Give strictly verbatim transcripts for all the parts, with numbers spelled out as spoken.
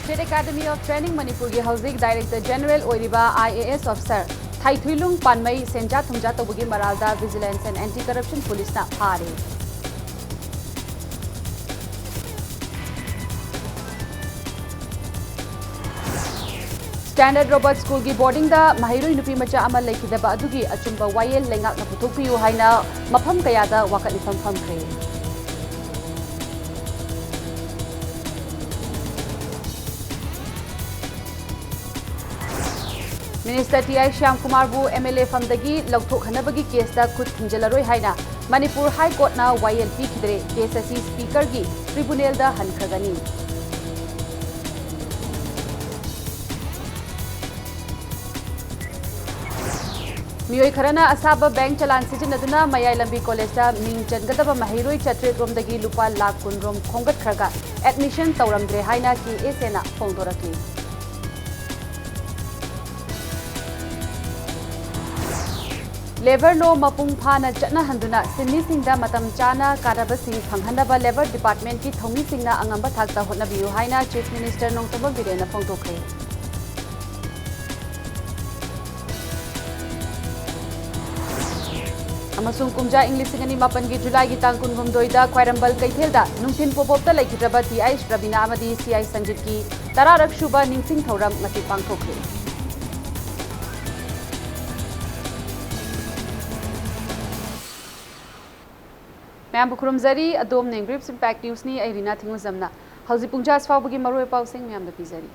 State Academy of Training ꯃꯅꯤꯄꯨꯔꯒꯤ ꯍꯧꯖꯤꯛ Director General ꯑꯣꯏꯔꯤꯕ I A S officer ꯊꯥꯏꯊꯨꯏꯂꯨꯡ ꯄꯥꯟꯃꯩ ꯁꯦꯟꯖꯥ ꯊꯨꯝꯖꯥ ꯇꯧꯕꯒꯤ ꯃꯔꯥꯜꯗ Vigilance and Anti Corruption Policeꯅ ꯐꯥꯔꯦ꯫ Standard Robert Schoolꯒꯤ boardingꯗ ꯃꯍꯩꯔꯣꯏ ꯅꯨꯄꯤ ꯃꯆꯥ ꯑꯃ ꯂꯩꯈꯤꯗꯕ ꯑꯗꯨꯒꯤ ꯑꯆꯨꯝꯕ ꯋꯥꯌꯦꯜ ꯂꯩꯉꯥꯛꯅ ꯄꯨꯊꯣꯛꯄꯤꯌꯨ ꯍꯥꯏꯅ ꯃꯐꯝ ꯀꯌꯥꯗ ꯋꯥꯀꯠ ꯃꯤꯐꯝ ꯐꯝꯈ꯭ꯔꯦ꯫ Minister T I ꯁ꯭ꯌꯥꯝꯀꯨꯃꯥꯔꯕꯨ M L A ꯐꯝꯗꯒꯤ ꯂꯧꯊꯣꯛꯍꯟꯅꯕꯒꯤ caseꯇ ꯈꯨꯠ ꯊꯤꯡꯖꯤꯜꯂꯔꯣꯏ ꯍꯥꯏꯅ ꯃꯅꯤꯄꯨꯔ High Courtꯅ ꯋꯥꯌꯦꯜ ꯄꯤꯈꯤꯗ꯭ꯔꯦ꯫ Case ꯑꯁꯤ Speakerꯒꯤ tribunalꯗ ꯍꯟꯈ꯭ꯔꯒꯅꯤ꯫ ꯃꯤꯑꯣꯏ ꯈꯔꯅ ꯑꯁꯥꯕ bank ꯆꯂꯥꯟ ꯁꯤꯖꯤꯟꯅꯗꯨꯅ ꯃꯌꯥꯏ ꯂꯝꯕꯤ collegeꯇ ꯃꯤꯡ ꯆꯟꯒꯗꯕ ꯃꯍꯩꯔꯣꯏ ꯆꯥꯇ꯭ꯔꯦꯠ ꯔꯣꯝꯗꯒꯤ ꯂꯨꯄꯥ ꯂꯥꯈ ꯀꯨꯟ ꯔꯣꯝ ꯈꯣꯝꯒꯠꯈ꯭ꯔꯒ admission ꯇꯧꯔꯝꯗ꯭ꯔꯦ ꯍꯥꯏꯅ K S Aꯅ ꯐꯣꯡꯗꯣꯔꯛꯂꯤ꯫ Labour law ꯃꯄꯨꯡ ꯐꯥꯅ ꯆꯠꯅꯍꯟꯗꯨꯅ ꯁꯤꯟꯃꯤꯁꯤꯡꯗ ꯃꯇꯝ ꯆꯥꯅ ꯀꯥꯟꯅꯕꯁꯤꯡ ꯐꯪꯍꯟꯅꯕ Labour Departmentꯀꯤ ꯊꯧꯃꯤꯁꯤꯡꯅ ꯑꯉꯝꯕ ꯊꯥꯛꯇ ꯍꯣꯠꯅꯕꯤꯌꯨ ꯍꯥꯏꯅ Chief Minister ꯅꯣꯡꯊꯣꯝꯕꯝ ꯕꯤꯔꯦꯟꯅ ꯐꯣꯡꯗꯣꯛꯈ꯭ꯔꯦ꯫ ꯑꯃꯁꯨꯡ ꯀꯨꯝꯖꯥ ꯏꯪ ꯂꯤꯁꯤꯡ ꯑꯅꯤ ꯃꯥꯄꯟꯒꯤ ꯖꯨꯂꯥꯏꯒꯤ ꯇꯥꯡ ꯀꯨꯟꯍꯨꯝꯗꯣꯏꯗ ꯈ꯭ꯋꯥꯏꯔꯝꯕꯟ ꯀꯩꯊꯦꯜꯗ ꯅꯨꯡꯊꯤꯜ ꯄꯣꯞ ꯑꯣꯞꯇ ꯂꯩꯈꯤꯗ꯭ꯔꯕ T I ꯁ꯭ꯔꯕꯤꯅꯥ ꯑꯃꯗꯤ C I ꯁꯟꯖꯤꯠꯀꯤ ꯇꯔꯥꯔꯛ ꯁꯨꯕ ꯅꯤꯡꯁꯤꯡ ꯊꯧꯔꯝ ꯉꯁꯤ ꯄꯥꯡꯊꯣꯛꯈ꯭ꯔꯦ꯫ ꯃꯌꯥꯝꯕꯨ ꯈꯨꯔꯨꯝꯖꯔꯤ꯫ ꯑꯗꯣꯝꯅ Grips Impact Newsꯅꯤ꯫ ꯑꯩ ꯔꯤꯅꯥ ꯊꯤꯡꯉꯨꯖꯝꯅ ꯍꯧꯖꯤꯛ ꯄꯨꯡꯖꯥ ꯐꯥꯎꯕꯒꯤ ꯃꯔꯨꯑꯣꯏꯕ ꯄꯥꯎꯁꯤꯡ ꯃꯌꯥꯝꯗ ꯄꯤꯖꯔꯤ꯫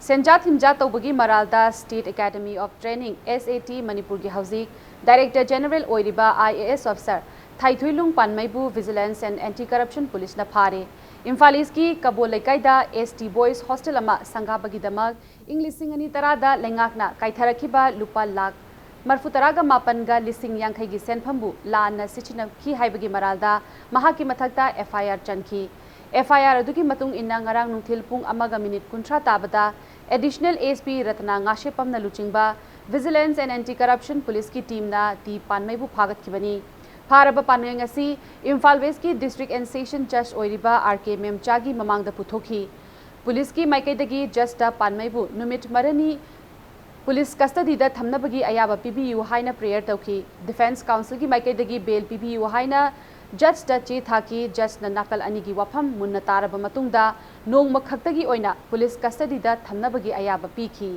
ꯁꯦꯟꯖꯥ ꯊꯨꯝꯖꯥ ꯇꯧꯕꯒꯤ ꯃꯔꯥꯜꯗ State Academy of Training, S A T, ꯃꯅꯤꯄꯨꯔꯒꯤ ꯍꯧꯖꯤꯛ Director General ꯑꯣꯏꯔꯤꯕ I A S officer ꯊꯥꯏꯊꯨꯏꯂꯨꯡ ꯄꯥꯟꯃꯩꯕꯨ Vigilance and Anti Corruption Policeꯅ ꯐꯥꯔꯦ꯫ ꯏꯝꯐꯥꯜ Eastꯀꯤ ꯀꯕꯣ ꯂꯩꯀꯥꯏꯗ S T Boys hostel ꯑꯃ ꯁꯪꯒꯥꯕꯒꯤꯗꯃꯛ ꯏꯪ ꯂꯤꯁꯤꯡ ꯑꯅꯤ ꯇꯔꯥꯗ ꯂꯩꯉꯥꯛꯅ ꯀꯥꯏꯊꯔꯛꯈꯤꯕ ꯂꯨꯄꯥ ꯂꯥꯈ ꯃꯔꯐꯨ ꯇꯔꯥꯒ ꯃꯥꯄꯟꯒ ꯂꯤꯁꯤꯡ ꯌꯥꯡꯈꯩꯒꯤ ꯁꯦꯟꯐꯝꯕꯨ ꯂꯥꯟꯅ ꯁꯤꯖꯤꯟꯅꯈꯤ ꯍꯥꯏꯕꯒꯤ ꯃꯔꯥꯜꯗ ꯃꯍꯥꯛꯀꯤ ꯃꯊꯛꯇ F I R ꯆꯟꯈꯤ꯫ F I R ꯑꯗꯨꯒꯤ ꯃꯇꯨꯡ ꯏꯟꯅ ꯉꯔꯥꯡ ꯅꯨꯡꯊꯤꯜ ꯄꯨꯡ ꯑꯃꯒ minute ꯀꯨꯟꯊ꯭ꯔꯥ ꯇꯥꯕꯗ Additional S P ꯔꯇꯅꯥ ꯉꯥꯁꯦꯞꯄꯝꯅ ꯂꯨꯆꯤꯡꯕ Vigilance and Anti Corruption Policeꯀꯤ teamꯅ ꯇꯤ ꯄꯥꯟꯃꯩꯕꯨ ꯐꯥꯒꯠꯈꯤꯕꯅꯤ꯫ ꯐꯥꯔꯕ ꯄꯥꯟꯃꯩ ꯑꯁꯤ Imphal Westꯀꯤ District and Session Judge ꯑꯣꯏꯔꯤꯕ R K ꯃꯦꯝꯆꯥꯒꯤ ꯃꯃꯥꯡꯗ ꯄꯨꯊꯣꯛꯈꯤ꯫ ꯄꯨꯂꯤꯁꯀꯤ ꯃꯥꯏꯀꯩꯗꯒꯤ ꯖꯁꯇ ꯄꯥꯟꯃꯩꯕꯨ ꯅꯨꯃꯤꯠ ꯃꯔꯤꯅꯤ ꯄꯨꯂꯤꯁ ꯀꯁꯇꯗꯤꯗ ꯊꯝꯅꯕꯒꯤ ꯑꯌꯥꯕ ꯄꯤꯕꯤꯌꯨ ꯍꯥꯏꯅ ꯄ꯭ꯔꯦꯌꯔ ꯇꯧꯈꯤ꯫ ꯗꯤꯐꯦꯟꯁ ꯀꯥꯎꯟꯁꯤꯜꯒꯤ ꯃꯥꯏꯀꯩꯗꯒꯤ ꯕꯦꯜ ꯄꯤꯕꯤꯌꯨ ꯍꯥꯏꯅ ꯖꯁꯇ ꯆꯦ ꯊꯥꯈꯤ꯫ ꯖꯁꯅ ꯅꯥꯀꯜ ꯑꯅꯤꯒꯤ ꯋꯥꯐꯝ ꯃꯨꯟꯅ ꯇꯥꯔꯕ ꯃꯇꯨꯡꯗ ꯅꯣꯡꯃ ꯈꯛꯇꯒꯤ ꯑꯣꯏꯅ ꯄꯨꯂꯤꯁ ꯀꯁꯇꯗꯤꯗ ꯊꯝꯅꯕꯒꯤ ꯑꯌꯥꯕ ꯄꯤꯈꯤ꯫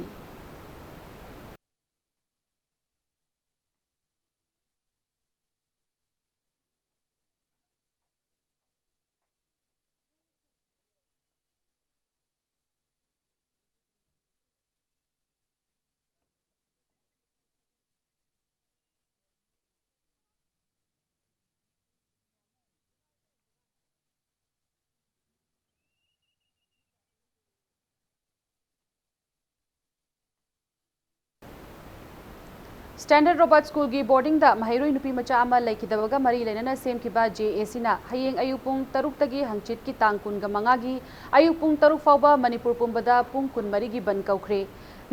ꯁ꯭ꯇꯦꯟꯗꯔꯗ ꯔꯣꯕꯥꯔꯠ ꯁ꯭ꯀꯨꯜꯒꯤ ꯕꯣꯔꯗꯤꯡꯗ ꯃꯍꯩꯔꯣꯏ ꯅꯨꯄꯤ ꯃꯆꯥ ꯑꯃ ꯂꯩꯈꯤꯗꯕꯒ ꯃꯔꯤ ꯂꯩꯅꯅ ꯁꯦꯝꯈꯤꯕ ꯖꯦ ꯑꯦ ꯁꯤꯅ ꯍꯌꯦꯡ ꯑꯌꯨꯛ ꯄꯨꯡ ꯇꯔꯨꯛꯇꯒꯤ ꯍꯪꯆꯤꯠꯀꯤ ꯇꯥꯡ ꯀꯨꯟꯒ ꯃꯉꯥꯒꯤ ꯑꯌꯨꯛ ꯄꯨꯡ ꯇꯔꯨꯛ ꯐꯥꯎꯕ ꯃꯅꯤꯄꯨꯔ ꯄꯨꯝꯕꯗ ꯄꯨꯡ ꯀꯨꯟꯃꯔꯤꯒꯤ ꯕꯟ ꯀꯧꯈ꯭ꯔꯦ꯫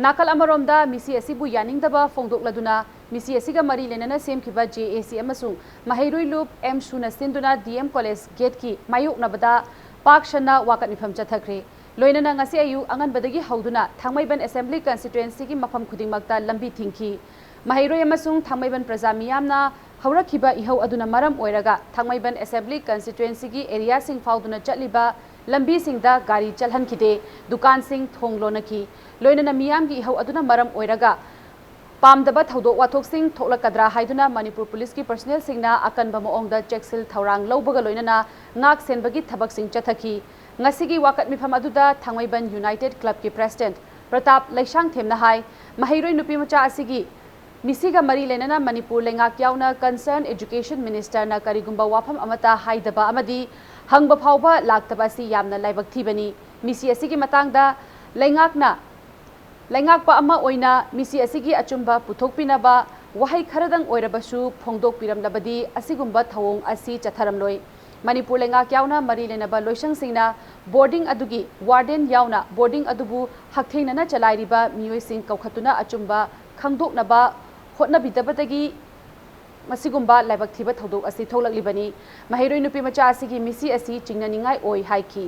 ꯅꯥꯀꯜ ꯑꯃꯔꯣꯝꯗ, ꯃꯤꯁꯤ ꯑꯁꯤꯕꯨ ꯌꯥꯅꯤꯡꯗꯕ ꯐꯣꯡꯗꯣꯛꯂꯗꯨꯅ ꯃꯤꯁꯤ ꯑꯁꯤꯒ ꯃꯔꯤ ꯂꯩꯅꯅ ꯁꯦꯝꯈꯤꯕ ꯖꯦ ꯑꯦ ꯁꯤ ꯑꯃꯁꯨꯡ ꯃꯍꯩꯔꯣꯏ ꯂꯨꯞ ꯑꯦꯝ ꯁꯨꯅ ꯁꯤꯟꯗꯨꯅ ꯗꯤ ꯑꯦꯝ ꯀꯣꯂꯦꯖ ꯒꯦꯠꯀꯤ ꯃꯥꯌꯣꯛꯅꯕꯗ ꯄꯥꯛ ꯁꯟꯅ ꯋꯥꯀꯠ ꯃꯤꯐꯝ ꯆꯠꯊꯈ꯭ꯔꯦ꯫ ꯂꯣꯏꯅꯅ ꯉꯁꯤ ꯑꯌꯨꯛ ꯑꯉꯟꯕꯗꯒꯤ ꯍꯧꯗꯨꯅ ꯊꯥꯡꯃꯩꯕꯟ ꯑꯦꯁꯦꯝꯕ꯭ꯂꯤ ꯀꯟꯁꯇꯤꯇ꯭ꯋꯦꯟꯁꯤꯒꯤ ꯃꯐꯝ ꯈꯨꯗꯤꯡꯃꯛꯇ ꯂꯝꯕꯤ ꯊꯤꯡꯈꯤ꯫ ꯃꯍꯩꯔꯣꯏ ꯑꯃꯁꯨꯡ ꯊꯥꯡꯃꯩꯕꯟ ꯄ꯭ꯔꯖꯥ ꯃꯤꯌꯥꯝꯅ ꯍꯧꯔꯛꯈꯤꯕ ꯏꯍꯧ ꯑꯗꯨꯅ ꯃꯔꯝ ꯑꯣꯏꯔꯒ ꯊꯥꯡꯃꯩꯕꯟ ꯑꯦꯁꯦꯝꯕ꯭ꯂꯤ ꯀꯟꯁꯇꯤꯇ꯭ꯋꯦꯟꯁꯤꯒꯤ ꯑꯦꯔꯤꯌꯥꯁꯤꯡ ꯐꯥꯎꯗꯨꯅ ꯆꯠꯂꯤꯕ ꯂꯝꯕꯤꯁꯤꯡꯗ ꯒꯥꯔꯤ ꯆꯠꯍꯟꯈꯤꯗꯦ, ꯗꯨꯀꯥꯟꯁꯤꯡ ꯊꯣꯡ ꯂꯣꯟꯅꯈꯤ꯫ ꯂꯣꯏꯅꯅ ꯃꯤꯌꯥꯝꯒꯤ ꯏꯍꯧ ꯑꯗꯨꯅ ꯃꯔꯝ ꯑꯣꯏꯔꯒ ꯄꯥꯝꯗꯕ ꯊꯧꯗꯣꯛ ꯋꯥꯊꯣꯛꯁꯤꯡ ꯊꯣꯛꯂꯛꯀꯗ꯭ꯔꯥ ꯍꯥꯏꯗꯨꯅ ꯃꯅꯤꯄꯨꯔ ꯄꯨꯂꯤꯁꯀꯤ ꯄꯔꯁꯣꯅꯦꯜꯁꯤꯡꯅ ꯑꯀꯟꯕ ꯃꯑꯣꯡꯗ ꯆꯦꯛꯁꯤꯜ ꯊꯧꯔꯥꯡ ꯂꯧꯕꯒ ꯂꯣꯏꯅꯅ ꯉꯥꯛ ꯁꯦꯟꯕꯒꯤ ꯊꯕꯛꯁꯤꯡ ꯆꯠꯊꯈꯤ꯫ ꯉꯁꯤꯒꯤ ꯋꯥꯀꯠ ꯃꯤꯐꯝ ꯑꯗꯨꯗ ꯊꯥꯡꯃꯩꯕꯟ ꯌꯨꯅꯥꯏꯇꯦꯗ ꯀ꯭ꯂꯕꯀꯤ ꯄ꯭ꯔꯦꯁꯤꯗꯦꯟꯠ ꯄ꯭ꯔꯇꯥꯞ ꯂꯩꯁꯥꯡꯊꯦꯝꯅ ꯍꯥꯏ, ꯃꯍꯩꯔꯣꯏ ꯅꯨꯄꯤ ꯃꯆꯥ ꯑꯁꯤꯒꯤ ꯃꯤꯁꯤꯒ ꯃꯔꯤ ꯂꯩꯅꯅ ꯃꯅꯤꯄꯨꯔ ꯂꯩꯉꯥꯛ ꯌꯥꯎꯅ ꯀꯟꯁꯔꯟ ꯑꯦꯖꯨꯀꯦꯁꯟ ꯃꯤꯅꯤꯁꯇꯔꯅ ꯀꯔꯤꯒꯨꯝꯕ ꯋꯥꯐꯝ ꯑꯃꯠꯇ ꯍꯥꯏꯗꯕ ꯑꯃꯗꯤ ꯍꯪꯕ ꯐꯥꯎꯕ ꯂꯥꯛꯇꯕ ꯑꯁꯤ ꯌꯥꯝꯅ ꯂꯥꯏꯕꯛ ꯊꯤꯕꯅꯤ꯫ ꯃꯤꯁꯤ ꯑꯁꯤꯒꯤ ꯃꯇꯥꯡꯗ ꯂꯩꯉꯥꯛꯅ ꯂꯩꯉꯥꯛꯄ ꯑꯃ ꯑꯣꯏꯅ ꯃꯤꯁꯤ ꯑꯁꯤꯒꯤ ꯑꯆꯨꯝꯕ ꯄꯨꯊꯣꯛꯄꯤꯅꯕ ꯋꯥꯍꯩ ꯈꯔꯗꯪ ꯑꯣꯏꯔꯕꯁꯨ ꯐꯣꯡꯗꯣꯛꯄꯤꯔꯝꯂꯕꯗꯤ ꯑꯁꯤꯒꯨꯝꯕ ꯊꯧꯑꯣꯡ ꯑꯁꯤ ꯆꯠꯊꯔꯝꯂꯣꯏ꯫ ꯃꯅꯤꯄꯨꯔ ꯂꯩꯉꯥꯛ ꯌꯥꯎꯅ ꯃꯔꯤ ꯂꯩꯅꯕ ꯂꯣꯏꯁꯪꯁꯤꯡꯅ ꯕꯣꯔꯗꯤꯡ ꯑꯗꯨꯒꯤ ꯋꯥꯔꯗꯦꯟ ꯌꯥꯎꯅ ꯕꯣꯔꯗꯤꯡ ꯑꯗꯨꯕꯨ ꯍꯛꯊꯦꯡꯅꯅ ꯆꯂꯥꯏꯔꯤꯕ ꯃꯤꯑꯣꯏꯁꯤꯡ ꯀꯧꯈꯠꯇꯨꯅ ꯑꯆꯨꯝꯕ ꯈꯪꯗꯣꯛꯅꯕ ꯍꯣꯠꯅꯕꯤꯗꯕꯗꯒꯤ ꯃꯁꯤꯒꯨꯝꯕ ꯂꯥꯏꯕꯛ ꯊꯤꯕ ꯊꯧꯗꯣꯛ ꯑꯁꯤ ꯊꯣꯛꯂꯛꯂꯤꯕꯅꯤ꯫ ꯃꯍꯩꯔꯣꯏ ꯅꯨꯄꯤ ꯃꯆꯥ ꯑꯁꯤꯒꯤ ꯃꯤꯁꯤ ꯑꯁꯤ ꯆꯤꯡꯅꯅꯤꯡꯉꯥꯏ ꯑꯣꯏ ꯍꯥꯏꯈꯤ꯫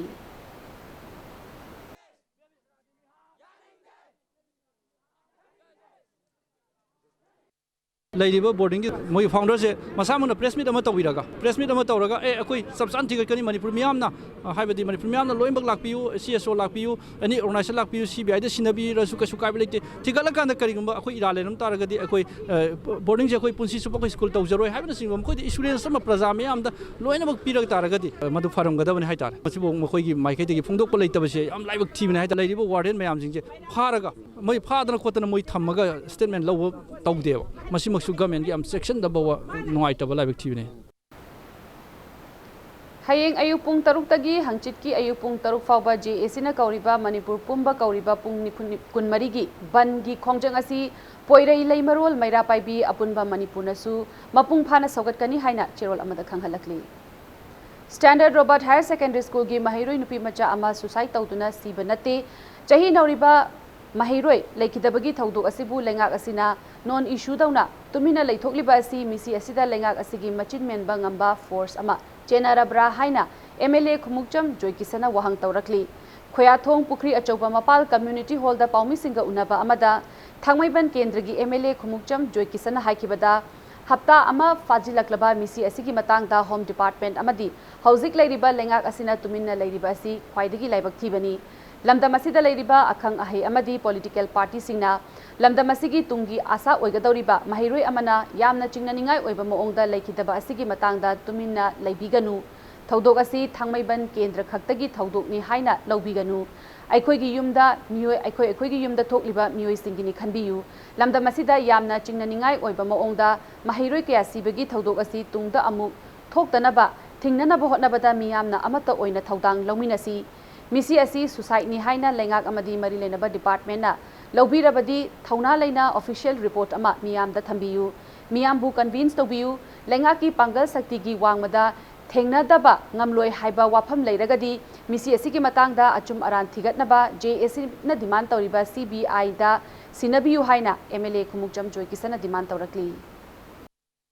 ꯂꯩꯔꯤꯕ ꯕꯣꯔꯗꯤꯡꯒꯤ ꯃꯣꯏꯒꯤ ꯐꯥꯎꯟꯗꯔꯁꯦ ꯃꯁꯥꯃꯛꯅ ꯄ꯭ꯔꯦꯁ ꯃꯤꯠ ꯑꯃ ꯇꯧꯕꯤꯔꯒ, ꯄ꯭ꯔꯦꯁ ꯃꯤꯠ ꯑꯃ ꯇꯧꯔꯒ, "ꯑꯦ, ꯑꯩꯈꯣꯏ ꯆꯞ ꯆꯥꯅ ꯊꯤꯒꯠꯀꯅꯤ, ꯃꯅꯤꯄꯨꯔ ꯃꯤꯌꯥꯝꯅ, ꯑ, ꯍꯥꯏꯕꯗꯤ ꯃꯅꯤꯄꯨꯔ ꯃꯤꯌꯥꯝꯅ ꯂꯣꯏꯅꯃꯛ ꯂꯥꯛꯄꯤꯌꯨ, ꯁꯤ ꯑꯦꯁ ꯑꯣ ꯂꯥꯛꯄꯤꯌꯨ, ꯑꯦꯅꯤ ꯑꯣꯔꯒꯅꯥꯏꯖꯦꯁꯟ ꯂꯥꯛꯄꯤꯌꯨ, ꯁꯤ ꯕꯤ ꯑꯥꯏꯗ ꯁꯤꯟꯅꯕꯤꯔꯁꯨ ꯀꯩꯁꯨ ꯀꯥꯏꯕ ꯂꯩꯇꯦ꯫ ꯊꯤꯒꯠꯂꯀꯥꯟꯗ ꯀꯔꯤꯒꯨꯝꯕ ꯑꯩꯈꯣꯏ ꯏꯔꯥꯜ ꯂꯩꯔꯝ ꯇꯥꯔꯒꯗꯤ ꯑꯩꯈꯣꯏ, ꯑ, ꯕꯣꯔꯗꯤꯡꯁꯦ ꯑꯩꯈꯣꯏ ꯄꯨꯟꯁꯤ ꯆꯨꯞꯄ ꯑꯩꯈꯣꯏ ꯁ꯭ꯀꯨꯜ ꯇꯧꯖꯔꯣꯏ" ꯍꯥꯏꯕꯅꯆꯤꯡꯕ ꯃꯈꯣꯏꯗ ꯑꯦꯁꯨꯔꯦꯟꯁ ꯑꯃ ꯄ꯭ꯔꯖꯥ ꯃꯤꯌꯥꯝꯗ ꯂꯣꯏꯅꯃꯛ ꯄꯤꯔꯛ ꯇꯥꯔꯒꯗꯤ, ꯑ, ꯃꯗꯨ ꯐꯔꯝꯒꯗꯕꯅꯤ ꯍꯥꯏꯇꯥꯔꯦ꯫ ꯃꯁꯤꯕꯨ ꯃꯈꯣꯏꯒꯤ ꯃꯥꯏꯀꯩꯗꯒꯤ ꯐꯣꯡꯗꯣꯛꯄ ꯂꯩꯇꯕꯁꯦ ꯌꯥꯝ ꯂꯥꯏꯕꯛ ꯊꯤꯕꯅꯤ ꯍꯥꯏꯇꯥꯔꯦ꯫ ꯂꯩꯔꯤꯕ ꯋꯥꯔꯗꯦꯟ ꯃꯌꯥꯝꯁꯤꯡꯁꯦ ꯐꯥꯔꯒ, ꯃꯣꯏ ꯐꯥꯗꯅ ꯈꯣꯠꯇꯅ ꯃꯣꯏ ꯊꯝꯃꯒ ꯁ꯭ꯇꯦꯠꯃꯦꯟ ꯂꯧꯕ ꯇꯧꯗꯦꯕ꯫ ꯃꯁꯤꯃꯛꯁꯨ ꯒꯃꯦꯟꯒꯤ ꯌꯥꯝ ꯆꯦꯛꯁꯤꯟꯗꯕ ꯋꯥ-, ꯅꯨꯡꯉꯥꯏꯇꯕ ꯂꯥꯏꯕꯛ ꯊꯤꯕꯅꯤ꯫ ꯍꯌꯦꯡ ꯑꯌꯨꯛ ꯄꯨꯡ ꯇꯔꯨꯛꯇꯒꯤ ꯍꯪꯆꯤꯠꯀꯤ ꯑꯌꯨꯛ ꯄꯨꯡ ꯇꯔꯨꯛ ꯐꯥꯎꯕ ꯖꯦ ꯑꯦ ꯁꯤꯅ ꯀꯧꯔꯤꯕ ꯃꯅꯤꯄꯨꯔ ꯄꯨꯝꯕ ꯀꯧꯔꯤꯕ ꯄꯨꯡ ꯅꯤꯐꯨ, ꯀꯨꯟꯃꯔꯤꯒꯤ ꯕꯟꯒꯤ ꯈꯣꯡꯖꯪ ꯑꯁꯤ ꯄꯣꯏꯔꯩ, ꯂꯩꯃꯔꯣꯜ, ꯃꯩꯔꯥ ꯄꯥꯏꯕꯤ, ꯑꯄꯨꯟꯕ ꯃꯅꯤꯄꯨꯔꯅꯁꯨ ꯃꯄꯨꯡ ꯐꯥꯅ ꯁꯧꯒꯠꯀꯅꯤ ꯍꯥꯏꯅ ꯆꯦꯔꯣꯜ ꯑꯃꯗ ꯈꯪꯍꯜꯂꯛꯂꯤ꯫ ꯁ꯭ꯇꯦꯟꯗꯔꯗ ꯔꯣꯕꯥꯔꯠ ꯍꯥꯌꯔ ꯁꯦꯀꯦꯟꯗꯔꯤ ꯁ꯭ꯀꯨꯜꯒꯤ ꯃꯍꯩꯔꯣꯏ ꯅꯨꯄꯤ ꯃꯆꯥ ꯑꯃ ꯁꯨꯁꯥꯏꯗ ꯇꯧꯗꯨꯅ ꯁꯤꯕ ꯅꯠꯇꯦ꯫ ꯆꯍꯤ ꯅꯧꯔꯤꯕ ꯃꯍꯩꯔꯣꯏ ꯂꯩꯈꯤꯗꯕꯒꯤ ꯊꯧꯗꯣꯛ ꯑꯁꯤꯕꯨ ꯂꯩꯉꯥꯛ ꯑꯁꯤꯅ ꯅꯣꯟ ꯏꯁꯨ ꯇꯧꯅ ꯇꯨꯃꯤꯟꯅ ꯂꯩꯊꯣꯛꯂꯤꯕ ꯑꯁꯤ ꯃꯤꯁꯤ ꯑꯁꯤꯗ ꯂꯩꯉꯥꯛ ꯑꯁꯤꯒꯤ ꯃꯆꯤꯟ ꯃꯦꯟꯕ ꯉꯝꯕ ꯐꯣꯔꯁ ꯑꯃ ꯆꯦꯟꯅꯔꯕ꯭ꯔꯥ ꯍꯥꯏꯅ ꯑꯦꯝ ꯑꯦꯜ ꯑꯦ ꯈꯨꯃꯨꯛꯆꯝ ꯖꯣꯏꯀꯤꯁꯟꯅ ꯋꯥꯍꯪ ꯇꯧꯔꯛꯂꯤ꯫ ꯈꯣꯌꯥꯊꯣꯡ ꯄꯨꯈ꯭ꯔꯤ ꯑꯆꯧꯕ ꯃꯄꯥꯜ ꯀꯝꯃ꯭ꯌꯨꯅꯤꯇꯤ ꯍꯣꯜꯗ ꯄꯥꯎꯃꯤꯁꯤꯡꯒ ꯎꯅꯕ ꯑꯃꯗ ꯊꯥꯡꯃꯩꯕꯟ ꯀꯦꯟꯗ꯭ꯔꯒꯤ ꯑꯦꯝ ꯑꯦꯜ ꯑꯦ ꯈꯨꯃꯨꯛꯆꯝ ꯖꯣꯏꯀꯤꯁꯟꯅ ꯍꯥꯏꯈꯤꯕꯗ, ꯍꯞꯇꯥ ꯑꯃ ꯐꯥꯖꯤꯜꯂꯛꯂꯕ ꯃꯤꯁꯤ ꯑꯁꯤꯒꯤ ꯃꯇꯥꯡꯗ ꯍꯣꯝ ꯗꯤꯄꯥꯔꯠꯃꯦꯟꯠ ꯑꯃꯗꯤ ꯍꯧꯖꯤꯛ ꯂꯩꯔꯤꯕ ꯂꯩꯉꯥꯛ ꯑꯁꯤꯅ ꯇꯨꯃꯤꯟꯅ ꯂꯩꯔꯤꯕ ꯑꯁꯤ ꯈ꯭ꯋꯥꯏꯗꯒꯤ ꯂꯥꯏꯕꯛ ꯊꯤꯕꯅꯤ꯫ ꯂꯝꯗꯝ ꯑꯁꯤꯗ ꯂꯩꯔꯤꯕ ꯑꯈꯪ ꯑꯍꯩ ꯑꯃꯗꯤ ꯄꯣꯂꯤꯇꯤꯀꯦꯜ ꯄꯥꯔꯇꯤꯁꯤꯡꯅ ꯂꯝꯗꯝ ꯑꯁꯤꯒꯤ ꯇꯨꯡꯒꯤ ꯑꯥꯁꯥ ꯑꯣꯏꯒꯗꯧꯔꯤꯕ ꯃꯍꯩꯔꯣꯏ ꯑꯃꯅ ꯌꯥꯝꯅ ꯆꯤꯡꯅꯅꯤꯡꯉꯥꯏ ꯑꯣꯏꯕ ꯃꯑꯣꯡꯗ ꯂꯩꯈꯤꯗꯕ ꯑꯁꯤꯒꯤ ꯃꯇꯥꯡꯗ ꯇꯨꯃꯤꯟꯅ ꯂꯩꯕꯤꯒꯅꯨ꯫ ꯊꯧꯗꯣꯛ ꯑꯁꯤ ꯊꯥꯡꯃꯩꯕꯟ ꯀꯦꯟꯗ꯭ꯔ ꯈꯛꯇꯒꯤ ꯊꯧꯗꯣꯛꯅꯤ ꯍꯥꯏꯅ ꯂꯧꯕꯤꯒꯅꯨ꯫ ꯑꯩꯈꯣꯏꯒꯤ ꯌꯨꯝꯗ ꯃꯤꯑꯣꯏ, ꯑꯩꯈꯣꯏ, ꯑꯩꯈꯣꯏꯒꯤ ꯌꯨꯝꯗ ꯊꯣꯛꯂꯤꯕ ꯃꯤꯑꯣꯏꯁꯤꯡꯒꯤꯅꯤ ꯈꯟꯕꯤꯌꯨ꯫ ꯂꯝꯗꯝ ꯑꯁꯤꯗ ꯌꯥꯝꯅ ꯆꯤꯡꯅꯅꯤꯡꯉꯥꯏ ꯑꯣꯏꯕ ꯃꯑꯣꯡꯗ ꯃꯍꯩꯔꯣꯏ ꯀꯌꯥ ꯁꯤꯕꯒꯤ ꯊꯧꯗꯣꯛ ꯑꯁꯤ ꯇꯨꯡꯗ ꯑꯃꯨꯛ ꯊꯣꯛꯇꯅꯕ ꯊꯤꯡꯅꯅꯕ ꯍꯣꯠꯅꯕꯗ ꯃꯤꯌꯥꯝꯅ ꯑꯃꯠꯇ ꯑꯣꯏꯅ ꯊꯧꯗꯥꯡ ꯂꯧꯃꯤꯟꯅꯁꯤ꯫ ꯃꯤꯁꯤ ꯑꯁꯤ ꯁꯨꯁꯥꯏꯗꯅꯤ ꯍꯥꯏꯅ ꯂꯩꯉꯥꯛ ꯑꯃꯗꯤ ꯃꯔꯤ ꯂꯩꯅꯕ ꯗꯤꯄꯥꯔꯠꯃꯦꯟꯅ ꯂꯧꯕꯤꯔꯕꯗꯤ, ꯊꯧꯅꯥ ꯂꯩꯅ ꯑꯣꯐꯤꯁꯤꯌꯦꯜ ꯔꯤꯄꯣꯔꯠ ꯑꯃ ꯃꯤꯌꯥꯝꯗ ꯊꯝꯕꯤꯌꯨ꯫ ꯃꯤꯌꯥꯝꯕꯨ ꯀꯟꯚꯤꯟꯁ ꯇꯧꯕꯤꯌꯨ꯫ ꯂꯩꯉꯥꯛꯀꯤ ꯄꯥꯡꯒꯜ ꯁꯛꯇꯤꯒꯤ ꯋꯥꯡꯃꯗ ꯊꯦꯡꯅꯗꯕ ꯉꯝꯂꯣꯏ ꯍꯥꯏꯕ ꯋꯥꯐꯝ ꯂꯩꯔꯒꯗꯤ, ꯃꯤꯁꯤ ꯑꯁꯤꯒꯤ ꯃꯇꯥꯡꯗ ꯑꯆꯨꯝ ꯑꯔꯥꯟ ꯊꯤꯒꯠꯅꯕ ꯖꯦ ꯑꯦ ꯁꯤꯅ ꯗꯤꯃꯥꯟ ꯇꯧꯔꯤꯕ ꯁꯤ ꯕꯤ ꯑꯥꯏꯗ ꯁꯤꯟꯅꯕꯤꯌꯨ ꯍꯥꯏꯅ ꯑꯦꯝ ꯑꯦꯜ ꯑꯦ ꯈꯨꯃꯨꯛꯆꯝ ꯖꯣꯏꯀꯤꯁꯟꯅ ꯗꯤꯃꯥꯟ ꯇꯧꯔꯛꯂꯤ꯫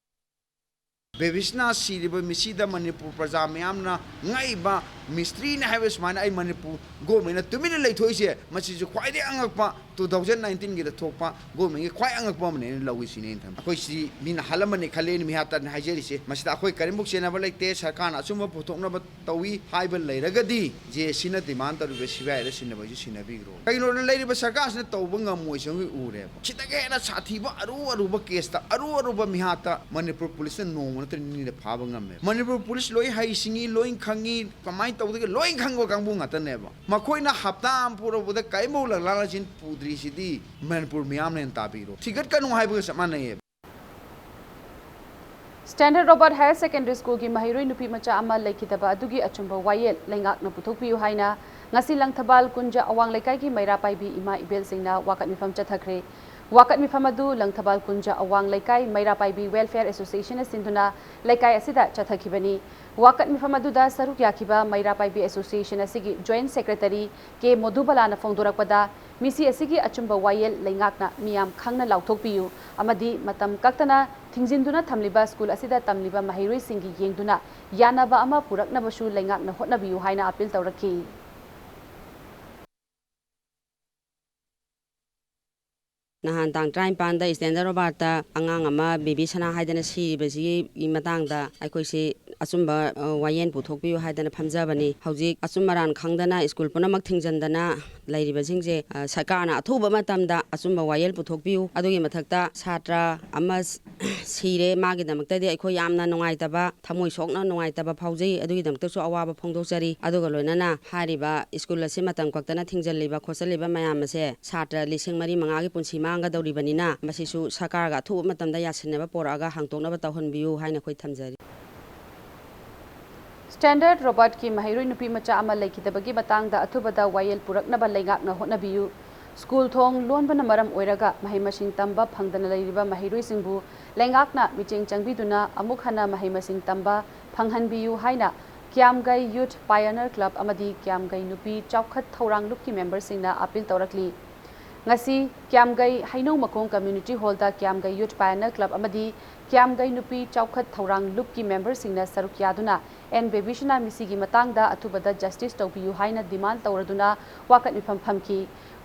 ꯕꯦꯕꯤꯁꯅꯥ ꯁꯤꯔꯤꯕ ꯃꯤꯁꯤꯗ ꯃꯅꯤꯄꯨꯔ ꯄ꯭ꯔꯖꯥ ꯃꯌꯥꯝꯅ ꯉꯛꯏꯕ ꯃꯤꯁꯇ꯭ꯔꯤꯅꯤ ꯍꯥꯏꯕ ꯁꯨꯃꯥꯏꯅ ꯑꯩ ꯃꯅꯤꯄꯨꯔ ꯒꯣꯔꯃꯦꯟꯅ ꯇꯨꯃꯤꯟꯅ ꯂꯩꯊꯣꯛꯏꯁꯦ, ꯃꯁꯤꯁꯨ ꯈ꯭ꯋꯥꯏꯗꯒꯤ ꯑꯉꯛꯄ, ꯇꯨ ꯊꯥꯎꯖꯟ ꯅꯥꯏꯟꯇꯤꯟꯒꯤꯗ ꯊꯣꯛꯄ ꯒꯣꯔꯃꯦꯟꯒꯤ ꯈ꯭ꯋꯥꯏ ꯑꯉꯛꯄ ꯑꯃꯅꯦꯅ ꯂꯧꯏ ꯁꯤꯅꯦ ꯑꯩꯅ ꯊꯝꯃꯤ꯫ ꯑꯩꯈꯣꯏ ꯁꯤ ꯃꯤꯅ ꯍꯥꯠꯂꯝꯃꯅꯤ ꯈꯜꯂꯦꯅ ꯃꯤꯍꯥꯠ ꯇꯥꯗꯅ ꯍꯥꯏꯖꯔꯤꯁꯦ꯫ ꯃꯁꯤꯗ ꯑꯩꯈꯣꯏ ꯀꯔꯤꯝꯐꯥꯎ ꯆꯦꯟꯅꯕ ꯂꯩꯇꯦ꯫ ꯁꯔꯀꯥꯔꯅ ꯑꯆꯨꯝꯕ ꯄꯨꯊꯣꯛꯅꯕ ꯇꯧꯏ ꯍꯥꯏꯕ ꯂꯩꯔꯒꯗꯤ, ꯖꯦ ꯁꯤꯅ ꯗꯤꯃꯥꯟ ꯇꯧꯔꯤꯕ ꯁꯤꯕꯤꯑꯥꯏꯗ ꯁꯤꯟꯅꯕꯁꯨ ꯁꯤꯟꯅꯕꯤꯈ꯭ꯔꯣ꯫ ꯀꯩꯒꯤꯅꯣꯗ ꯂꯩꯔꯤꯕ ꯁꯔꯀꯥꯔꯁꯤꯅ ꯇꯧꯕ ꯉꯝꯃꯣꯏꯁꯦ ꯑꯩꯈꯣꯏ ꯎꯔꯦꯕ꯫ ꯁꯤꯗꯒꯤ ꯍꯦꯟꯅ ꯁꯥꯊꯤꯕ ꯑꯔꯨ ꯑꯔꯨꯕ ꯀꯦꯁꯇ, ꯑꯔꯨ ꯑꯔꯨꯕ ꯃꯤꯍꯥꯠꯇ ꯃꯅꯤꯄꯨꯔ ꯄꯨꯂꯤꯁꯅ ꯅꯣꯡꯃ ꯅꯠꯇ꯭ꯔ ꯅꯤꯅꯤꯗ ꯐꯥꯕ ꯉꯝꯃꯦ꯫ ꯃꯅꯤꯄꯨꯔ ꯄꯨꯂꯤꯁ ꯂꯣꯏ ꯍꯩ ꯁꯤꯡꯉꯤ, ꯂꯣꯏ ꯈꯪꯉꯤ, ꯀꯃꯥꯏꯅ ꯇꯧꯗꯒꯦ ꯂꯣꯏ ꯈꯪꯕ ꯀꯥꯡꯕꯨ ꯉꯥꯛꯇꯅꯦꯕ꯫ ꯃꯈꯣꯏꯅ ꯍꯞꯇꯥ ꯑꯃ ꯄꯨꯔꯛꯄꯗ ꯀꯔꯤꯝꯐꯥꯎ ꯂꯛꯂꯥ ꯂꯛꯁꯤꯟ ꯄꯨꯗ꯭ꯔꯤꯁꯤꯗꯤ ꯃꯅꯤꯄꯨꯔ ꯃꯤꯌꯥꯝꯅ ꯍꯦꯟꯅ ꯇꯥꯕꯤꯔꯣ꯫ ꯊꯤꯒꯠꯀꯅꯨ ꯍꯥꯏꯕꯒ ꯆꯞ ꯃꯥꯟꯅꯩꯌꯦꯕ꯫ ꯁ꯭ꯇꯦꯟꯗꯔꯗ ꯔꯣꯕꯥꯔꯠ ꯍꯥꯌꯔ ꯁꯦꯀꯦꯟꯗꯔꯤ ꯁ꯭ꯀꯨꯜꯒꯤ ꯃꯍꯩꯔꯣꯏ ꯅꯨꯄꯤ ꯃꯆꯥ ꯑꯃ ꯂꯩꯈꯤꯗꯕ ꯑꯗꯨꯒꯤ ꯑꯆꯨꯝꯕ ꯋꯥꯌꯦꯜ ꯂꯩꯉꯥꯛꯅ ꯄꯨꯊꯣꯛꯄꯤꯌꯨ ꯍꯥꯏꯅ ꯉꯁꯤ ꯂꯪꯊꯕꯥꯜ ꯀꯨꯟꯖ ꯑꯋꯥꯡ ꯂꯩꯀꯥꯏꯒꯤ ꯃꯩꯔꯥ ꯄꯥꯏꯕꯤ ꯏꯃꯥ ꯏꯕꯦꯜꯁꯤꯡꯅ ꯋꯥꯀꯠ ꯃꯤꯐꯝ ꯆꯠꯊꯈ꯭ꯔꯦ꯫ ꯋꯥꯀꯠ ꯃꯤꯐꯝ ꯑꯗꯨ ꯂꯪꯊꯕꯥꯜ ꯀꯨꯟꯖ ꯑꯋꯥꯡ ꯂꯩꯀꯥꯏ ꯃꯩꯔꯥ ꯄꯥꯏꯕꯤ ꯋꯦꯜꯐꯤꯌꯔ ꯑꯦꯁꯣꯁꯤꯌꯦꯁꯟꯅ ꯁꯤꯟꯗꯨꯅ ꯂꯩꯀꯥꯏ ꯑꯁꯤꯗ ꯆꯠꯊꯈꯤꯕꯅꯤ꯫ ꯋꯥꯀꯠ ꯃꯤꯐꯝ ꯑꯗꯨꯗ ꯁꯔꯨꯛ ꯌꯥꯈꯤꯕ ꯃꯩꯔꯥ ꯄꯥꯏꯕꯤ ꯑꯦꯁꯣꯁꯤꯌꯦꯁꯟ ꯑꯁꯤꯒꯤ ꯖꯣꯏꯟꯠ ꯁꯦꯀ꯭ꯔꯦꯇꯔꯤ ꯀꯦ ꯃꯣꯗꯨꯕꯂꯥꯅ ꯐꯣꯡꯗꯣꯔꯛꯄꯗ, ꯃꯤꯁꯤ ꯑꯁꯤꯒꯤ ꯑꯆꯨꯝꯕ ꯋꯥꯌꯦꯜ ꯂꯩꯉꯥꯛꯅ ꯃꯤꯌꯥꯝ ꯈꯪꯅ ꯂꯥꯎꯊꯣꯛꯄꯤꯌꯨ ꯑꯃꯗꯤ ꯃꯇꯝ ꯀꯛꯇꯅ ꯊꯤꯡꯖꯤꯟꯗꯨꯅ ꯊꯝꯂꯤꯕ ꯁ꯭ꯀꯨꯜ ꯑꯁꯤꯗ ꯇꯝꯂꯤꯕ ꯃꯍꯩꯔꯣꯏꯁꯤꯡꯒꯤ ꯌꯦꯡꯗꯨꯅ ꯌꯥꯅꯕ ꯑꯃ ꯄꯨꯔꯛꯅꯕꯁꯨ ꯂꯩꯉꯥꯛꯅ ꯍꯣꯠꯅꯕꯤꯌꯨ ꯍꯥꯏꯅ ꯑꯥꯄꯤꯜ ꯇꯧꯔꯛꯈꯤ꯫ ꯅꯍꯥꯟ ꯇꯥꯡ ꯇꯔꯥꯅꯤꯄꯥꯟꯗ ꯁ꯭ꯇꯦꯟꯗꯔꯗ ꯔꯣꯕꯥꯔꯠꯇ ꯑꯉꯥꯡ ꯑꯃ ꯕꯦꯕꯤ ꯁꯅꯥ ꯍꯥꯏꯗꯅ ꯁꯤꯔꯤꯕꯁꯤꯒꯤ ꯃꯇꯥꯡꯗ ꯑꯩꯈꯣꯏꯁꯤ ꯑꯆꯨꯝꯕ, ꯑ, ꯋꯥꯌꯦꯜ ꯄꯨꯊꯣꯛꯄꯤꯌꯨ ꯍꯥꯏꯗꯅ ꯐꯝꯖꯕꯅꯤ꯫ ꯍꯧꯖꯤꯛ ꯑꯆꯨꯝ ꯑꯔꯥꯟ ꯈꯪꯗꯅ ꯁ꯭ꯀꯨꯜ ꯄꯨꯝꯅꯃꯛ ꯊꯤꯡꯖꯤꯟꯗꯅ ꯂꯩꯔꯤꯕꯁꯤꯡꯁꯦ, ꯑ, ꯁꯔꯀꯥꯔꯅ ꯑꯊꯨꯕ ꯃꯇꯝꯗ ꯑꯆꯨꯝꯕ ꯋꯥꯌꯦꯜ ꯄꯨꯊꯣꯛꯄꯤꯌꯨ꯫ ꯑꯗꯨꯒꯤ ꯃꯊꯛꯇ ꯁꯥꯇ꯭ꯔ ꯑꯃ ꯁ-, ꯁꯤꯔꯦ, ꯃꯥꯒꯤꯗꯃꯛꯇꯗꯤ ꯑꯩꯈꯣꯏ ꯌꯥꯝꯅ ꯅꯨꯡꯉꯥꯏꯇꯕ, ꯊꯃꯣꯏ ꯁꯣꯛꯅ ꯅꯨꯡꯉꯥꯏꯇꯕ ꯐꯥꯎꯖꯩ꯫ ꯑꯗꯨꯒꯤꯗꯃꯛꯇꯁꯨ ꯑꯋꯥꯕ ꯐꯣꯡꯗꯣꯛꯆꯔꯤ꯫ ꯑꯗꯨꯒ ꯂꯣꯏꯅꯅ ꯍꯥꯏꯔꯤꯕ ꯁ꯭ꯀꯨꯜ ꯑꯁꯤ ꯃꯇꯝ ꯀꯛꯇꯅ ꯊꯤꯡꯖꯤꯜꯂꯤꯕ ꯈꯣꯠꯆꯜꯂꯤꯕ ꯃꯌꯥꯝ ꯑꯁꯦ ꯁꯥꯇ꯭ꯔ ꯂꯤꯁꯤꯡ ꯃꯔꯤ ꯃꯉꯥꯒꯤ ꯄꯨꯟꯁꯤ ꯃꯥꯡꯒꯗꯧꯔꯤꯕꯅꯤꯅ, ꯃꯁꯤꯁꯨ ꯁꯔꯀꯥꯔꯒ ꯑꯊꯨꯕ ꯃꯇꯝꯗ ꯌꯥꯁꯤꯟꯅꯕ ꯄꯣꯔꯛꯑꯒ ꯍꯥꯡꯗꯣꯛꯅꯕ ꯇꯧꯍꯟꯕꯤꯌꯨ ꯍꯥꯏꯅ ꯑꯩꯈꯣꯏ ꯊꯝꯖꯔꯤ꯫ ꯁ꯭ꯇꯦꯟꯗꯔꯗ ꯔꯣꯕꯥꯔꯠꯀꯤ ꯃꯍꯩꯔꯣꯏ ꯅꯨꯄꯤ ꯃꯆꯥ ꯑꯃ ꯂꯩꯈꯤꯗꯕꯒꯤ ꯃꯇꯥꯡꯗ ꯑꯊꯨꯕꯗ ꯋꯥꯌꯦꯜ ꯄꯨꯔꯛꯅꯕ ꯂꯩꯉꯥꯛꯅ ꯍꯣꯠꯅꯕꯤꯌꯨ꯫ ꯁ꯭ꯀꯨꯜ ꯊꯣꯡ ꯂꯣꯟꯕꯅ ꯃꯔꯝ ꯑꯣꯏꯔꯒ ꯃꯍꯩ ꯃꯁꯤꯡ ꯇꯝꯕ ꯐꯪꯗꯅ ꯂꯩꯔꯤꯕ ꯃꯍꯩꯔꯣꯏꯁꯤꯡꯕꯨ ꯂꯩꯉꯥꯛꯅ ꯃꯤꯠꯌꯦꯡ ꯆꯪꯕꯤꯗꯨꯅ ꯑꯃꯨꯛ ꯍꯟꯅ ꯃꯍꯩ ꯃꯁꯤꯡ ꯇꯝꯕ ꯐꯪꯍꯟꯕꯤꯌꯨ ꯍꯥꯏꯅ ꯀ꯭ꯌꯥꯝꯒꯩ ꯌꯨꯊ ꯄꯥꯏꯑꯣꯅꯤꯌꯔ ꯀ꯭ꯂꯕ ꯑꯃꯗꯤ ꯀ꯭ꯌꯥꯝꯒꯩ ꯅꯨꯄꯤ ꯆꯥꯎꯈꯠ ꯊꯧꯔꯥꯡ ꯂꯨꯞꯀꯤ ꯃꯦꯝꯕꯔꯁꯤꯡꯅ ꯑꯥꯄꯤꯜ ꯇꯧꯔꯛꯂꯤ꯫ ꯉꯁꯤ ꯀ꯭ꯌꯥꯝꯒꯩ ꯍꯩꯅꯧ ꯃꯈꯣꯡ ꯀꯝꯃ꯭ꯌꯨꯅꯤꯇꯤ ꯍꯣꯜꯗ ꯀ꯭ꯌꯥꯝꯒꯩ ꯌꯨꯊ ꯄꯥꯏꯑꯣꯅꯤꯌꯔ ꯀ꯭ꯂꯕ ꯑꯃꯗꯤ ꯀ꯭ꯌꯥꯝꯒꯩ ꯅꯨꯄꯤ ꯆꯥꯎꯈꯠ ꯊꯧꯔꯥꯡ ꯂꯨꯞꯀꯤ ꯃꯦꯝꯕꯔꯁꯤꯡꯅ ꯁꯔꯨꯛ ꯌꯥꯗꯨꯅ ꯑꯦꯟ ꯕꯦꯕꯤꯁꯅ ꯃꯤꯁꯤꯒꯤ ꯃꯇꯥꯡꯗ ꯑꯊꯨꯕꯗ justice ꯇꯧꯕꯤꯌꯨ ꯍꯥꯏꯅ demand ꯇꯧꯔꯗꯨꯅ ꯋꯥꯀꯠ ꯃꯤꯐꯝ ꯐꯝꯈꯤ꯫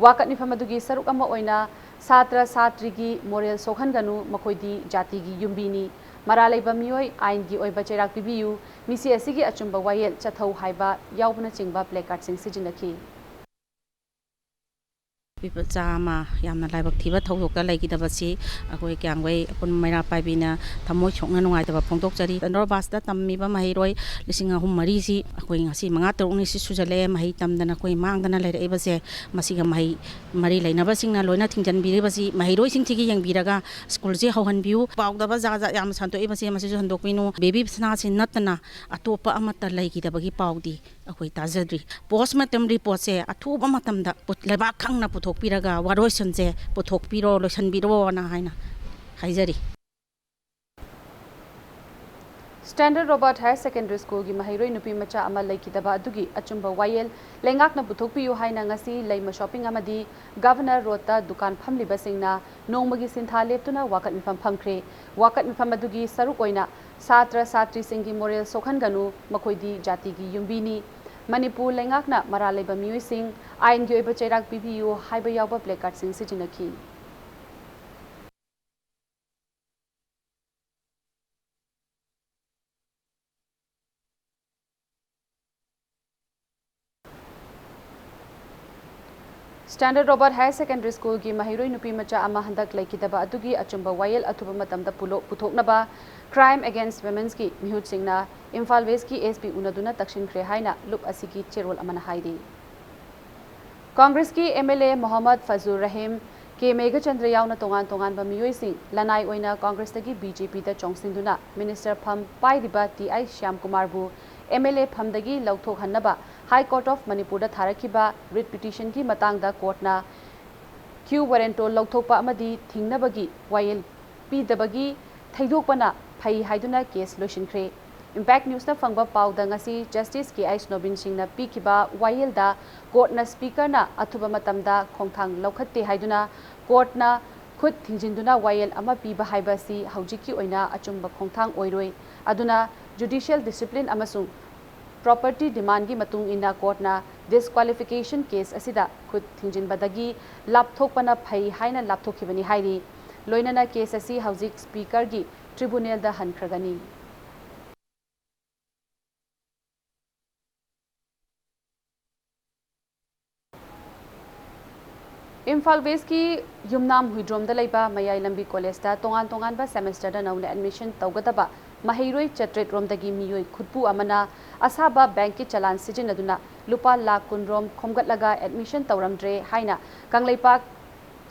ꯋꯥꯀꯠ ꯃꯤꯐꯝ ꯑꯗꯨꯒꯤ ꯁꯔꯨꯛ ꯑꯃ ꯑꯣꯏꯅ ꯁꯥꯇ꯭ꯔ ꯁꯥꯇ꯭ꯔꯤꯒꯤ moral ꯁꯣꯛꯍꯟꯒꯅꯨ, ꯃꯈꯣꯏꯗꯤ ꯖꯥꯇꯤꯒꯤ ꯌꯨꯝꯕꯤꯅꯤ, ꯃꯔꯥꯜ ꯂꯩꯕ ꯃꯤꯑꯣꯏ ꯑꯥꯏꯟꯒꯤ ꯑꯣꯏꯕ ꯆꯩꯔꯥꯛ ꯄꯤꯕꯤꯌꯨ, ꯃꯤꯁꯤ ꯑꯁꯤꯒꯤ ꯑꯆꯨꯝꯕ ꯋꯥꯌꯦꯜ ꯆꯠꯊꯧ ꯍꯥꯏꯕ ꯌꯥꯎꯕꯅꯆꯤꯡꯕ placardꯁꯤꯡ ꯁꯤꯖꯤꯟꯅꯈꯤ꯫ ꯄꯤꯕ ꯆꯥ ꯑꯃ ꯌꯥꯝꯅ ꯂꯥꯏꯕꯛ ꯊꯤꯕ ꯊꯧꯗꯣꯛꯇ ꯂꯩꯈꯤꯗꯕꯁꯤ ꯑꯩꯈꯣꯏ ꯀꯤꯌꯥꯝꯒꯩ ꯑꯄꯨꯟꯕ ꯃꯩꯔꯥ ꯄꯥꯏꯕꯤꯅ ꯊꯃꯣꯏ ꯁꯣꯛꯅ ꯅꯨꯡꯉꯥꯏꯇꯕ ꯐꯣꯡꯗꯣꯛꯆꯔꯤ꯫ ꯆꯟꯗ꯭ꯔꯣꯕꯥꯁꯇ ꯇꯝꯃꯤꯕ ꯃꯍꯩꯔꯣꯏ ꯂꯤꯁꯤꯡ ꯑꯍꯨꯝ ꯃꯔꯤꯁꯤ ꯑꯩꯈꯣꯏ ꯉꯁꯤ ꯃꯉꯥ ꯇꯔꯨꯛꯅꯤ ꯁꯤ ꯁꯨꯖꯜꯂꯛꯑꯦ ꯃꯍꯩ ꯇꯝꯗꯅ ꯑꯩꯈꯣꯏ ꯃꯥꯡꯗꯅ ꯂꯩꯔꯛꯏꯕꯁꯦ꯫ ꯃꯁꯤꯒ ꯃꯍꯩ ꯃꯔꯤ ꯂꯩꯅꯕꯁꯤꯡꯅ ꯂꯣꯏꯅ ꯊꯤꯡꯖꯤꯟꯕꯤꯔꯤꯕꯁꯤ ꯃꯍꯩꯔꯣꯏꯁꯤꯡꯁꯤꯒꯤ ꯌꯦꯡꯕꯤꯔꯒ ꯁ꯭ꯀꯨꯜꯁꯦ ꯍꯧꯍꯟꯕꯤꯌꯨ꯫ ꯄꯥꯎꯗꯕ ꯖꯥꯠ ꯖꯥꯠ ꯌꯥꯝꯅ ꯁꯟꯗꯣꯛꯏꯕꯁꯦ ꯃꯁꯤꯁꯨ ꯍꯟꯗꯣꯛꯄꯤꯅꯨ꯫ ꯕꯦꯕꯤ ꯁꯅꯥꯁꯤ ꯅꯠꯇꯅ ꯑꯇꯣꯞꯄ ꯑꯃꯠꯇ ꯂꯩꯈꯤꯗꯕꯒꯤ ꯄꯥꯎꯗꯤ ꯑꯩꯈꯣꯏ ꯇꯥꯖꯗ꯭ꯔꯤ꯫ Post mortem reportꯁꯦ ꯑꯊꯨꯕ ꯃꯇꯝꯗ ꯄꯨ-, ꯂꯩꯕꯥꯛ ꯈꯪꯅ ꯄꯨꯊꯣꯛꯄꯤꯔꯒ ꯋꯥꯔꯣꯏꯁꯤꯟꯁꯦ ꯄꯨꯊꯣꯛꯄꯤꯔꯣ, ꯂꯣꯏꯁꯤꯟꯕꯤꯔꯣꯅ ꯍꯥꯏꯅ ꯍꯥꯏꯖꯔꯤ꯫ Standard Robert Higher Secondary Schoolꯒꯤ ꯃꯍꯩꯔꯣꯏ ꯅꯨꯄꯤ ꯃꯆꯥ ꯑꯃ ꯂꯩꯈꯤꯗꯕ ꯑꯗꯨꯒꯤ ꯑꯆꯨꯝꯕ ꯋꯥꯌꯦꯜ ꯂꯩꯉꯥꯛꯅ ꯄꯨꯊꯣꯛꯄꯤꯌꯨ ꯍꯥꯏꯅ ꯉꯁꯤ ꯂꯩꯃ shopping ꯑꯃꯗꯤ Governor Roadꯇ ꯗꯨꯀꯥꯟ ꯐꯝꯂꯤꯕꯁꯤꯡꯅ ꯅꯣꯡꯃꯒꯤ ꯁꯤꯟꯊꯥ ꯂꯦꯞꯇꯨꯅ ꯋꯥꯀꯠ ꯃꯤꯐꯝ ꯐꯝꯈ꯭ꯔꯦ꯫ ꯋꯥꯀꯠ ꯃꯤꯐꯝ ꯑꯗꯨꯒꯤ ꯁꯔꯨꯛ ꯑꯣꯏꯅ ꯁꯥꯇ꯭ꯔ ꯁꯥꯇ꯭ꯔꯤꯁꯤꯡꯒꯤ moral ꯁꯣꯛꯍꯟꯒꯅꯨ, ꯃꯈꯣꯏꯗꯤ ꯖꯥꯇꯤꯒꯤ ꯌꯨꯝꯕꯤꯅꯤ꯫ ꯃꯅꯤꯄꯨꯔ ꯂꯩꯉꯥꯛꯅ ꯃꯔꯥꯜ ꯂꯩꯕ ꯃꯤꯑꯣꯏꯁꯤꯡ ꯑꯥꯏꯟꯒꯤ ꯑꯣꯏꯕ ꯆꯩꯔꯥꯛ ꯄꯤꯕꯤꯌꯨ ꯍꯥꯏꯕ ꯌꯥꯎꯕ placardꯁꯤꯡ ꯁꯤꯖꯤꯟꯅꯈꯤ꯫ Standard Robert Higher Secondary Schoolꯒꯤ ꯃꯍꯩꯔꯣꯏ ꯅꯨꯄꯤ ꯃꯆꯥ ꯑꯃ ꯍꯟꯗꯛ ꯂꯩꯈꯤꯗꯕ ꯑꯗꯨꯒꯤ ꯑꯆꯨꯝꯕ ꯋꯥꯌꯦꯜ ꯑꯊꯨꯕ ꯃꯇꯝꯗ ꯄꯨꯂꯣ-, ꯄꯨꯊꯣꯛꯅꯕ Crime Against Womenꯒꯤ ꯃꯤꯍꯨꯠꯁꯤꯡꯅ ꯏꯝꯐꯥꯜ Westꯀꯤ SP ꯎꯅꯗꯨꯅ ꯇꯛꯁꯤꯟꯈ꯭ꯔꯦ ꯍꯥꯏꯅ ꯂꯨꯞ ꯑꯁꯤꯒꯤ ꯆꯦꯔꯣꯜ ꯑꯃꯅ ꯍꯥꯏꯔꯤ꯫ ꯀꯪꯒ꯭ꯔꯦꯁꯀꯤ MLA ꯃꯣꯍꯝꯃꯗ ꯐꯖꯨꯔ ꯔꯍꯤꯝ, ꯀꯦ ꯃꯦꯘꯆꯟꯗ꯭ꯔ ꯌꯥꯎꯅ ꯇꯣꯉꯥꯟ ꯇꯣꯉꯥꯟꯕ ꯃꯤꯑꯣꯏꯁꯤꯡ ꯂꯅꯥꯏ ꯑꯣꯏꯅ ꯀꯪꯒ꯭ꯔꯦꯁꯇꯒꯤ BJPꯗ ꯆꯣꯡꯁꯤꯟꯗꯨꯅ minister ꯐꯝ ꯄꯥꯏꯔꯤꯕ ꯇꯤ ꯑꯥꯏ ꯁ꯭ꯌꯥꯝꯀꯨꯃꯥꯔꯕꯨ MLA ꯐꯝꯗꯒꯤ ꯂꯧꯊꯣꯛꯍꯟꯅꯕ High Court of ꯃꯅꯤꯄꯨꯔꯗ ꯊꯥꯔꯛꯈꯤꯕ writ petitionꯒꯤ ꯃꯇꯥꯡꯗ courtꯅ quo warranto ꯂꯧꯊꯣꯛꯄ ꯑꯃꯗꯤ ꯊꯤꯡꯅꯕꯒꯤ ꯋꯥꯌꯦꯜ ꯄꯤꯗꯕꯒꯤ ꯊꯩꯗꯣꯛꯄꯅ ꯐꯩ ꯍꯥꯏꯗꯨꯅ case ꯂꯣꯏꯁꯤꯟꯈ꯭ꯔꯦ꯫ Impact Newsꯅ ꯐꯪꯕ ꯄꯥꯎꯗ ꯉꯁꯤ Justice ꯀꯦ ꯑꯥꯏ ꯁ꯭ꯅꯣꯕꯤꯟ ꯁꯤꯡꯅ ꯄꯤꯈꯤꯕ ꯋꯥꯌꯦꯜꯗ courtꯅ speakerꯅ ꯑꯊꯨꯕ ꯃꯇꯝꯗ ꯈꯣꯡꯊꯥꯡ ꯂꯧꯈꯠꯇꯦ ꯍꯥꯏꯗꯨꯅ courtꯅ ꯈꯨꯠ ꯊꯤꯡꯖꯤꯟꯗꯨꯅ ꯋꯥꯌꯦꯜ ꯑꯃ ꯄꯤꯕ ꯍꯥꯏꯕ ꯑꯁꯤ ꯍꯧꯖꯤꯛꯀꯤ ꯑꯣꯏꯅ ꯑꯆꯨꯝꯕ ꯈꯣꯡꯊꯥꯡ ꯑꯣꯏꯔꯣꯏ꯫ ꯑꯗꯨꯅ judicial discipline ꯑꯃꯁꯨꯡ property demandꯒꯤ ꯃꯇꯨꯡ ꯏꯟꯅ courtꯅ disqualification case ꯑꯁꯤꯗ ꯈꯨꯠ ꯊꯤꯡꯖꯤꯟꯕꯗꯒꯤ ꯂꯥꯞꯊꯣꯛꯄꯅ ꯐꯩ ꯍꯥꯏꯅ ꯂꯥꯞꯊꯣꯛꯈꯤꯕꯅꯤ ꯍꯥꯏꯔꯤ꯫ ꯂꯣꯏꯅꯅ case ꯑꯁꯤ ꯍꯧꯖꯤꯛ speakerꯒꯤ tribunalꯗ ꯍꯟꯈ꯭ꯔꯒꯅꯤ꯫ ꯏꯝꯐꯥꯜ ꯋꯦꯁꯀꯤ ꯌꯨꯝꯅꯥꯝ ꯍꯨꯏꯗ꯭ꯔꯣꯝꯗ ꯂꯩꯕ ꯃꯌꯥꯏ ꯂꯝꯕꯤ ꯀꯣꯂꯦꯖꯇ ꯇꯣꯉꯥꯟ ꯇꯣꯉꯥꯟꯕ semesterꯗ ꯅꯧꯅ admission ꯇꯧꯒꯗꯕ ꯃꯍꯩꯔꯣꯏ ꯆꯥꯇ꯭ꯔꯦꯠ ꯔꯣꯝꯗꯒꯤ ꯃꯤꯑꯣꯏ ꯈꯨꯠꯄꯨ ꯑꯃꯅ ꯑꯁꯥꯕ bankꯀꯤ ꯆꯂꯥꯟ ꯁꯤꯖꯤꯟꯅꯗꯨꯅ ꯂꯨꯄꯥ ꯂꯥꯈ ꯀꯨꯟ ꯔꯣꯝ ꯈꯣꯝꯒꯠꯂꯒ admission ꯇꯧꯔꯝꯗ꯭ꯔꯦ ꯍꯥꯏꯅ ꯀꯪꯂꯩꯄꯥꯛ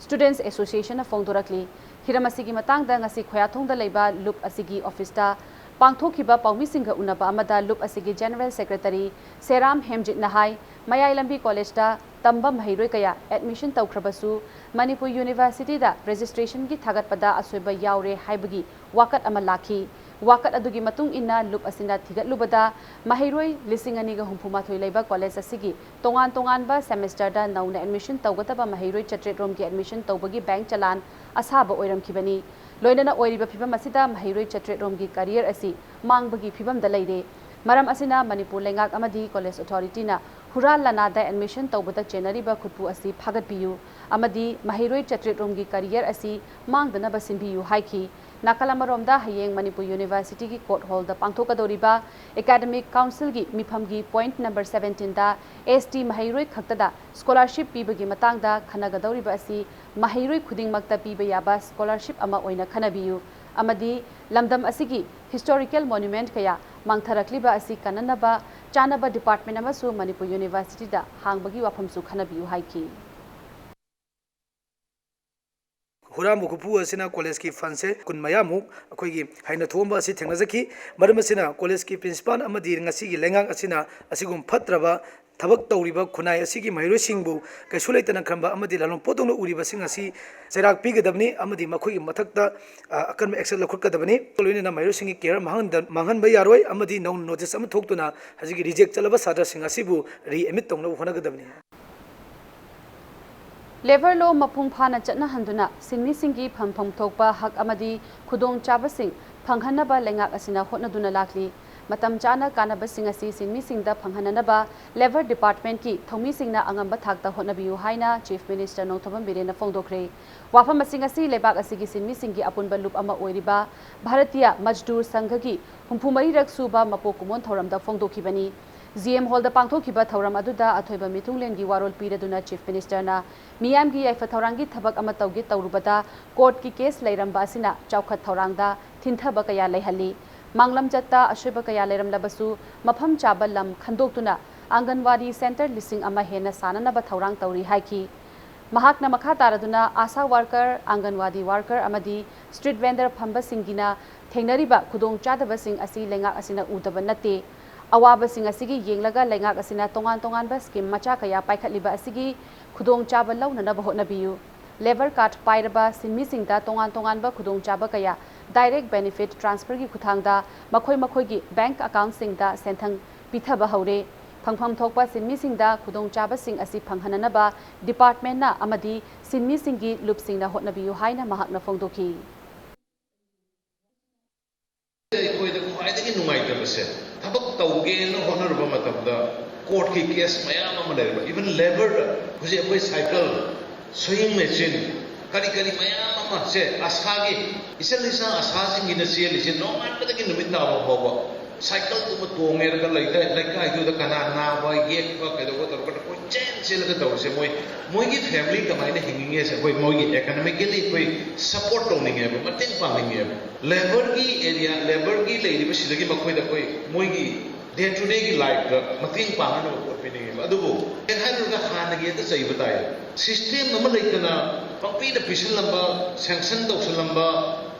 Students Associationꯅ ꯐꯣꯡꯗꯣꯔꯛꯂꯤ꯫ ꯍꯤꯔꯝ ꯑꯁꯤꯒꯤ ꯃꯇꯥꯡꯗ ꯉꯁꯤ ꯈꯣꯌꯥꯊꯣꯡꯗ ꯂꯩꯕ ꯂꯨꯞ ꯑꯁꯤꯒꯤ officeꯇ ꯄꯥꯡꯊꯣꯛꯈꯤꯕ ꯄꯥꯎꯃꯤꯁꯤꯡꯒ ꯎꯅꯕ ꯑꯃꯗ ꯂꯨꯞ ꯑꯁꯤꯒꯤ general secretary ꯁꯦꯔꯥꯝ ꯍꯦꯝꯖꯤꯠꯅ ꯍꯥꯏ, ꯃꯌꯥꯏ ꯂꯝꯕꯤ ꯀꯣꯂꯦꯖꯇ ꯇꯝꯕ ꯃꯍꯩꯔꯣꯏ ꯀꯌꯥ admission ꯇꯧꯈ꯭ꯔꯕꯁꯨ ꯃꯅꯤꯄꯨꯔ Universityꯗ registrationꯒꯤ ꯊꯥꯒꯠꯄꯗ ꯑꯁꯣꯏꯕ ꯌꯥꯎꯔꯦ ꯍꯥꯏꯕꯒꯤ ꯋꯥꯀꯠ ꯑꯃ ꯂꯥꯛꯈꯤ꯫ ꯋꯥꯀꯠ ꯑꯗꯨꯒꯤ ꯃꯇꯨꯡ ꯏꯟꯅ ꯂꯨꯞ ꯑꯁꯤꯅ ꯊꯤꯒꯠꯂꯨꯕꯗ ꯃꯍꯩꯔꯣꯏ ꯂꯤꯁꯤꯡ ꯑꯅꯤꯒ ꯍꯨꯝꯐꯨ ꯃꯥꯊꯣꯏ ꯂꯩꯕ ꯀꯣꯂꯦꯖ ꯑꯁꯤꯒꯤ ꯇꯣꯉꯥꯟ ꯇꯣꯉꯥꯟꯕ semesterꯗ ꯅꯧꯅ admission ꯇꯧꯒꯗꯕ ꯃꯍꯩꯔꯣꯏ ꯆꯥꯇ꯭ꯔꯦꯠ ꯔꯣꯝꯒꯤ admission ꯇꯧꯕꯒꯤ bank ꯆꯂꯥꯟ ꯑꯁꯥꯕ ꯑꯣꯏꯔꯝꯈꯤꯕꯅꯤ꯫ ꯂꯣꯏꯅꯅ ꯑꯣꯏꯔꯤꯕ ꯐꯤꯕꯝ ꯑꯁꯤꯗ ꯃꯍꯩꯔꯣꯏ ꯆꯥꯇ꯭ꯔꯦꯠ ꯔꯣꯝꯒꯤ career ꯑꯁꯤ ꯃꯥꯡꯕꯒꯤ ꯐꯤꯕꯝꯗ ꯂꯩꯔꯦ꯫ ꯃꯔꯝ ꯑꯁꯤꯅ ꯃꯅꯤꯄꯨꯔ ꯂꯩꯉꯥꯛ ꯑꯃꯗꯤ college authorityꯅ ꯍꯨꯔꯥꯟ ꯂꯥꯟꯅꯥꯗ admission ꯇꯧꯕꯗ ꯆꯦꯟꯅꯔꯤꯕ ꯈꯨꯠꯄꯨ ꯑꯁꯤ ꯐꯥꯒꯠꯄꯤꯌꯨ ꯑꯃꯗꯤ ꯃꯍꯩꯔꯣꯏ ꯆꯥꯇ꯭ꯔꯦꯠ ꯔꯣꯝꯒꯤ career ꯑꯁꯤ ꯃꯥꯡꯗꯅꯕ ꯁꯤꯟꯕꯤꯌꯨ ꯍꯥꯏꯈꯤ꯫ ꯅꯥꯀꯜ ꯑꯃꯔꯣꯝꯗ ꯍꯌꯦꯡ Manipur Universityꯒꯤ court hallꯗ ꯄꯥꯡꯊꯣꯛꯀꯗꯧꯔꯤꯕ Academic Councilꯒꯤ ꯃꯤꯐꯝꯒꯤ point number seventeenꯗ ST ꯃꯍꯩꯔꯣꯏ ꯈꯛꯇꯗ scholarship ꯄꯤꯕꯒꯤ ꯃꯇꯥꯡꯗ ꯈꯟꯅꯒꯗꯧꯔꯤꯕ ꯑꯁꯤ ꯃꯍꯩꯔꯣꯏ ꯈꯨꯗꯤꯡꯃꯛꯇ ꯄꯤꯕ ꯌꯥꯕ scholarship ꯑꯃ ꯑꯣꯏꯅ ꯈꯟꯅꯕꯤꯌꯨ ꯑꯃꯗꯤ ꯂꯝꯗꯝ ꯑꯁꯤꯒꯤ historical monument ꯀꯌꯥ ꯃꯥꯡꯊꯔꯛꯂꯤꯕ ꯑꯁꯤ ꯀꯟꯅꯅꯕ ꯆꯥꯅꯕ department ꯑꯃꯁꯨ ꯃꯅꯤꯄꯨꯔ Universityꯗ ꯍꯥꯡꯕꯒꯤ ꯋꯥꯐꯝꯁꯨ ꯈꯟꯅꯕꯤꯌꯨ ꯍꯥꯏꯈꯤ꯫ ꯍꯨꯔꯥꯟꯕ ꯈꯨꯠꯄꯨ ꯑꯁꯤꯅ ꯀꯣꯂꯦꯖꯀꯤ ꯐꯟꯁꯦ ꯀꯨꯟ ꯃꯌꯥꯃꯨꯛ ꯑꯩꯈꯣꯏꯒꯤ ꯍꯦꯟꯅ ꯊꯣꯛꯑꯝꯕ ꯑꯁꯤ ꯊꯦꯡꯅꯖꯈꯤ꯫ ꯃꯔꯝ ꯑꯁꯤꯅ ꯀꯣꯂꯦꯖꯀꯤ ꯄ꯭ꯔꯤꯟꯁꯤꯄꯥꯜ ꯑꯃꯗꯤ ꯉꯁꯤꯒꯤ ꯂꯩꯉꯥꯛ ꯑꯁꯤꯅ ꯑꯁꯤꯒꯨꯝ ꯐꯠꯇ꯭ꯔꯕ ꯊꯕꯛ ꯇꯧꯔꯤꯕ ꯈꯨꯟꯅꯥꯏ ꯑꯁꯤꯒꯤ ꯃꯍꯩꯔꯣꯏꯁꯤꯡꯕꯨ ꯀꯩꯁꯨ ꯂꯩꯇꯅ ꯈꯟꯕ ꯑꯃꯗꯤ ꯂꯥꯂꯣꯡ ꯄꯣꯠꯇꯧꯅ ꯎꯔꯤꯕꯁꯤꯡ ꯑꯁꯤ ꯆꯩꯔꯥꯛ ꯄꯤꯒꯗꯕꯅꯤ ꯑꯃꯗꯤ ꯃꯈꯣꯏꯒꯤ ꯃꯊꯛꯇ ꯑꯀꯟꯕ action ꯂꯧꯈꯠꯀꯗꯕꯅꯤ꯫ ꯂꯣꯏꯅꯅ ꯃꯍꯩꯔꯣꯏꯁꯤꯡꯒꯤ career ꯃꯥꯡꯍꯟꯕ ꯌꯥꯔꯣꯏ ꯑꯃꯗꯤ ꯅꯧꯅ notice ꯑꯃ ꯊꯣꯛꯇꯨꯅ ꯍꯧꯖꯤꯛꯀꯤ reject ꯆꯠꯂꯕ ꯁꯥꯇ꯭ꯔꯁꯤꯡ ꯑꯁꯤꯕꯨ readmit ꯇꯧꯅꯕ ꯍꯣꯠꯅꯒꯗꯕꯅꯤ꯫ Labour law ꯃꯄꯨꯡ ꯐꯥꯅ ꯆꯠꯅꯍꯟꯗꯨꯅ ꯁꯤꯟꯃꯤꯁꯤꯡꯒꯤ ꯐꯪꯐꯝ ꯊꯣꯛꯄ ꯍꯛ ꯑꯃꯗꯤ ꯈꯨꯗꯣꯡꯆꯥꯕꯁꯤꯡ ꯐꯪꯍꯟꯅꯕ ꯂꯩꯉꯥꯛ ꯑꯁꯤꯅ ꯍꯣꯠꯅꯗꯨꯅ ꯂꯥꯛꯂꯤ꯫ ꯃꯇꯝ ꯆꯥꯅ ꯀꯥꯟꯅꯕꯁꯤꯡ ꯑꯁꯤ ꯁꯤꯟꯃꯤꯁꯤꯡꯗ ꯐꯪꯍꯟꯅꯅꯕ Labour Department ꯀꯤ ꯊꯧꯃꯤꯁꯤꯡꯅ ꯑꯉꯝꯕ ꯊꯥꯛꯇ ꯍꯣꯠꯅꯕꯤꯌꯨ ꯍꯥꯏꯅ Chief Minister ꯅꯣꯡꯊꯣꯝꯕꯝ ꯕꯤꯔꯦꯟꯅ ꯐꯣꯡꯗꯣꯛꯈ꯭ꯔꯦ꯫ ꯋꯥꯐꯝ ꯑꯁꯤꯡ ꯑꯁꯤ ꯂꯩꯕꯥꯛ ꯑꯁꯤꯒꯤ ꯁꯤꯟꯃꯤꯁꯤꯡꯒꯤ ꯑꯄꯨꯟꯕ ꯂꯨꯞ ꯑꯃ ꯑꯣꯏꯔꯤꯕ ꯚꯥꯔꯇꯤꯌ ꯃꯖꯗꯨꯔ ꯁꯪꯘꯒꯤ ꯍꯨꯝꯐꯨ ꯃꯔꯤꯔꯛ ꯁꯨꯕ ꯃꯄꯣꯛ ꯀꯨꯝꯑꯣꯟ ꯊꯧꯔꯝꯗ ꯐꯣꯡꯗꯣꯛꯈꯤꯕꯅꯤ꯫ G M Hall ꯗ ꯄꯥꯡꯊꯣꯛꯈꯤꯕ ꯊꯧꯔꯝ ꯑꯗꯨꯗ ꯑꯊꯣꯏꯕ ꯃꯤꯊꯨꯡꯂꯦꯟꯒꯤ ꯋꯥꯔꯣꯜ ꯄꯤꯔꯗꯨꯅ Chief Minister ꯅ ꯃꯤꯌꯥꯝꯒꯤ ꯌꯥꯏꯐ ꯊꯧꯔꯥꯡꯒꯤ ꯊꯕꯛ ꯑꯃ ꯇꯧꯒꯦ ꯇꯧꯔꯨꯕꯗ court ꯀꯤ case ꯂꯩꯔꯝꯕ ꯑꯁꯤꯅ ꯆꯥꯎꯈꯠ ꯊꯧꯔꯥꯡꯗ ꯊꯤꯟꯊꯕ ꯀꯌꯥ ꯂꯩꯍꯜꯂꯤ꯫ ꯃꯥꯡꯂꯝꯆꯠꯇ ꯑꯁꯣꯏꯕ ꯀꯌꯥ ꯂꯩꯔꯝꯂꯕꯁꯨ ꯃꯐꯝ ꯆꯥꯕ ꯂꯝ ꯈꯟꯗꯣꯛꯇꯨꯅ ꯑꯪꯒꯟꯋꯥꯗꯤ centre ꯂꯤꯁꯤꯡ ꯑꯃ ꯍꯦꯟꯅ ꯁꯥꯅꯅꯕ ꯊꯧꯔꯥꯡ ꯇꯧꯔꯤ ꯍꯥꯏꯈꯤ꯫ ꯃꯍꯥꯛꯅ ꯃꯈꯥ ꯇꯥꯔꯗꯨꯅ ꯑꯥꯁꯥ worker, ꯑꯪꯒꯟꯋꯥꯗꯤ worker ꯑꯃꯗꯤ street vendor ꯐꯝꯕꯁꯤꯡꯒꯤꯅ ꯊꯦꯡꯅꯔꯤꯕ ꯈꯨꯗꯣꯡꯆꯥꯗꯕꯁꯤꯡ ꯑꯁꯤ ꯂꯩꯉꯥꯛ ꯑꯁꯤꯅ ꯎꯗꯕ ꯅꯠꯇꯦ꯫ ꯑꯋꯥꯕꯁꯤꯡ ꯑꯁꯤꯒꯤ ꯌꯦꯡꯂꯒ ꯂꯩꯉꯥꯛ ꯑꯁꯤꯅ ꯇꯣꯉꯥꯟ ꯇꯣꯉꯥꯟꯕ scheme ꯃꯆꯥ ꯀꯌꯥ ꯄꯥꯏꯈꯠꯂꯤꯕ ꯑꯁꯤꯒꯤ ꯈꯨꯗꯣꯡꯆꯥꯕ ꯂꯧꯅꯅꯕ ꯍꯣꯠꯅꯕꯤꯌꯨ꯫ Labour card ꯄꯥꯏꯔꯕ ꯁꯤꯟꯃꯤꯁꯤꯡꯗ ꯇꯣꯉꯥꯟ ꯇꯣꯉꯥꯟꯕ ꯈꯨꯗꯣꯡꯆꯥꯕ ꯀꯌꯥ direct benefit transfer ꯒꯤ ꯈꯨꯠꯊꯥꯡꯗ ꯃꯈꯣꯏ ꯃꯈꯣꯏꯒꯤ bank account ꯁꯤꯡꯗ ꯁꯦꯟꯊꯪ ꯄꯤꯊꯕ ꯍꯧꯔꯦ꯫ ꯐꯪꯐꯝ ꯊꯣꯛꯄ ꯁꯤꯟꯃꯤꯁꯤꯡꯗ ꯈꯨꯗꯣꯡꯆꯥꯕꯁꯤꯡ ꯑꯁꯤ ꯐꯪꯍꯟꯅꯅꯕ department ꯅ ꯑꯃꯗꯤ ꯁꯤꯟꯃꯤꯁꯤꯡꯒꯤ ꯂꯨꯞꯁꯤꯡꯅ ꯍꯣꯠꯅꯕꯤꯌꯨ ꯍꯥꯏꯅ ꯃꯍꯥꯛꯅ ꯐꯣꯡꯗꯣꯛꯈꯤ꯫ ꯑꯩꯈꯣꯏꯗ ꯈ꯭ꯋꯥꯏꯗꯒꯤ ꯅꯨꯡꯉꯥꯏꯇꯕꯁꯦ, ꯊꯕꯛ ꯇꯧꯒꯦꯅ ꯍꯣꯠꯅꯔꯨꯕ ꯃꯇꯝꯗ court ꯀꯤ case ꯃꯌꯥꯝ ꯑꯃ ꯂꯩꯔꯕ, even labour ꯗ ꯍꯧꯖꯤꯛ ꯑꯩꯈꯣꯏ cycle, sewing machine, ꯀꯔꯤ ꯀꯔꯤ ꯃꯌꯥꯝ ꯑꯃ ꯁꯦ ꯑꯁꯥꯒꯤ, ꯏꯆꯜ ꯏꯆꯥ ꯑꯁꯥꯁꯤꯡꯒꯤꯅ ꯆꯦꯜꯂꯤꯁꯦ ꯅꯣꯡꯉꯥꯟꯕꯗꯒꯤ ꯅꯨꯃꯤꯠ ꯇꯥꯕ ꯐꯥꯎꯕ cycle ꯗꯨꯃ ꯇꯣꯡꯉꯦꯔꯒ ꯂꯩꯀꯥꯏ, ꯂꯩꯀꯥꯏꯗꯨꯗ ꯀꯅꯥ ꯅꯥꯕ ꯌꯦꯛꯄ ꯀꯩꯗꯧꯕ ꯇꯧꯔꯒ ꯀꯣꯏꯆꯦꯟ ꯆꯦꯜꯂꯒ ꯇꯧꯔꯤꯁꯦ꯫ ꯃꯣꯏ, ꯃꯣꯏꯒꯤ family ꯀꯃꯥꯏꯅ ꯍꯤꯡꯉꯤꯉꯦꯁꯦ ꯑꯩꯈꯣꯏ ꯃꯣꯏꯒꯤ economically ꯑꯩꯈꯣꯏ support ꯇꯧꯅꯤꯡꯉꯦꯕ, ꯃꯇꯦꯡ ꯄꯥꯡꯅꯤꯡꯉꯦꯕ꯫ Labour ꯒꯤ area, labour ꯒꯤ ꯂꯩꯔꯤꯕ ꯁꯤꯗꯒꯤ ꯃꯈꯣꯏꯗ ꯑꯩꯈꯣꯏ ꯃꯣꯏꯒꯤ day to day ꯒꯤ life ꯇ ꯃꯇꯦꯡ ꯄꯥꯡꯅꯅꯕ ꯄꯣꯠ ꯄꯤꯅꯤꯡꯉꯦꯕ꯫ ꯑꯗꯨꯕꯨ ꯍꯦꯛ ꯍꯥꯏꯔꯨꯔꯒ ꯍꯥꯟꯅꯒꯤ ꯍꯦꯛꯇ ꯆꯩꯕ ꯇꯥꯏ꯫ System ꯑꯃ ꯂꯩꯇꯅ ꯄꯪꯄꯤꯗ ꯄꯤꯁꯤꯜꯂꯝꯕ, sanction ꯇꯧꯁꯤꯜꯂꯝꯕ,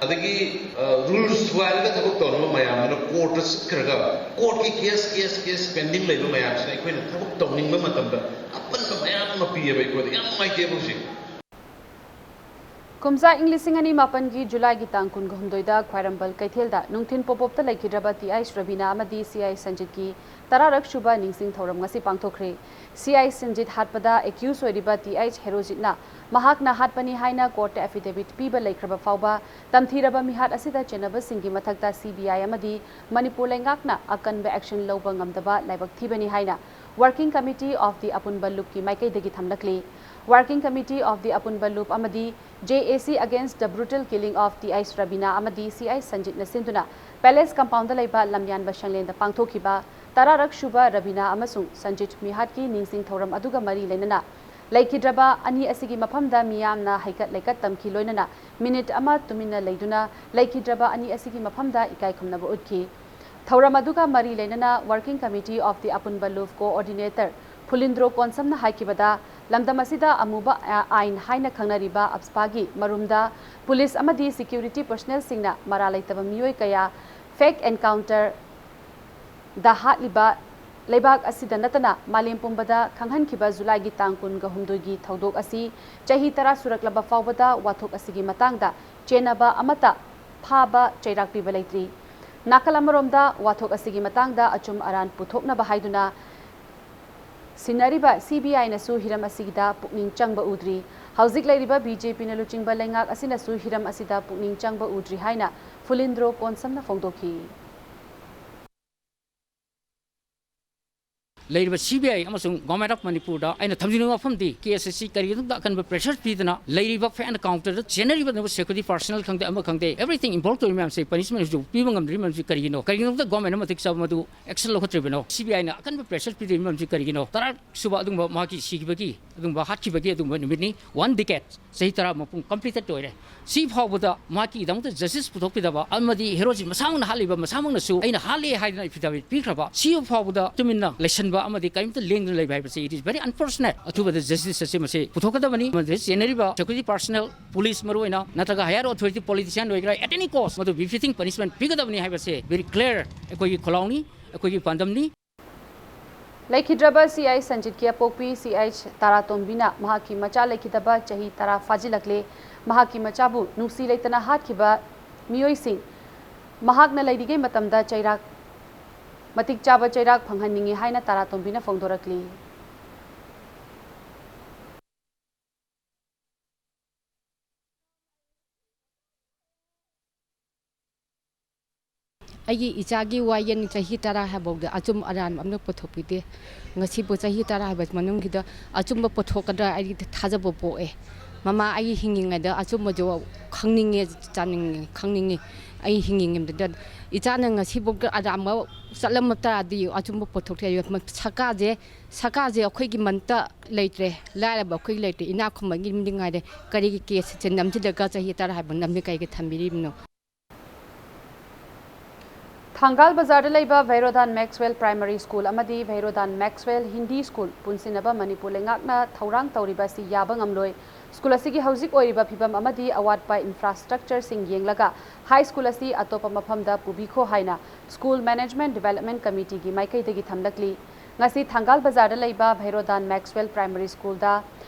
ꯑꯗꯒꯤ, ꯑ, rules ꯊꯨꯒꯥꯏꯔꯒ ꯊꯕꯛ ꯇꯧꯔꯝꯕ ꯃꯌꯥꯝꯗꯨꯅ court ꯇ ꯆꯠꯈ꯭ꯔꯒ court ꯀꯤ case, case, case pending ꯂꯩꯕ ꯃꯌꯥꯝꯁꯤꯅ ꯑꯩꯈꯣꯏꯅ ꯊꯕꯛ ꯇꯧꯅꯤꯡꯕ ꯃꯇꯝꯗ ꯑꯄꯟꯕ ꯃꯌꯥꯝ ꯑꯃ ꯄꯤꯌꯦꯕ꯫ ꯑꯩꯈꯣꯏꯗ ꯌꯥꯝ ꯅꯨꯡꯉꯥꯏꯇꯦꯕ ꯍꯧꯖꯤꯛ꯫ ꯀꯨꯝꯖꯥ ꯏꯪ ꯂꯤꯁꯤꯡ ꯑꯅꯤ ꯃꯥꯄꯟꯒꯤ ꯖꯨꯂꯥꯏꯒꯤ ꯇꯥꯡ ꯀꯨꯟꯒ ꯍꯨꯝꯗꯣꯏꯗ ꯈ꯭ꯋꯥꯏꯔꯝꯕꯟ ꯀꯩꯊꯦꯜꯗ ꯅꯨꯡꯊꯤꯜ ꯄꯣꯞ ꯄꯣꯞꯇ ꯂꯩꯈꯤꯗ꯭ꯔꯕ ꯇꯤ ꯑꯥꯏꯁ ꯔꯕꯤꯅꯥ ꯑꯃꯗꯤ ꯁꯤ ꯑꯥꯏ ꯁꯟꯖꯤꯠꯀꯤ ꯇꯔꯥꯔꯛ ꯁꯨꯕ ꯅꯤꯡꯁꯤꯡ ꯊꯧꯔꯝ ꯉꯁꯤ ꯄꯥꯡꯊꯣꯛꯈ꯭ꯔꯦ꯫ ꯁꯤ ꯑꯥꯏ ꯁꯟꯖꯤꯠ ꯍꯥꯠꯄꯗ ꯑꯦꯀ꯭ꯌꯨꯁ ꯑꯣꯏꯔꯤꯕ ꯇꯤ ꯑꯥꯏꯁ ꯍꯦꯔꯣꯖꯤꯠꯅ ꯃꯍꯥꯛꯅ ꯍꯥꯠꯄꯅꯤ ꯍꯥꯏꯅ ꯀꯣꯔꯠꯇ ꯑꯦꯐꯤꯗꯦꯚꯤꯠ ꯄꯤꯕ ꯂꯩꯈ꯭ꯔꯕ ꯐꯥꯎꯕ, ꯇꯝꯊꯤꯔꯕ ꯃꯤꯍꯥꯠ ꯑꯁꯤꯗ ꯆꯦꯟꯅꯕꯁꯤꯡꯒꯤ ꯃꯊꯛꯇ ꯁꯤ ꯕꯤ ꯑꯥꯏ ꯑꯃꯗꯤ ꯃꯅꯤꯄꯨꯔ ꯂꯩꯉꯥꯛꯅ ꯑꯀꯟꯕ ꯑꯦꯛꯁꯟ ꯂꯧꯕ ꯉꯝꯗꯕ ꯂꯥꯏꯕꯛ ꯊꯤꯕꯅꯤ ꯍꯥꯏꯅ Working Committee of the ꯑꯄꯨꯟꯕ ꯂꯨꯞꯀꯤ ꯃꯥꯏꯀꯩꯗꯒꯤ ꯊꯝꯂꯛꯂꯤ꯫ Working Committee of the ꯑꯄꯨꯟꯕ ꯂꯨꯞ ꯑꯃꯗꯤ J A C Against the Brutal Killing of T I ꯁ꯭ꯔꯕꯤꯅꯥ ꯑꯃꯗꯤ ꯁꯤ ꯑꯥꯏ ꯁꯟꯖꯤꯠꯅ ꯁꯤꯟꯗꯨꯅ ꯄꯦꯂꯦꯁ ꯀꯝꯄꯥꯎꯟꯗ ꯂꯩꯕ ꯂꯝꯌꯥꯟꯕ ꯁꯪꯂꯦꯟꯗ ꯄꯥꯡꯊꯣꯛꯈꯤꯕ ꯇꯔꯥꯔꯛ ꯁꯨꯕ ꯔꯕꯤꯅꯥ ꯑꯃꯁꯨꯡ ꯁꯟꯖꯤꯠ ꯃꯤꯍꯥꯠꯀꯤ ꯅꯤꯡꯁꯤꯡ ꯊꯧꯔꯝ ꯑꯗꯨꯒ ꯃꯔꯤ ꯂꯩꯅꯅ ꯂꯩꯈꯤꯗ꯭ꯔꯕ ꯑꯅꯤ ꯑꯁꯤꯒꯤ ꯃꯐꯝꯗ ꯃꯤꯌꯥꯝꯅ ꯍꯩꯀꯠ ꯂꯩꯀꯠ ꯇꯝꯈꯤ, ꯂꯣꯏꯅꯅ ꯃꯤꯅꯤꯠ ꯑꯃ ꯇꯨꯃꯤꯟꯅ ꯂꯩꯗꯨꯅ ꯂꯩꯈꯤꯗ꯭ꯔꯕ ꯑꯅꯤ ꯑꯁꯤꯒꯤ ꯃꯐꯝꯗ ꯏꯀꯥꯏ ꯈꯨꯝꯅꯕ ꯎꯠꯈꯤ꯫ ꯊꯧꯔꯝ ꯑꯗꯨꯒ ꯃꯔꯤ ꯂꯩꯅꯅ Working Committee of the ꯑꯄꯨꯟꯕ ꯂꯨꯞ ꯀꯣꯑꯣꯔꯗꯤꯅꯦꯇꯔ ꯐꯨꯂꯤꯟꯗ꯭ꯔꯣ ꯀꯣꯟꯁꯝꯅ ꯍꯥꯏꯈꯤꯕꯗ, ꯂꯝꯗꯝ ꯑꯁꯤꯗ ꯑꯃꯨꯕ ꯑꯥꯏꯟ ꯍꯥꯏꯅ ꯈꯪꯅꯔꯤꯕ ꯑꯞꯁꯄꯥꯒꯤ ꯃꯔꯨꯝꯗ ꯄꯨꯂꯤꯁ ꯑꯃꯗꯤ ꯁꯦꯀ꯭ꯌꯨꯔꯤꯇꯤ ꯄꯔꯁꯅꯦꯜꯁꯤꯡꯅ ꯃꯔꯥ ꯂꯩꯇꯕ ꯃꯤꯑꯣꯏ ꯀꯌꯥ ꯐꯦꯛ ꯑꯦꯟꯀꯥꯎꯟꯇꯔꯗ ꯍꯥꯠꯂꯤꯕ ꯂꯩꯕꯥꯛ ꯑꯁꯤꯗ ꯅꯠꯇꯅ ꯃꯥꯂꯦꯝ ꯄꯨꯝꯕꯗ ꯈꯪꯍꯟꯈꯤꯕ ꯖꯨꯂꯥꯏꯒꯤ ꯇꯥꯡ ꯀꯨꯟꯒ ꯍꯨꯝꯗꯣꯏꯒꯤ ꯊꯧꯗꯣꯛ ꯑꯁꯤ ꯆꯍꯤ ꯇꯔꯥ ꯁꯨꯔꯛꯂꯕ ꯐꯥꯎꯕꯗ ꯋꯥꯊꯣꯛ ꯑꯁꯤꯒꯤ ꯃꯇꯥꯡꯗ ꯆꯦꯟꯅꯕ ꯑꯃꯠꯇ ꯐꯥꯕ ꯆꯩꯔꯥꯛ ꯄꯤꯕ ꯂꯩꯇ꯭ꯔꯤ꯫ ꯅꯥꯀꯜ ꯑꯃꯔꯣꯝꯗ ꯋꯥꯊꯣꯛ ꯑꯁꯤꯒꯤ ꯃꯇꯥꯡꯗ ꯑꯆꯨꯝ ꯑꯔꯥꯟ ꯄꯨꯊꯣꯛꯅꯕ ꯍꯥꯏꯗꯨꯅ ꯁꯤꯟꯅꯔꯤꯕ ꯁꯤ ꯕꯤ ꯑꯥꯏꯅꯁꯨ ꯍꯤꯔꯝ ꯑꯁꯤꯗ ꯄꯨꯛꯅꯤꯡ ꯆꯪꯕ ꯎꯗ꯭ꯔꯤ꯫ ꯍꯧꯖꯤꯛ ꯂꯩꯔꯤꯕ ꯕꯤ ꯖꯦ ꯄꯤꯅ ꯂꯨꯆꯤꯡꯕ ꯂꯩꯉꯥꯛ ꯑꯁꯤꯅꯁꯨ ꯍꯤꯔꯝ ꯑꯁꯤꯗ ꯄꯨꯛꯅꯤꯡ ꯆꯪꯕ ꯎꯗ꯭ꯔꯤ ꯍꯥꯏꯅ ꯐꯨꯂꯤꯟꯗ꯭ꯔꯣ ꯀꯣꯟꯁꯝꯅ ꯐꯣꯡꯗꯣꯛꯈꯤ꯫ ꯂꯩꯔꯤꯕ ꯁꯤ ꯕꯤ ꯑꯥꯏ ꯑꯃꯁꯨꯡ Government of ꯃꯅꯤꯄꯨꯔꯗ ꯑꯩꯅ ꯊꯝꯖꯅꯤꯡꯕ ꯋꯥꯐꯝꯗꯤ, ꯀꯦꯁ ꯑꯁꯤ ꯀꯔꯤꯒꯤꯗꯃꯛꯇ ꯑꯀꯟꯕ ꯄ꯭ꯔꯦꯁꯔ ꯄꯤꯗꯅ ꯂꯩꯔꯤꯕ ꯐꯦꯛ ꯑꯦꯟꯀꯥꯎꯟꯇꯔꯗ ꯆꯦꯟꯅꯔꯤꯕ ꯁꯦꯀ꯭ꯌꯨꯔꯤꯇꯤ ꯄꯥꯔꯁꯅꯦꯜ ꯈꯪꯗꯦ, ꯑꯃ ꯈꯪꯗꯦ, ꯑꯦꯚ꯭ꯔꯤꯊꯤꯡ ꯏꯟꯚꯣꯜꯕ ꯇꯧꯔꯤꯕ ꯃꯌꯥꯝꯁꯦ ꯄꯅꯤꯁꯃꯦꯟ ꯍꯧꯖꯤꯛ ꯄꯤꯕ ꯉꯝꯗ꯭ꯔꯤꯕ ꯃꯔꯝꯁꯤ ꯀꯔꯤꯒꯤꯅꯣ? ꯀꯔꯤꯒꯤꯗꯃꯛꯇ ꯒꯣꯔꯃꯦꯟꯅ ꯃꯇꯤꯛ ꯆꯥꯕ ꯃꯗꯨ ꯑꯦꯛꯁꯟ ꯂꯧꯈꯠꯇ꯭ꯔꯤꯕꯅꯣ? ꯁꯤ ꯕꯤ ꯑꯥꯏꯅ ꯑꯀꯟꯕ ꯄ꯭ꯔꯦꯁꯔ ꯄꯤꯗ꯭ꯔꯤꯕ ꯃꯔꯝꯁꯤ ꯀꯔꯤꯒꯤꯅꯣ? ꯇꯔꯥ ꯁꯨꯕ ꯑꯗꯨꯒꯨꯝꯕ ꯃꯍꯥꯛꯀꯤ ꯁꯤꯈꯤꯕꯒꯤ, ꯑꯗꯨꯒꯨꯝꯕ ꯍꯥꯠꯈꯤꯕꯒꯤ ꯑꯗꯨꯒꯨꯝꯕ ꯅꯨꯃꯤꯠꯅꯤ꯫ ꯋꯥꯟ ꯗꯤꯀꯦꯗ, ꯆꯍꯤ ꯇꯔꯥ ꯃꯄꯨꯡ ꯀꯝꯄ꯭ꯂꯤꯇꯦꯗ ꯑꯣꯏꯔꯦ꯫ ꯁꯤ ꯐꯥꯎꯕꯗ ꯃꯍꯥꯛꯀꯤꯗꯃꯛꯇ ꯖꯁꯇꯤꯁ ꯄꯨꯊꯣꯛꯄꯤꯗꯕ ꯑꯃꯗꯤ ꯍꯦꯔꯣꯖꯤꯠ ꯃꯁꯥꯃꯛꯅ ꯍꯥꯠꯂꯤꯕ, ꯃꯁꯥꯃꯛꯅꯁꯨ ꯑꯩꯅ ꯍꯥꯠꯂꯦ ꯍꯥꯏꯗꯅ ꯑꯦꯐꯤꯗꯥꯚꯤꯠ ꯄꯤꯈ꯭ꯔꯕ, ꯁꯤ ꯐꯥꯎꯕꯗ ꯇꯨꯃꯤꯟꯅ ꯂꯩꯁꯟꯕ ꯑꯃꯗꯤ ꯀꯔꯤꯝꯇ ꯂꯦꯡꯗꯅ ꯂꯩꯕ ꯍꯥꯏꯕꯁꯤ, it is very unfortunate꯫ ꯑꯊꯨꯕꯗ ꯖꯁꯇꯤꯁ ꯑꯁꯤ ꯃꯁꯤ ꯄꯨꯊꯣꯛꯀꯗꯕꯅꯤ꯫ ꯑꯃꯗꯤ ꯆꯦꯟꯅꯔꯤꯕ ꯁꯦꯀ꯭ꯌꯨꯔꯤꯇꯤ ꯄꯥꯔꯁꯅꯦꯜ, ꯄꯨꯂꯤꯁ ꯃꯔꯨꯑꯣꯏꯅ, ꯅꯠꯇ꯭ꯔꯒ ꯍꯥꯌꯔ ꯑꯣꯊꯣꯔꯤꯇꯤ ꯄꯣꯂꯤꯇꯤꯁꯤꯌꯥꯟ ꯑꯣꯏꯒꯦꯔꯥ, at any cost, ꯃꯗꯨ ꯕꯤꯐꯤꯇꯤꯡ ꯄꯅꯤꯁꯃꯦꯟ ꯄꯤꯒꯗꯕꯅꯤ ꯍꯥꯏꯕꯁꯦ very clear ꯑꯩꯈꯣꯏꯒꯤ ꯈꯣꯜꯂꯥꯎꯅꯤ, ꯑꯩꯈꯣꯏꯒꯤ ꯄꯥꯟꯗꯝꯅꯤ꯫ ꯂꯩꯈꯤꯗ꯭ꯔꯕ ꯁꯤ ꯑꯥꯏ ꯁꯟꯖꯤꯠꯀꯤ ꯑꯄꯣꯛꯄꯤ ꯁꯤ ꯑꯥꯏ ꯇꯥꯔꯥꯇꯣꯝꯕꯤꯅ ꯃꯍꯥꯛꯀꯤ ꯃꯆꯥ ꯂꯩꯈꯤꯗꯕ ꯆꯍꯤ ꯇꯔꯥ ꯐꯥꯖꯤꯜꯂꯛꯂꯦ꯫ ꯃꯍꯥꯛꯀꯤ ꯃꯆꯥꯕꯨ ꯅꯨꯡꯁꯤ ꯂꯩꯇꯅ ꯍꯥꯠꯈꯤꯕ ꯃꯤꯑꯣꯏꯁꯤꯡ ꯃꯍꯥꯛꯅ ꯂꯩꯔꯤꯉꯩ ꯃꯇꯝꯗ ꯆꯩꯔꯥꯛ, ꯃꯇꯤꯛ ꯆꯥꯕ ꯆꯩꯔꯥꯛ ꯐꯪꯍꯟꯅꯤꯡꯏ ꯍꯥꯏꯅ ꯇꯔꯥꯇꯣꯝꯕꯤꯅ ꯐꯣꯡꯗꯣꯔꯛꯂꯤ꯫ ꯑꯩꯒꯤ ꯏꯆꯥꯒꯤ ꯋꯥꯌꯦꯜ ꯆꯍꯤ ꯇꯔꯥ ꯍꯥꯏꯐꯥꯎꯗ ꯑꯆꯨꯝ ꯑꯔꯥꯟꯕ ꯑꯝꯇ ꯄꯨꯊꯣꯛꯄꯤꯗꯦ꯫ ꯉꯁꯤꯕꯨ ꯆꯍꯤ ꯇꯔꯥ ꯍꯥꯏꯕ ꯃꯅꯨꯡꯁꯤꯗ ꯑꯆꯨꯝꯕ ꯄꯨꯊꯣꯛꯀꯗ꯭ꯔꯥ ꯑꯩꯗꯤ ꯊꯥꯖꯕ ꯄꯣꯛꯑꯦ꯫ ꯃꯃꯥ ꯑꯩ ꯍꯤꯡꯉꯤꯉꯩꯗ ꯑꯆꯨꯝꯕꯁꯨ ꯈꯪꯅꯤꯡꯉꯦ, ꯆꯥꯅꯤꯡꯉꯦ, ꯈꯪꯅꯤꯡꯉꯤ꯫ ꯑꯩ ꯍꯤꯡꯉꯤꯉꯩꯗ ꯏꯆꯥꯅ ꯉꯁꯤꯐꯥꯎꯗ ꯑꯔꯥꯟꯕ ꯆꯠꯂꯝꯕ ꯇꯥꯔꯗꯤ ꯑꯆꯨꯝꯕ ꯄꯨꯊꯣꯛꯇꯦ꯫ ꯁꯔꯀꯥꯔꯁꯦ, ꯁꯔꯀꯥꯔꯁꯦ ꯑꯩꯈꯣꯏꯒꯤ ꯃꯟꯇ ꯂꯩꯇ꯭ꯔꯦ, ꯂꯥꯏꯔꯕ ꯑꯩꯈꯣꯏꯒꯤ ꯂꯩꯇ꯭ꯔꯦ, ꯏꯅꯥꯛ ꯈꯨꯟꯕꯒꯤ ꯃꯤꯗꯤ ꯉꯥꯏꯔꯦ꯫ ꯀꯔꯤꯒꯤ ꯀꯦꯁꯁꯦ ꯅꯝꯁꯤꯜꯂꯒ ꯆꯍꯤ ꯇꯔꯥ ꯍꯥꯏꯕ ꯅꯝꯃꯤ ꯀꯩꯒꯤ ꯊꯝꯕꯤꯔꯤꯕꯅꯣ? ꯊꯪꯒꯥꯜ ꯕꯖꯥꯔꯗ ꯂꯩꯕ ꯚꯩꯔꯣꯗꯥꯟ ꯃꯦꯛꯁꯋꯦꯜ ꯄ꯭ꯔꯥꯏꯃꯥꯔꯤ ꯁ꯭ꯀꯨꯜ ꯑꯃꯗꯤ ꯚꯩꯔꯣꯗꯥꯟ ꯃꯦꯛꯁꯋꯦꯜ ꯍꯤꯟꯗꯤ ꯁ꯭ꯀꯨꯜ ꯄꯨꯟꯁꯤꯟꯅꯕ ꯃꯅꯤꯄꯨꯔ ꯂꯩꯉꯥꯛꯅ ꯊꯧꯔꯥꯡ ꯇꯧꯔꯤꯕ ꯑꯁꯤ ꯌꯥꯕ ꯉꯝꯂꯣꯏ꯫ ꯁ꯭ꯀꯨꯜ ꯑꯁꯤꯒꯤ ꯍꯧꯖꯤꯛ ꯑꯣꯏꯔꯤꯕ ꯐꯤꯕꯝ ꯑꯃꯗꯤ ꯑꯋꯥꯠꯄ ꯏꯟꯐ꯭ꯔꯥꯁ꯭ꯇ꯭ꯔꯛꯆꯔꯁꯤꯡ ꯌꯦꯡꯂꯒ ꯍꯥꯏ ꯁ꯭ꯀꯨꯜ ꯑꯁꯤ ꯑꯇꯣꯞꯄ ꯃꯐꯝꯗ ꯄꯨꯕꯤꯈꯣ ꯍꯥꯏꯅ ꯁ꯭ꯀꯨꯜ ꯃꯦꯅꯦꯖꯃꯦꯟꯠ ꯗꯤꯕꯦꯂꯞꯃꯦꯟꯠ ꯀꯃꯤꯇꯤꯒꯤ ꯃꯥꯏꯀꯩꯗꯒꯤ ꯊꯝꯂꯛꯂꯤ꯫ ꯉꯁꯤ ꯊꯪꯒꯥꯜ ꯕꯖꯥꯔꯗ ꯂꯩꯕ ꯚꯩꯔꯣꯗꯥꯟ ꯃꯦꯛꯁꯋꯦꯜ ꯄ꯭ꯔꯥꯏꯃꯥꯔꯤ ꯁ꯭ꯀꯨꯜꯗ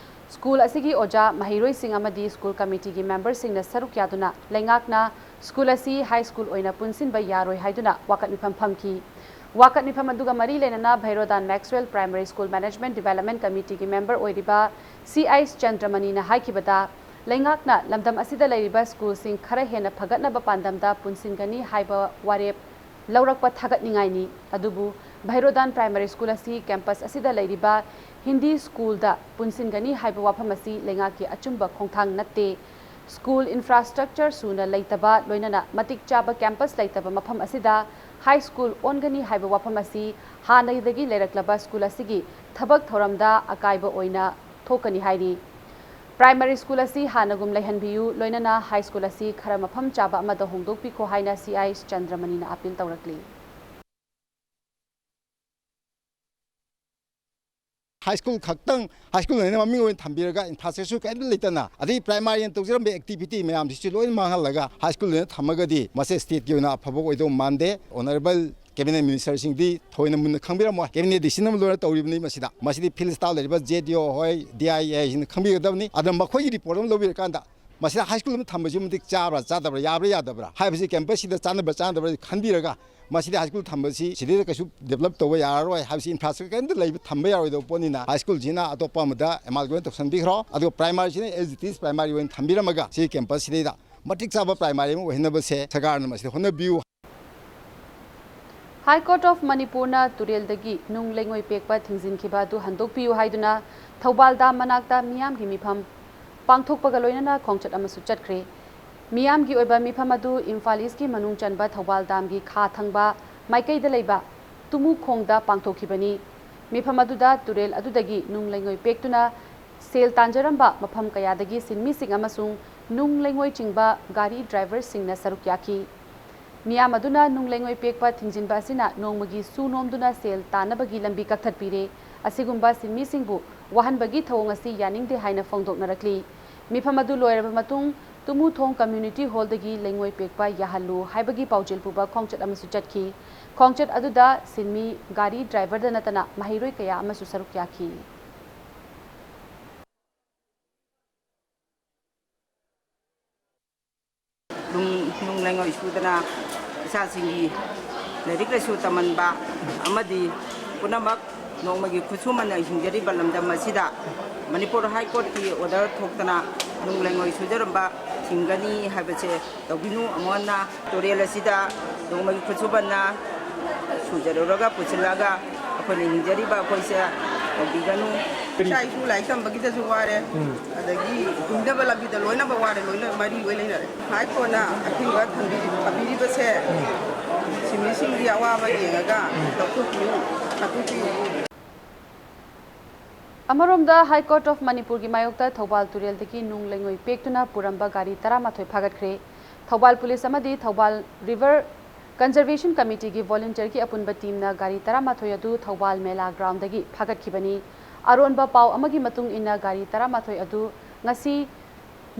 ꯁ꯭ꯀꯨꯜ ꯑꯁꯤꯒꯤ ꯑꯣꯖꯥ, ꯃꯍꯩꯔꯣꯏꯁꯤꯡ ꯑꯃꯗꯤ ꯁ꯭ꯀꯨꯜ ꯀꯃꯤꯇꯤꯒꯤ ꯃꯦꯝꯕꯔꯁꯤꯡꯅ ꯁꯔꯨꯛ ꯌꯥꯗꯨꯅ ꯂꯩꯉꯥꯛꯅ ꯁ꯭ꯀꯨꯜ ꯑꯁꯤ ꯍꯥꯏ ꯁ꯭ꯀꯨꯜ ꯑꯣꯏꯅ ꯄꯨꯟꯁꯤꯟꯕ ꯌꯥꯔꯣꯏ ꯍꯥꯏꯗꯨꯅ ꯋꯥꯀꯠ ꯃꯤꯐꯝ ꯐꯝꯈꯤ꯫ ꯋꯥꯀꯠ ꯃꯤꯐꯝ ꯑꯗꯨꯒ ꯃꯔꯤ ꯂꯩꯅꯅ Bheirodan Maxwell primary school management development ꯀꯃꯤꯇꯤꯒꯤ ꯃꯦꯝꯕꯔ ꯑꯣꯏꯔꯤꯕ ꯁꯤ ꯑꯩꯆ ꯆꯟꯗ꯭ꯔꯃꯅꯤꯅ ꯍꯥꯏꯈꯤꯕꯗ, ꯂꯩꯉꯥꯛꯅ ꯂꯝꯗꯝ ꯑꯁꯤꯗ ꯂꯩꯔꯤꯕ ꯁ꯭ꯀꯨꯜꯁꯤꯡ ꯈꯔ ꯍꯦꯟꯅ ꯐꯒꯠꯅꯕ ꯄꯥꯟꯗꯝꯗ ꯄꯨꯟꯁꯤꯟꯒꯅꯤ ꯍꯥꯏꯕ ꯋꯥꯔꯦꯞ ꯂꯧꯔꯛꯄ ꯊꯥꯒꯠꯅꯤꯡꯉꯥꯏꯅꯤ꯫ ꯑꯗꯨꯕꯨ ꯚꯩꯔꯣꯗꯥꯟ ꯄ꯭ꯔꯥꯏꯃꯥꯔꯤ ꯁ꯭ꯀꯨꯜ ꯑꯁꯤ ꯀꯦꯝꯄꯁ ꯑꯁꯤꯗ ꯂꯩꯔꯤꯕ ꯍꯤꯟꯗꯤ ꯁ꯭ꯀꯨꯜꯗ ꯄꯨꯟꯁꯤꯟꯒꯅꯤ ꯍꯥꯏꯕ ꯋꯥꯐꯝ ꯑꯁꯤ ꯂꯩꯉꯥꯛꯀꯤ ꯑꯆꯨꯝꯕ ꯈꯣꯡꯊꯥꯡ ꯅꯠꯇꯦ꯫ ꯁ꯭ꯀꯨꯜ ꯏꯟꯐ꯭ꯔꯥꯁ꯭ꯇ꯭ꯔꯛꯆꯔ ꯁꯨꯅ ꯂꯩꯇꯕ, ꯂꯣꯏꯅꯅ ꯃꯇꯤꯛ ꯆꯥꯕ ꯀꯦꯝꯄꯁ ꯂꯩꯇꯕ ꯃꯐꯝ ꯑꯁꯤꯗ ꯍꯥꯏ ꯁ꯭ꯀꯨꯜ ꯑꯣꯟꯒꯅꯤ ꯍꯥꯏꯕ ꯋꯥꯐꯝ ꯑꯁꯤ ꯍꯥꯟꯅꯗꯒꯤ ꯂꯩꯔꯛꯂꯕ ꯁ꯭ꯀꯨꯜ ꯑꯁꯤꯒꯤ ꯊꯕꯛ ꯊꯧꯔꯝꯗ ꯑꯀꯥꯏꯕ ꯑꯣꯏꯅ ꯊꯣꯛꯀꯅꯤ ꯍꯥꯏꯔꯤ꯫ ꯄ꯭ꯔꯥꯏꯃꯥꯔꯤ ꯁ꯭ꯀꯨꯜ ꯑꯁꯤ ꯍꯥꯟꯅꯒꯨꯝ ꯂꯩꯍꯟꯕꯤꯌꯨ, ꯂꯣꯏꯅꯅ ꯍꯥꯏ ꯁ꯭ꯀꯨꯜ ꯑꯁꯤ ꯈꯔ ꯃꯐꯝ ꯆꯥꯕ ꯑꯃꯗ ꯍꯣꯡꯗꯣꯛꯄꯤꯈꯣ ꯍꯥꯏꯅ ꯁꯤ ꯑꯩꯆ ꯆꯟꯗ꯭ꯔꯃꯅꯤꯅ ꯑꯥꯄꯤꯜ ꯇꯧꯔꯛꯂꯤ꯫ ꯍꯥꯏ ꯁ꯭ꯀꯨꯜ ꯈꯛꯇꯪ, ꯍꯥꯏ ꯁ꯭ꯀꯨꯜ ꯑꯣꯏꯅ ꯃꯃꯤꯡ ꯑꯣꯏꯅ ꯊꯝꯕꯤꯔꯒ ꯏꯟꯐ꯭ꯔꯥꯁ꯭ꯇ꯭ꯔꯛꯆꯔ ꯀꯔꯤꯝꯇ ꯂꯩꯇꯅ, ꯑꯗꯩ ꯄ꯭ꯔꯥꯏꯃꯥꯔꯤꯅ ꯇꯧꯖꯔꯝꯕ ꯑꯦꯛꯇꯤꯚꯤꯇꯤ ꯃꯌꯥꯝꯁꯤꯁꯨ ꯂꯣꯏꯅ ꯃꯥꯡꯍꯜꯂꯒ ꯍꯥꯏ ꯁ꯭ꯀꯨꯜ ꯑꯣꯏꯅ ꯊꯝꯃꯒꯗꯤ ꯃꯁꯤ ꯁ꯭ꯇꯦꯠꯀꯤ ꯑꯣꯏꯅ ꯑꯐꯕ ꯑꯣꯏꯗꯧ ꯃꯥꯟꯗꯦ꯫ ꯑꯣꯅꯔꯦꯕꯜ ꯀꯦꯕꯤꯅꯦꯠ ꯃꯤꯅꯤꯁꯇꯔꯁꯤꯡꯗꯤ ꯊꯣꯏꯅ ꯃꯨꯟꯅ ꯈꯪꯕꯤꯔꯝꯃꯣꯏ꯫ ꯀꯦꯕꯤꯅꯦꯠ ꯗꯤꯁꯤꯖꯟ ꯑꯃ ꯂꯣꯏꯅ ꯇꯧꯔꯤꯕꯅꯤ ꯃꯁꯤꯗ꯫ ꯃꯁꯤꯗꯤ ꯐꯤꯜꯗ ꯁ꯭ꯇꯥꯐ ꯂꯩꯔꯤꯕ ꯖꯦ ꯗꯤ ꯑꯣ ꯍꯣꯏ, ꯗꯤ ꯑꯥꯏ ꯑꯦ ꯍꯥꯏꯁꯤꯅ ꯈꯪꯕꯤꯒꯗꯕꯅꯤ꯫ ꯑꯗꯨꯅ ꯃꯈꯣꯏꯒꯤ ꯔꯤꯄꯣꯔꯠ ꯑꯃ ꯂꯧꯕꯤꯔꯀꯥꯟꯗ ꯃꯁꯤꯗ ꯍꯥꯏ ꯁ꯭ꯀꯨꯜ ꯑꯃ ꯊꯝꯕꯁꯤ ꯃꯇꯤꯛ ꯆꯥꯕ꯭ꯔꯥ ꯆꯥꯗꯕ꯭ꯔꯥ, ꯌꯥꯕ꯭ꯔꯥ ꯌꯥꯗꯕ꯭ꯔꯥ ꯍꯥꯏꯕꯁꯤ, ꯀꯦꯝꯄꯁꯁꯤꯗ ꯆꯥꯟꯅꯕ꯭ꯔꯥ ꯆꯥꯟꯅꯗꯕ꯭ꯔꯥ ꯈꯟꯕꯤꯔꯒ, ꯃꯁꯤꯗ ꯍꯥꯏ ꯁ꯭ꯀꯨꯜ ꯊꯝꯕꯁꯤ ꯁꯤꯗꯩꯗ ꯀꯩꯁꯨ ꯗꯤꯕꯂꯞ ꯇꯧꯕ ꯌꯥꯔꯔꯣꯏ ꯍꯥꯏꯕꯁꯤ, ꯏꯟꯐ꯭ꯔꯥꯁ꯭ꯇ꯭ꯔꯛꯆꯔ ꯀꯔꯤꯝꯇ ꯂꯩꯕ, ꯊꯝꯕ ꯌꯥꯔꯣꯏꯗꯕ ꯄꯣꯠꯅꯤꯅ, ꯍꯥꯏ ꯁ꯭ꯀꯨꯜꯁꯤꯅ ꯑꯇꯣꯞꯄ ꯑꯃꯗ ꯑꯦꯃꯥꯜꯒꯦꯃꯦꯠ ꯇꯧꯁꯟꯕꯤꯈ꯭ꯔꯣ, ꯑꯗꯨꯒ ꯄ꯭ꯔꯥꯏꯃꯥꯔꯤꯁꯤꯅ ꯑꯦꯁ ꯏꯠ ꯏꯁ ꯄ꯭ꯔꯥꯏꯃꯥꯔꯤ ꯑꯣꯏꯅ ꯊꯝꯕꯤꯔꯝꯃꯒ, ꯁꯤ ꯀꯦꯝꯄꯁꯁꯤꯗꯩꯗ ꯃꯇꯤꯛ ꯆꯥꯕ ꯄ꯭ꯔꯥꯏꯃꯥꯔꯤ ꯑꯃ ꯑꯣꯏꯍꯟꯅꯕꯁꯦ ꯁꯔꯀꯥꯔꯅ ꯃꯁꯤꯗ ꯍꯣꯠꯅꯕꯤꯌꯨ꯫ ꯍꯥꯏ ꯀꯣꯔꯠ ꯑꯣꯐ ꯃꯅꯤꯄꯨꯔꯅ ꯇꯨꯔꯦꯜꯗꯒꯤ ꯅꯨꯡ ꯂꯩꯉꯣꯏ ꯄꯦꯛꯄ ꯊꯤꯡꯖꯤꯟꯈꯤꯕ ꯑꯗꯨ ꯍꯟꯗꯣꯛꯄꯤꯌꯨ ꯍꯥꯏꯗꯨꯅ ꯊꯧꯕꯥꯜ ꯗꯥꯝ ꯃꯅꯥꯛꯇ ꯃꯤꯌꯥꯝꯒꯤ ꯃꯤꯐꯝ ꯄꯥꯡꯊꯣꯛꯄꯒ ꯂꯣꯏꯅꯅ ꯈꯣꯡꯆꯠ ꯑꯃꯁꯨ ꯆꯠꯈ꯭ꯔꯦ꯫ ꯃꯤꯌꯥꯝꯒꯤ ꯑꯣꯏꯕ ꯃꯤꯐꯝ ꯑꯗꯨ ꯏꯝꯐꯥꯜ ꯏꯁꯀꯤ ꯃꯅꯨꯡ ꯆꯟꯕ ꯊꯧꯕꯥꯜ ꯗꯥꯝꯒꯤ ꯈꯥ ꯊꯪꯕ ꯃꯥꯏꯀꯩꯗ ꯂꯩꯕ ꯇꯨꯃꯨꯈꯣꯡꯗ ꯄꯥꯡꯊꯣꯛꯈꯤꯕꯅꯤ꯫ ꯃꯤꯐꯝ ꯑꯗꯨꯗ ꯇꯨꯔꯦꯜ ꯑꯗꯨꯗꯒꯤ ꯅꯨꯡ ꯂꯩꯉꯣꯏ ꯄꯦꯛꯇꯨꯅ ꯁꯦꯜ ꯇꯥꯟꯖꯔꯝꯕ ꯃꯐꯝ ꯀꯌꯥꯗꯒꯤ ꯁꯤꯟꯃꯤꯁꯤꯡ ꯑꯃꯁꯨꯡ ꯅꯨꯡ ꯂꯩꯉꯣꯏ ꯆꯤꯡꯕ ꯒꯥꯔꯤ ꯗ꯭ꯔꯥꯏꯚꯔꯁꯤꯡꯅ ꯁꯔꯨꯛ ꯌꯥꯈꯤ꯫ ꯃꯤꯌꯥꯝ ꯑꯗꯨꯅ ꯅꯨꯡ ꯂꯩꯉꯣꯏ ꯄꯦꯛꯄ ꯊꯤꯡꯖꯤꯟꯕ ꯑꯁꯤꯅ ꯅꯣꯡꯃꯒꯤ ꯁꯨ ꯅꯣꯝꯗꯨꯅ ꯁꯦꯜ ꯇꯥꯟꯅꯕꯒꯤ ꯂꯝꯕꯤ ꯀꯛꯊꯠꯄꯤꯔꯦ꯫ ꯑꯁꯤꯒꯨꯝꯕ ꯁꯤꯟꯃꯤꯁꯤꯡꯕꯨ ꯋꯥꯍꯟꯕꯒꯤ ꯊꯧꯑꯣꯡ ꯑꯁꯤ ꯌꯥꯅꯤꯡꯗꯦ ꯍꯥꯏꯅ ꯐꯣꯡꯗꯣꯛꯅꯔꯛꯂꯤ꯫ ꯃꯤꯐꯝ ꯑꯗꯨ ꯂꯣꯏꯔꯕ ꯃꯇꯨꯡ, ꯇꯨꯃꯨꯊꯣꯡ ꯀꯝꯃ꯭ꯌꯨꯅꯤꯇꯤ ꯍꯣꯜꯗꯒꯤ ꯂꯩꯉꯣꯏ ꯄꯦꯛꯄ ꯌꯥꯍꯜꯂꯨ ꯍꯥꯏꯕꯒꯤ ꯄꯥꯎꯖꯦꯜ ꯄꯨꯕ ꯈꯣꯡꯆꯠ ꯑꯃꯁꯨ ꯆꯠꯈꯤ꯫ ꯈꯣꯡꯆꯠ ꯑꯗꯨꯗ ꯁꯤꯟꯃꯤ, ꯒꯥꯔꯤ ꯗ꯭ꯔꯥꯏꯚꯔꯗ ꯅꯠꯇꯅ ꯃꯍꯩꯔꯣꯏ ꯀꯌꯥ ꯑꯃꯁꯨ ꯁꯔꯨꯛ ꯌꯥꯈꯤ꯫ ꯅꯨꯡ, ꯅꯨꯡ ꯂꯩꯉꯣꯏ ꯁꯨꯗꯅ ꯏꯆꯥꯁꯤꯡꯒꯤ ꯂꯥꯏꯔꯤꯛ ꯂꯥꯏꯁꯨ ꯇꯝꯍꯟꯕ ꯑꯃꯗꯤ ꯄꯨꯝꯅꯃꯛ ꯅꯣꯡꯃꯒꯤ ꯈꯨꯠꯁꯨꯃꯟꯅ ꯍꯤꯡꯖꯔꯤꯕ ꯂꯝꯗꯝ ꯑꯁꯤꯗ ꯃꯅꯤꯄꯨꯔ ꯍꯥꯏ ꯀꯣꯔꯠꯀꯤ ꯑꯣꯔꯗꯔ ꯊꯣꯛꯇꯅ ꯅꯨꯡ ꯂꯩꯉꯣꯏ ꯁꯨꯖꯔꯝꯕ ꯊꯤꯡꯒꯅꯤ ꯍꯥꯏꯕꯁꯦ ꯇꯧꯕꯤꯅꯨ꯫ ꯑꯃꯨꯛ ꯍꯟꯅ ꯇꯨꯔꯦꯜ ꯑꯁꯤꯗ ꯅꯣꯡꯃꯒꯤ ꯈꯨꯠꯁꯨꯃꯟꯅ ꯁꯨꯖꯔꯨꯔꯒ ꯄꯨꯁꯤꯜꯂꯒ ꯑꯩꯈꯣꯏꯅ ꯍꯤꯡꯖꯔꯤꯕ ꯑꯩꯈꯣꯏꯁꯦ ꯇꯧꯕꯤꯒꯅꯨ꯫ ꯏꯆꯥ ꯏꯁꯨ ꯂꯥꯏꯔꯤꯛ ꯇꯝꯕꯒꯤꯗꯁꯨ ꯋꯥꯔꯦ, ꯑꯗꯒꯤ ꯍꯤꯡꯅꯕ ꯂꯝꯕꯤꯗ ꯂꯣꯏꯅꯃꯛ ꯋꯥꯔꯦ, ꯂꯣꯏꯅ ꯃꯔꯤ ꯂꯣꯏ ꯂꯩꯅꯔꯦ꯫ ꯍꯥꯏ ꯀꯣꯔꯠꯅ ꯑꯊꯤꯡꯕ ꯊꯝꯕꯤ-, ꯊꯝꯕꯤꯔꯤꯕꯁꯦ ꯁꯤꯟꯃꯤꯁꯤꯡꯒꯤ ꯑꯋꯥꯕ ꯌꯦꯡꯉꯒ ꯂꯧꯊꯣꯛꯄꯤꯌꯨ, ꯈꯥꯛꯇꯣꯛꯄꯤꯌꯨ꯫ ꯑꯃꯔꯣꯝꯗ, ꯍꯥꯏ ꯀꯣꯔꯠ ꯑꯣꯐ ꯃꯅꯤꯄꯨꯔꯒꯤ ꯃꯥꯌꯣꯛꯇ ꯊꯧꯕꯥꯜ ꯇꯨꯔꯦꯜꯗꯒꯤ ꯅꯨꯡ ꯂꯩꯉꯣꯏ ꯄꯦꯛꯇꯨꯅ ꯄꯨꯔꯝꯕ ꯒꯥꯔꯤ ꯇꯔꯥꯃꯥꯊꯣꯏ ꯐꯥꯒꯠꯈ꯭ꯔꯦ꯫ ꯊꯧꯕꯥꯜ ꯄꯨꯂꯤꯁ ꯑꯃꯗꯤ ꯊꯧꯕꯥꯜ ꯔꯤꯚꯔ ꯀꯟꯖꯔꯚꯦꯁꯟ ꯀꯃꯤꯇꯤꯒꯤ ꯚꯣꯂꯨꯟꯇꯤꯌꯔꯒꯤ ꯑꯄꯨꯟꯕ ꯇꯤꯝꯅ ꯒꯥꯔꯤ ꯇꯔꯥꯃꯥꯊꯣꯏ ꯑꯗꯨ ꯊꯧꯕꯥꯜ ꯃꯦꯂꯥ ꯒ꯭ꯔꯥꯎꯟꯗꯒꯤ ꯐꯥꯒꯠꯈꯤꯕꯅꯤ꯫ ꯑꯔꯣꯟꯕ ꯄꯥꯎ ꯑꯃꯒꯤ ꯃꯇꯨꯡ ꯏꯟꯅ, ꯒꯥꯔꯤ ꯇꯔꯥꯃꯥꯊꯣꯏ ꯑꯗꯨ ꯉꯁꯤ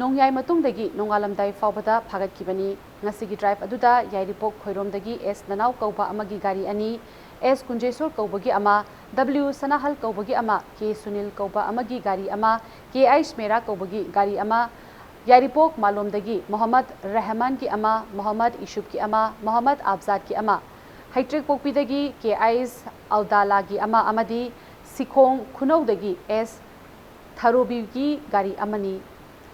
ꯅꯣꯡꯌꯥꯏ ꯃꯇꯨꯡꯗꯒꯤ ꯅꯣꯡꯉꯥꯜꯂꯝꯗꯥꯏ ꯐꯥꯎꯕꯗ ꯐꯥꯒꯠꯈꯤꯕꯅꯤ꯫ ꯉꯁꯤꯒꯤ ꯗ꯭ꯔꯥꯏꯚ ꯑꯗꯨꯗ ꯌꯥꯏꯔꯤꯄꯣꯛ ꯈꯣꯏꯔꯣꯝꯗꯒꯤ ꯑꯦꯁ ꯅꯅꯥꯎ ꯀꯧꯕ ꯑꯃꯒꯤ ꯒꯥꯔꯤ ꯑꯅꯤ, ꯑꯦꯁ ꯀꯨꯟꯖꯦꯁꯣꯔ ꯀꯧꯕꯒꯤ ꯑꯃ, ꯗꯕ꯭ꯂꯤꯎ ꯁꯅꯥꯍꯜ ꯀꯧꯕꯒꯤ ꯑꯃ, ꯀꯦ ꯁꯨꯅꯤꯜ ꯀꯧꯕ ꯑꯃꯒꯤ ꯒꯥꯔꯤ ꯑꯃ, ꯀꯦ ꯑꯩꯆ ꯃꯦꯔꯥ ꯀꯧꯕꯒꯤ ꯒꯥꯔꯤ ꯑꯃ, ꯌꯥꯏꯔꯤꯄꯣꯛ ꯃꯥꯂꯣꯝꯗꯒꯤ ꯃꯣꯍꯝꯃꯗ ꯔꯦꯍꯃꯥꯟꯒꯤ ꯑꯃ, ꯃꯣꯍꯝꯃꯗ ꯏꯁꯨꯞꯀꯤ ꯑꯃ, ꯃꯣꯍꯝꯃꯗ ꯑꯕꯖꯥꯗꯀꯤ ꯑꯃ, ꯍꯩꯇ꯭ꯔꯤꯛꯄꯣꯛꯄꯤꯗꯒꯤ ꯀꯦ ꯑꯥꯏꯁ ꯑꯜꯗꯥꯂꯥꯒꯤ ꯑꯃ ꯑꯃꯗꯤ ꯁꯤꯈꯣꯡ ꯈꯨꯅꯧꯗꯒꯤ ꯑꯦꯁ ꯊꯔꯣꯕꯤꯒꯤ ꯒꯥꯔꯤ ꯑꯃꯅꯤ꯫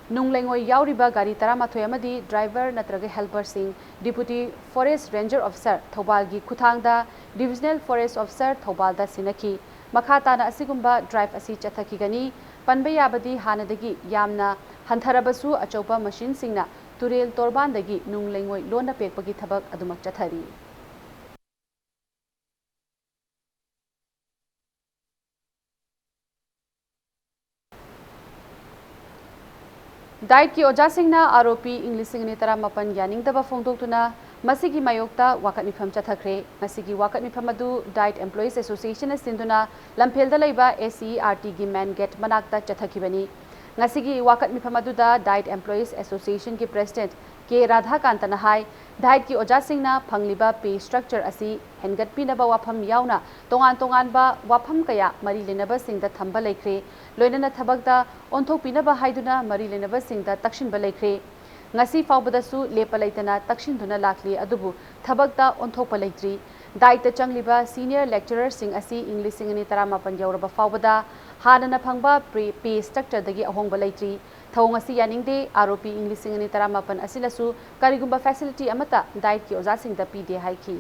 ꯅꯨꯡ ꯂꯩꯉꯣꯏ ꯌꯥꯎꯔꯤꯕ ꯒꯥꯔꯤ ꯇꯔꯥꯃꯥꯊꯣꯏ ꯑꯃꯗꯤ ꯗ꯭ꯔꯥꯏꯚꯔ ꯅꯠꯇ꯭ꯔꯒ ꯍꯦꯜꯄꯔꯁꯤꯡ Deputy Forest Ranger Officer ꯊꯧꯕꯥꯜꯒꯤ ꯈꯨꯠꯊꯥꯡꯗ Divisional Forest Officer ꯊꯧꯕꯥꯜꯗ ꯁꯤꯟꯅꯈꯤ꯫ ꯃꯈꯥ ꯇꯥꯅ ꯑꯁꯤꯒꯨꯝꯕ ꯗ꯭ꯔꯥꯏꯚ ꯑꯁꯤ ꯆꯠꯊꯈꯤꯒꯅꯤ꯫ ꯄꯟꯕ ꯌꯥꯕꯗꯤ ꯍꯥꯟꯅꯗꯒꯤ ꯌꯥꯝꯅ ꯍꯟꯊꯔꯕꯁꯨ ꯑꯆꯧꯕ ꯃꯁꯤꯟꯁꯤꯡꯅ ꯇꯨꯔꯦꯜ ꯇꯣꯔꯕꯥꯟꯗꯒꯤ ꯅꯨꯡ ꯂꯩꯉꯣꯏ ꯂꯣꯟꯅ ꯄꯦꯛꯄꯒꯤ ꯊꯕꯛ ꯑꯗꯨꯃꯛ ꯆꯠꯊꯔꯤ꯫ ꯗꯥꯏꯠꯀꯤ ꯑꯣꯖꯥꯁꯤꯡꯅ ꯑꯥꯔ ꯑꯣ ꯄꯤ ꯏꯪ ꯂꯤꯁꯤꯡ ꯑꯅꯤ ꯇꯔꯥꯃꯥꯄꯟ ꯌꯥꯅꯤꯡꯗꯕ ꯐꯣꯡꯗꯣꯛꯇꯨꯅ ꯃꯁꯤꯒꯤ ꯃꯥꯌꯣꯛꯇ ꯋꯥꯀꯠ ꯃꯤꯐꯝ ꯆꯠꯊꯈ꯭ꯔꯦ꯫ ꯃꯁꯤꯒꯤ ꯋꯥꯀꯠ ꯃꯤꯐꯝ ꯑꯗꯨ ꯗꯥꯏꯠ ꯑꯦꯝꯄ꯭ꯂꯣꯌꯤꯁ ꯑꯦꯁꯣꯁꯤꯌꯦꯁꯟꯅ ꯁꯤꯟꯗꯨꯅ ꯂꯝꯐꯦꯜꯗ ꯂꯩꯕ ꯑꯦ ꯁꯤ ꯏ ꯑꯥꯔ ꯇꯤꯒꯤ ꯃꯦꯟ ꯒꯦꯠ ꯃꯅꯥꯛꯇ ꯆꯠꯊꯈꯤꯕꯅꯤ꯫ ꯉꯁꯤꯒꯤ ꯋꯥꯀꯠ ꯃꯤꯐꯝ ꯑꯗꯨꯗ ꯗꯥꯏꯠ ꯑꯦꯝꯄ꯭ꯂꯣꯌꯤꯁ ꯑꯦꯁꯣꯁꯤꯌꯦꯁꯟꯒꯤ ꯄ꯭ꯔꯦꯁꯤꯗꯦꯟꯠ ꯀꯦ ꯔꯥꯙꯥꯀꯥꯟꯇꯅ ꯍꯥꯏ, ꯗꯥꯏꯠꯀꯤ ꯑꯣꯖꯥꯁꯤꯡꯅ ꯐꯪꯂꯤꯕ ꯄꯦ ꯁ꯭ꯇ꯭ꯔꯛꯆꯔ ꯑꯁꯤ ꯍꯦꯟꯒꯠꯄꯤꯅꯕ ꯋꯥꯐꯝ ꯌꯥꯎꯅ ꯇꯣꯉꯥꯟ ꯇꯣꯉꯥꯟꯕ ꯋꯥꯐꯝ ꯀꯌꯥ ꯃꯔꯤ ꯂꯩꯅꯕꯁꯤꯡꯗ ꯊꯝꯕ ꯂꯩꯈ꯭ꯔꯦ꯫ ꯂꯣꯏꯅꯅ ꯊꯕꯛꯇ ꯑꯣꯟꯊꯣꯛꯄꯤꯅꯕ ꯍꯥꯏꯗꯨꯅ ꯃꯔꯤ ꯂꯩꯅꯕꯁꯤꯡꯗ ꯇꯛꯁꯤꯟꯕ ꯂꯩꯈ꯭ꯔꯦ꯫ ꯉꯁꯤ ꯐꯥꯎꯕꯗꯁꯨ ꯂꯦꯞꯄ ꯂꯩꯇꯅ ꯇꯛꯁꯤꯟꯗꯨꯅ ꯂꯥꯛꯂꯤ, ꯑꯗꯨꯕꯨ ꯊꯕꯛꯇ ꯑꯣꯟꯊꯣꯛꯄ ꯂꯩꯇ꯭ꯔꯤ꯫ ꯗꯥꯏꯠꯇ ꯆꯪꯂꯤꯕ ꯁꯤꯅꯤꯌꯔ ꯂꯦꯛꯆꯔꯔꯁꯤꯡ ꯑꯁꯤ ꯏꯪ ꯂꯤꯁꯤꯡ ꯑꯅꯤ ꯇꯔꯥꯃꯥꯄꯟ ꯌꯧꯔꯕ ꯐꯥꯎꯕꯗ ꯍꯥꯟꯅꯅ ꯐꯪꯕ ꯄ꯭ꯔꯤ-, ꯄꯦ ꯁ꯭ꯇ꯭ꯔꯛꯆꯔꯗꯒꯤ ꯑꯍꯣꯡꯕ ꯂꯩꯇ꯭ꯔꯤ꯫ ꯊꯧꯑꯣꯡ ꯑꯁꯤ ꯌꯥꯅꯤꯡꯗꯦ꯫ ꯑꯥꯔ ꯑꯣ ꯄꯤ ꯏꯪ ꯂꯤꯁꯤꯡ ꯑꯅꯤ ꯇꯔꯥꯃꯥꯄꯟ ꯑꯁꯤꯅꯁꯨ ꯀꯔꯤꯒꯨꯝꯕ ꯐꯦꯁꯤꯂꯤꯇꯤ ꯑꯃꯠꯇ ꯗꯥꯏꯠꯀꯤ ꯑꯣꯖꯥꯁꯤꯡꯗ ꯄꯤꯗꯦ ꯍꯥꯏꯈꯤ꯫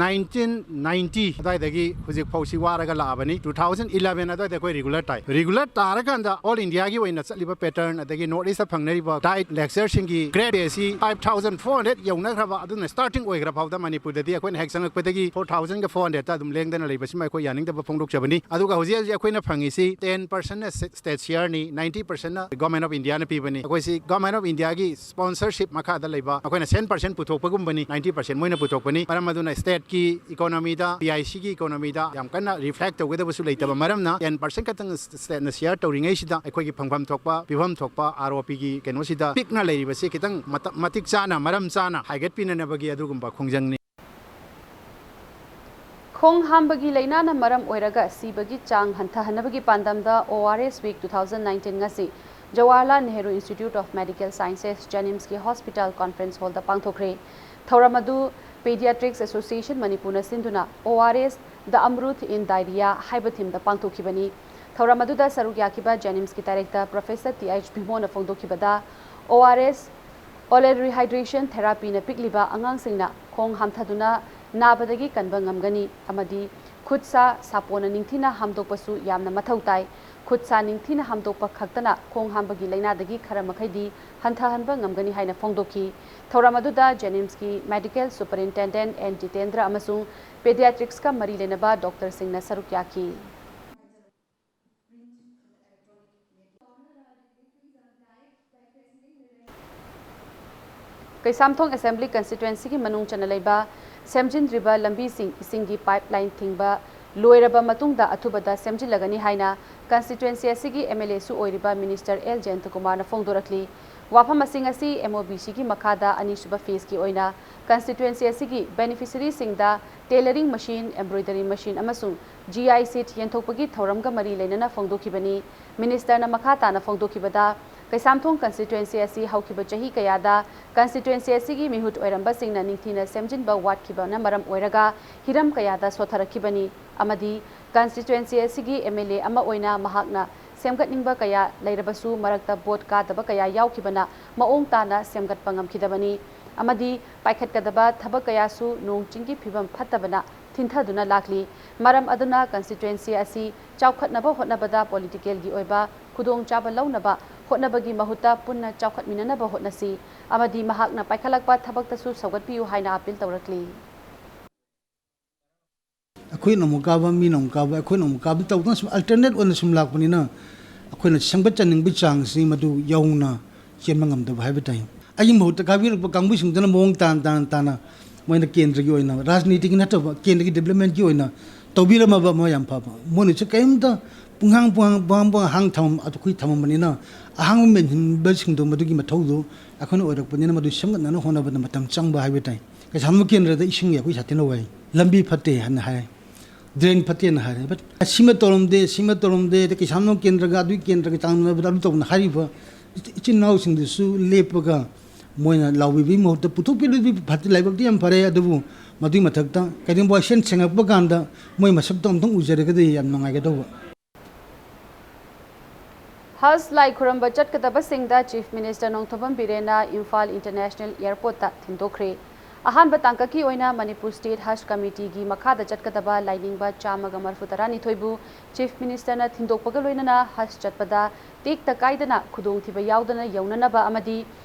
Nineteen ninety ꯑꯗꯨꯋꯥꯏꯗꯒꯤ ꯍꯧꯖꯤꯛ ꯐꯥꯎꯁꯤ ꯋꯥꯔꯒ ꯂꯥꯛꯑꯕꯅꯤ꯫ Two thousand eleven ꯑꯗꯨꯋꯥꯏꯗ ꯑꯩꯈꯣꯏ ꯔꯤꯒꯨꯂꯔ ꯇꯥꯏ꯫ ꯔꯤꯒꯨꯂꯔ ꯇꯥꯔꯀꯥꯟꯗ ꯑꯣꯜ ꯏꯟꯗꯤꯌꯥꯒꯤ ꯑꯣꯏꯅ ꯆꯠꯂꯤꯕ ꯄꯦꯇꯔꯟ, ꯑꯗꯒꯤ ꯅꯣꯔꯠ ꯏꯁꯇ ꯐꯪꯅꯔꯤꯕ ꯗꯥꯏꯠ ꯂꯦꯛꯆꯔꯁꯤꯡꯒꯤ ꯒ꯭ꯔꯦꯗ ꯄꯦ ꯑꯁꯤ five thousand four hundred ꯌꯧꯅꯈ꯭ꯔꯕ, ꯑꯗꯨꯅ ꯁ꯭ꯇꯥꯔꯇꯤꯡ ꯑꯣꯏꯈ꯭ꯔ ꯐꯥꯎꯗ ꯃꯅꯤꯄꯨꯔꯗꯗꯤ ꯑꯩꯈꯣꯏꯅ ꯍꯦꯛ ꯆꯪꯉꯛꯄꯗꯒꯤ four thousandꯒ four hundredꯇ ꯑꯗꯨꯝ ꯂꯦꯡꯗꯅ ꯂꯩꯕꯁꯤꯃ ꯑꯩꯈꯣꯏ ꯌꯥꯅꯤꯡꯗꯕ ꯐꯣꯡꯗꯣꯛꯆꯕꯅꯤ꯫ ꯑꯗꯨꯒ ꯍꯧꯖꯤꯛ ꯍꯧꯖꯤꯛ ꯑꯩꯈꯣꯏꯅ ꯐꯪꯉꯤꯁꯤ ten percentꯅ ꯁ꯭ꯇꯦꯠ ꯁꯤꯌꯔꯅꯤ, ninety percentꯅ Government of Indiaꯅ ꯄꯤꯕꯅꯤ꯫ ꯑꯩꯈꯣꯏꯁꯤ Government of Indiaꯒꯤ ꯁ꯭ꯄꯣꯟꯁꯔꯁꯤꯞ ꯃꯈꯥꯗ ꯂꯩꯕ, ꯑꯩꯈꯣꯏꯅ ten percent ꯄꯨꯊꯣꯛꯄꯒꯨꯝꯕꯅꯤ, ninety percent ꯃꯣꯏꯅ ꯄꯨꯊꯣꯛꯄꯅꯤ꯫ ꯃꯔꯝ ꯑꯗꯨꯅ ꯁ꯭ꯇꯦꯠꯀꯤ ꯏꯀꯣꯅꯣꯃꯤꯗ, ꯄꯤ ꯑꯥꯏ ꯁꯤꯒꯤ ꯏꯀꯣꯅꯣꯃꯤꯗ ꯌꯥꯝ ꯀꯟꯅ ꯔꯤꯐ꯭ꯂꯦꯛ ꯇꯧꯒꯗꯕꯁꯨ ꯂꯩꯇꯕ ꯃꯔꯝꯅ ten percent ꯈꯛꯇꯪ ꯁ꯭ꯇꯦꯠꯅ ꯁꯤꯌꯔ ꯇꯧꯔꯤꯉꯩꯁꯤꯗ ꯑꯩꯈꯣꯏꯒꯤ ꯐꯪꯐꯝ ꯊꯣꯛꯄ, ꯄꯤꯐꯝ ꯊꯣꯛꯄ ꯑꯥꯔ ꯑꯣ ꯄꯤꯒꯤ ꯀꯩꯅꯣꯁꯤꯗ ꯄꯤꯛꯅ ꯂꯩꯔꯤꯕꯁꯤ ꯈꯤꯇꯪ ꯃꯇ-, ꯃꯇꯤꯛ ꯆꯥꯅ, ꯃꯔꯝ ꯆꯥꯅ ꯍꯥꯏꯒꯠꯄꯤꯅꯅꯕꯒꯤ ꯑꯗꯨꯒꯨꯝꯕ ꯈꯣꯡꯖꯪꯅꯤ꯫ ꯈꯣꯡ ꯍꯥꯝꯕꯒꯤ ꯂꯥꯏꯅꯥꯅ ꯃꯔꯝ ꯑꯣꯏꯔꯒ ꯁꯤꯕꯒꯤ ꯆꯥꯡ ꯍꯟꯊꯍꯟꯅꯕꯒꯤ ꯄꯥꯟꯗꯝꯗ ORS Week two thousand nineteen ꯉꯁꯤ Jawaharlal Nehru Institute of Medical Sciences, JNIMSꯀꯤ Hospital Conference Hallꯗ ꯄꯥꯡꯊꯣꯛꯈ꯭ꯔꯦ꯫ ꯊꯧꯔꯝ ꯑꯗꯨ Pediatrics Association ꯃꯅꯤꯄꯨꯔꯅ ꯁꯤꯟꯗꯨꯅ ORS, The Amrut in Diarrhea ꯍꯥꯏꯕ themeꯗ ꯄꯥꯡꯊꯣꯛꯈꯤꯕꯅꯤ꯫ ꯊꯧꯔꯝ ꯑꯗꯨꯗ ꯁꯔꯨꯛ ꯌꯥꯈꯤꯕ JNIMSꯀꯤ director Professor Th ꯚꯤꯃꯣꯅ ꯐꯣꯡꯗꯣꯛꯈꯤꯕꯗ, ORS, oral rehydration therapyꯅ ꯄꯤꯛꯂꯤꯕ ꯑꯉꯥꯡꯁꯤꯡꯅ ꯈꯣꯡ ꯍꯥꯝꯊꯗꯨꯅ ꯅꯥꯕꯗꯒꯤ ꯀꯟꯕ ꯉꯝꯒꯅꯤ ꯑꯃꯗꯤ ꯈꯨꯠ ꯁꯥ ꯁꯥꯄꯣꯟꯅ ꯅꯤꯡꯊꯤꯅ ꯍꯥꯝꯗꯣꯛꯄꯁꯨ ꯌꯥꯝꯅ ꯃꯊꯧ ꯇꯥꯏ꯫ ꯈꯨꯠ ꯁꯥ ꯅꯤꯡꯊꯤꯅ ꯍꯥꯝꯗꯣꯛꯄ ꯈꯛꯇꯅ ꯈꯣꯡ ꯍꯥꯝꯕꯒꯤ ꯂꯥꯏꯅꯥꯗꯒꯤ ꯈꯔ ꯃꯈꯩꯗꯤ ꯍꯟꯊꯍꯟꯕ ꯉꯝꯒꯅꯤ ꯍꯥꯏꯅ ꯐꯣꯡꯗꯣꯛꯈꯤ꯫ ꯊꯧꯔꯝ ꯑꯗꯨꯗ JNIMSꯀꯤ Medical Superintendent N ꯖꯤꯇꯦꯟꯗ꯭ꯔ ꯑꯃꯁꯨꯡ Pediatricsꯀ ꯃꯔꯤ ꯂꯩꯅꯕ doctorꯁꯤꯡꯅ ꯁꯔꯨꯛ ꯌꯥꯈꯤ꯫ ꯀꯩꯁꯥꯝꯊꯣꯡ Assembly Constituencyꯒꯤ ꯃꯅꯨꯡ ꯆꯟꯅ ꯂꯩꯕ ꯁꯦꯝꯖꯤꯟꯗ꯭ꯔꯤꯕ ꯂꯝꯕꯤꯁꯤꯡ ꯏꯁꯤꯡꯒꯤ pipeline ꯊꯤꯡꯕ ꯂꯣꯏꯔꯕ ꯃꯇꯨꯡꯗ ꯑꯊꯨꯕꯗ ꯁꯦꯝꯖꯤꯜꯂꯒꯅꯤ ꯍꯥꯏꯅ constituency ꯑꯁꯤꯒꯤ MLAꯁꯨ ꯑꯣꯏꯔꯤꯕ Minister L ꯖꯌꯟꯇꯀꯨꯃꯥꯔꯅ ꯐꯣꯡꯗꯣꯔꯛꯂꯤ꯫ ꯋꯥꯐꯝ ꯑꯁꯤꯡ ꯑꯁꯤ MOBCꯒꯤ ꯃꯈꯥꯗ ꯑꯅꯤꯁꯨꯕ phaseꯀꯤ ꯑꯣꯏꯅ constituency ꯑꯁꯤꯒꯤ beneficiaryꯁꯤꯡꯗ tailoring machine, embroidery machine ꯑꯃꯁꯨꯡ GI sheet ꯌꯦꯟꯊꯣꯛꯄꯒꯤ ꯊꯧꯔꯝꯒ ꯃꯔꯤ ꯂꯩꯅꯅ ꯐꯣꯡꯗꯣꯛꯈꯤꯕꯅꯤ꯫ Ministerꯅ ꯃꯈꯥ ꯇꯥꯅ ꯐꯣꯡꯗꯣꯛꯈꯤꯕꯗ, ꯀꯩꯁꯥꯝꯊꯣꯡ constituency ꯑꯁꯤ ꯍꯧꯈꯤꯕ ꯆꯍꯤ ꯀꯌꯥꯗ constituency ꯑꯁꯤꯒꯤ ꯃꯤꯍꯨꯠ ꯑꯣꯏꯔꯝꯕꯁꯤꯡꯅ ꯅꯤꯡꯊꯤꯅ ꯁꯦꯝꯖꯤꯟꯕ ꯋꯥꯠꯈꯤꯕꯅ ꯃꯔꯝ ꯑꯣꯏꯔꯒ ꯍꯤꯔꯝ ꯀꯌꯥꯗ ꯁꯣꯠꯊꯔꯛꯈꯤꯕꯅꯤ ꯑꯃꯗꯤ constituency ꯑꯁꯤꯒꯤ MLA ꯑꯃ ꯑꯣꯏꯅ ꯃꯍꯥꯛꯅ ꯁꯦꯝꯒꯠꯅꯤꯡꯕ ꯀꯌꯥ ꯂꯩꯔꯕꯁꯨ ꯃꯔꯛꯇ vote ꯀꯥꯗꯕ ꯀꯌꯥ ꯌꯥꯎꯈꯤꯕꯅ ꯃꯑꯣꯡ ꯇꯥꯅ ꯁꯦꯝꯒꯠꯄ ꯉꯝꯈꯤꯗꯕꯅꯤ ꯑꯃꯗꯤ ꯄꯥꯏꯈꯠꯀꯗꯕ ꯊꯕꯛ ꯀꯌꯥꯁꯨ ꯅꯣꯡ ꯆꯤꯡꯒꯤ ꯐꯤꯕꯝ ꯐꯠꯇꯕꯅ ꯊꯤꯟꯊꯗꯨꯅ ꯂꯥꯛꯂꯤ꯫ ꯃꯔꯝ ꯑꯗꯨꯅ constituency ꯑꯁꯤ ꯆꯥꯎꯈꯠꯅꯕ ꯍꯣꯠꯅꯕꯗ politicalꯒꯤ ꯑꯣꯏꯕ ꯈꯨꯗꯣꯡꯆꯥꯕ ꯂꯧꯅꯕ ꯍꯣꯠꯅꯕꯒꯤ ꯃꯍꯨꯠꯇ ꯄꯨꯟꯅ ꯆꯥꯎꯈꯠꯃꯤꯟꯅꯅꯕ ꯍꯣꯠꯅꯁꯤ ꯑꯃꯗꯤ ꯃꯍꯥꯛꯅ ꯄꯥꯏꯈꯠꯂꯛꯄ ꯊꯕꯛꯇꯁꯨ ꯁꯧꯒꯠꯄꯤꯌꯨ ꯍꯥꯏꯅ appeal ꯇꯧꯔꯛꯂꯤ꯫ ꯑꯩꯈꯣꯏꯅ ꯑꯃꯨꯛ ꯀꯥꯕ, ꯃꯤꯅ ꯑꯃꯨꯛ ꯀꯥꯕ, ꯑꯩꯈꯣꯏꯅ ꯑꯃꯨꯛ ꯀꯥꯕ ꯇꯧꯗꯅ ꯁꯨꯝ alternate ꯑꯣꯏꯅ ꯁꯨꯝ ꯂꯥꯛꯄꯅꯤꯅ, ꯑꯩꯈꯣꯏꯅ ꯁꯦꯝꯒꯠꯆꯅꯤꯡꯕꯒꯤ ꯆꯥꯡꯁꯤ ꯃꯗꯨ ꯌꯧꯅ ꯆꯦꯟꯕ ꯉꯝꯗꯕ ꯍꯥꯏꯕ ꯇꯥꯏ꯫ ꯑꯩꯒꯤ ꯃꯍꯨꯠꯇ ꯀꯥꯕꯤꯔꯛꯄ ꯀꯥꯡꯕꯨꯁꯤꯡꯗꯨꯅ ꯃꯑꯣꯡ ꯇꯥꯅ, ꯇꯥꯅ, ꯇꯥꯅ ꯃꯣꯏꯅ ꯀꯦꯟꯗ꯭ꯔꯒꯤ ꯑꯣꯏꯅ, ꯔꯥꯖꯅꯤꯇꯤꯒꯤ ꯅꯠꯇꯕ, ꯀꯦꯟꯗ꯭ꯔꯒꯤ developmentꯀꯤ ꯑꯣꯏꯅ ꯇꯧꯕꯤꯔꯝꯃꯕ ꯑꯃ ꯌꯥꯝ ꯐꯕ꯫ ꯃꯣꯏꯅꯁꯨ ꯀꯔꯤꯝꯇ ꯄꯨꯡꯍꯥꯡ, ꯄꯨꯡꯍꯥꯡ, ꯄꯨꯡꯍꯥꯡ, ꯄꯨꯡꯍꯥꯡ ꯍꯥꯡ ꯊꯝ-, ꯑꯩꯈꯣꯏ ꯊꯝꯃꯝꯕꯅꯤꯅ, ꯑꯍꯥꯡꯕ ꯃꯦꯟꯁꯤꯟꯕꯁꯤꯡꯗꯣ, ꯃꯗꯨꯒꯤ ꯃꯊꯧꯗꯣ ꯑꯩꯈꯣꯏꯅ ꯑꯣꯏꯔꯛꯄꯅꯤꯅ, ꯃꯗꯨ ꯁꯦꯝꯒꯠꯅꯅꯕ ꯍꯣꯠꯅꯕꯗ ꯃꯇꯝ ꯆꯪꯕ ꯍꯥꯏꯕ ꯇꯥꯏ꯫ ꯀꯩꯁꯥꯝꯊꯣꯡ ꯀꯦꯟꯗ꯭ꯔꯗ ꯏꯁꯤꯡꯒꯤ ꯑꯩꯈꯣꯏ ꯁꯥꯊꯤꯅ ꯋꯥꯏ꯫ ꯂꯝꯕꯤ ꯐꯠꯇꯦ ꯍꯥꯏꯅ ꯍꯥꯏ, ꯗ꯭ꯔꯦꯟ ꯐꯠꯇꯦꯅ ꯍꯥꯏꯔꯦ꯫ But ꯁꯤꯃ ꯇꯧꯔꯝꯗꯦ, ꯁꯤꯃ ꯇꯧꯔꯝꯗꯦ, ꯑꯗ ꯀꯩꯁꯥꯝꯊꯣꯡ ꯀꯦꯟꯗ꯭ꯔꯒ ꯑꯗꯨꯒꯤ ꯀꯦꯟꯗ꯭ꯔꯒ ꯆꯥꯡꯗꯝꯅꯕꯗ ꯑꯗꯨ ꯇꯧꯕꯅ ꯍꯥꯏꯔꯤꯕ ꯏꯆꯤꯟ ꯏꯅꯥꯎꯁꯤꯡꯗꯨꯁꯨ ꯂꯦꯞꯄꯒ ꯃꯣꯏꯅ ꯂꯥꯎꯕꯤꯕꯒꯤ ꯃꯍꯨꯠꯇ ꯄꯨꯊꯣꯛꯄꯤꯔꯗꯤ ꯐꯠꯇꯦ, ꯂꯥꯏꯕꯛꯇꯤ ꯌꯥꯝ ꯐꯔꯦ꯫ ꯑꯗꯨꯕꯨ ꯃꯗꯨꯒꯤ ꯃꯊꯛꯇ ꯀꯩꯒꯨꯝꯕ ꯋꯥꯏꯁꯦꯟ ꯁꯦꯡꯉꯛꯄ ꯀꯥꯟꯗ ꯃꯣꯏ ꯃꯁꯛꯇꯣ ꯑꯝꯇꯪ ꯎꯖꯔꯒꯗꯤ ꯌꯥꯝ ꯅꯨꯡꯉꯥꯏꯒꯗꯧꯕ꯫ ꯍꯖ ꯂꯥꯏ ꯈꯨꯔꯨꯝꯕ ꯆꯠꯀꯗꯕꯁꯤꯡꯗ Chief Minister Nongthombam ꯕꯤꯔꯦꯟꯅ Imphal International Airportꯇ ꯊꯤꯟꯗꯣꯛꯈ꯭ꯔꯦ꯫ ꯑꯍꯥꯟꯕ ꯇꯥꯡꯀꯛꯀꯤ ꯑꯣꯏꯅ ꯃꯅꯤꯄꯨꯔ State Hajj Committeeꯒꯤ ꯃꯈꯥꯗ ꯆꯠꯀꯗꯕ ꯂꯥꯏꯅꯤꯡꯕ ꯆꯥꯝꯃꯒ ꯃꯔꯤꯐꯨ ꯇꯔꯥꯅꯤꯊꯣꯏꯕꯨ Chief Ministerꯅ ꯊꯤꯟꯗꯣꯛꯄꯒ ꯂꯣꯏꯅꯅ ꯍꯖ ꯆꯠꯄꯗ ꯇꯦꯛꯇ ꯀꯥꯏꯗꯅ ꯈꯨꯗꯣꯡꯊꯤꯕ ꯌꯥꯎꯗꯅ ꯌꯧꯅꯅꯕ ꯑꯃꯗꯤ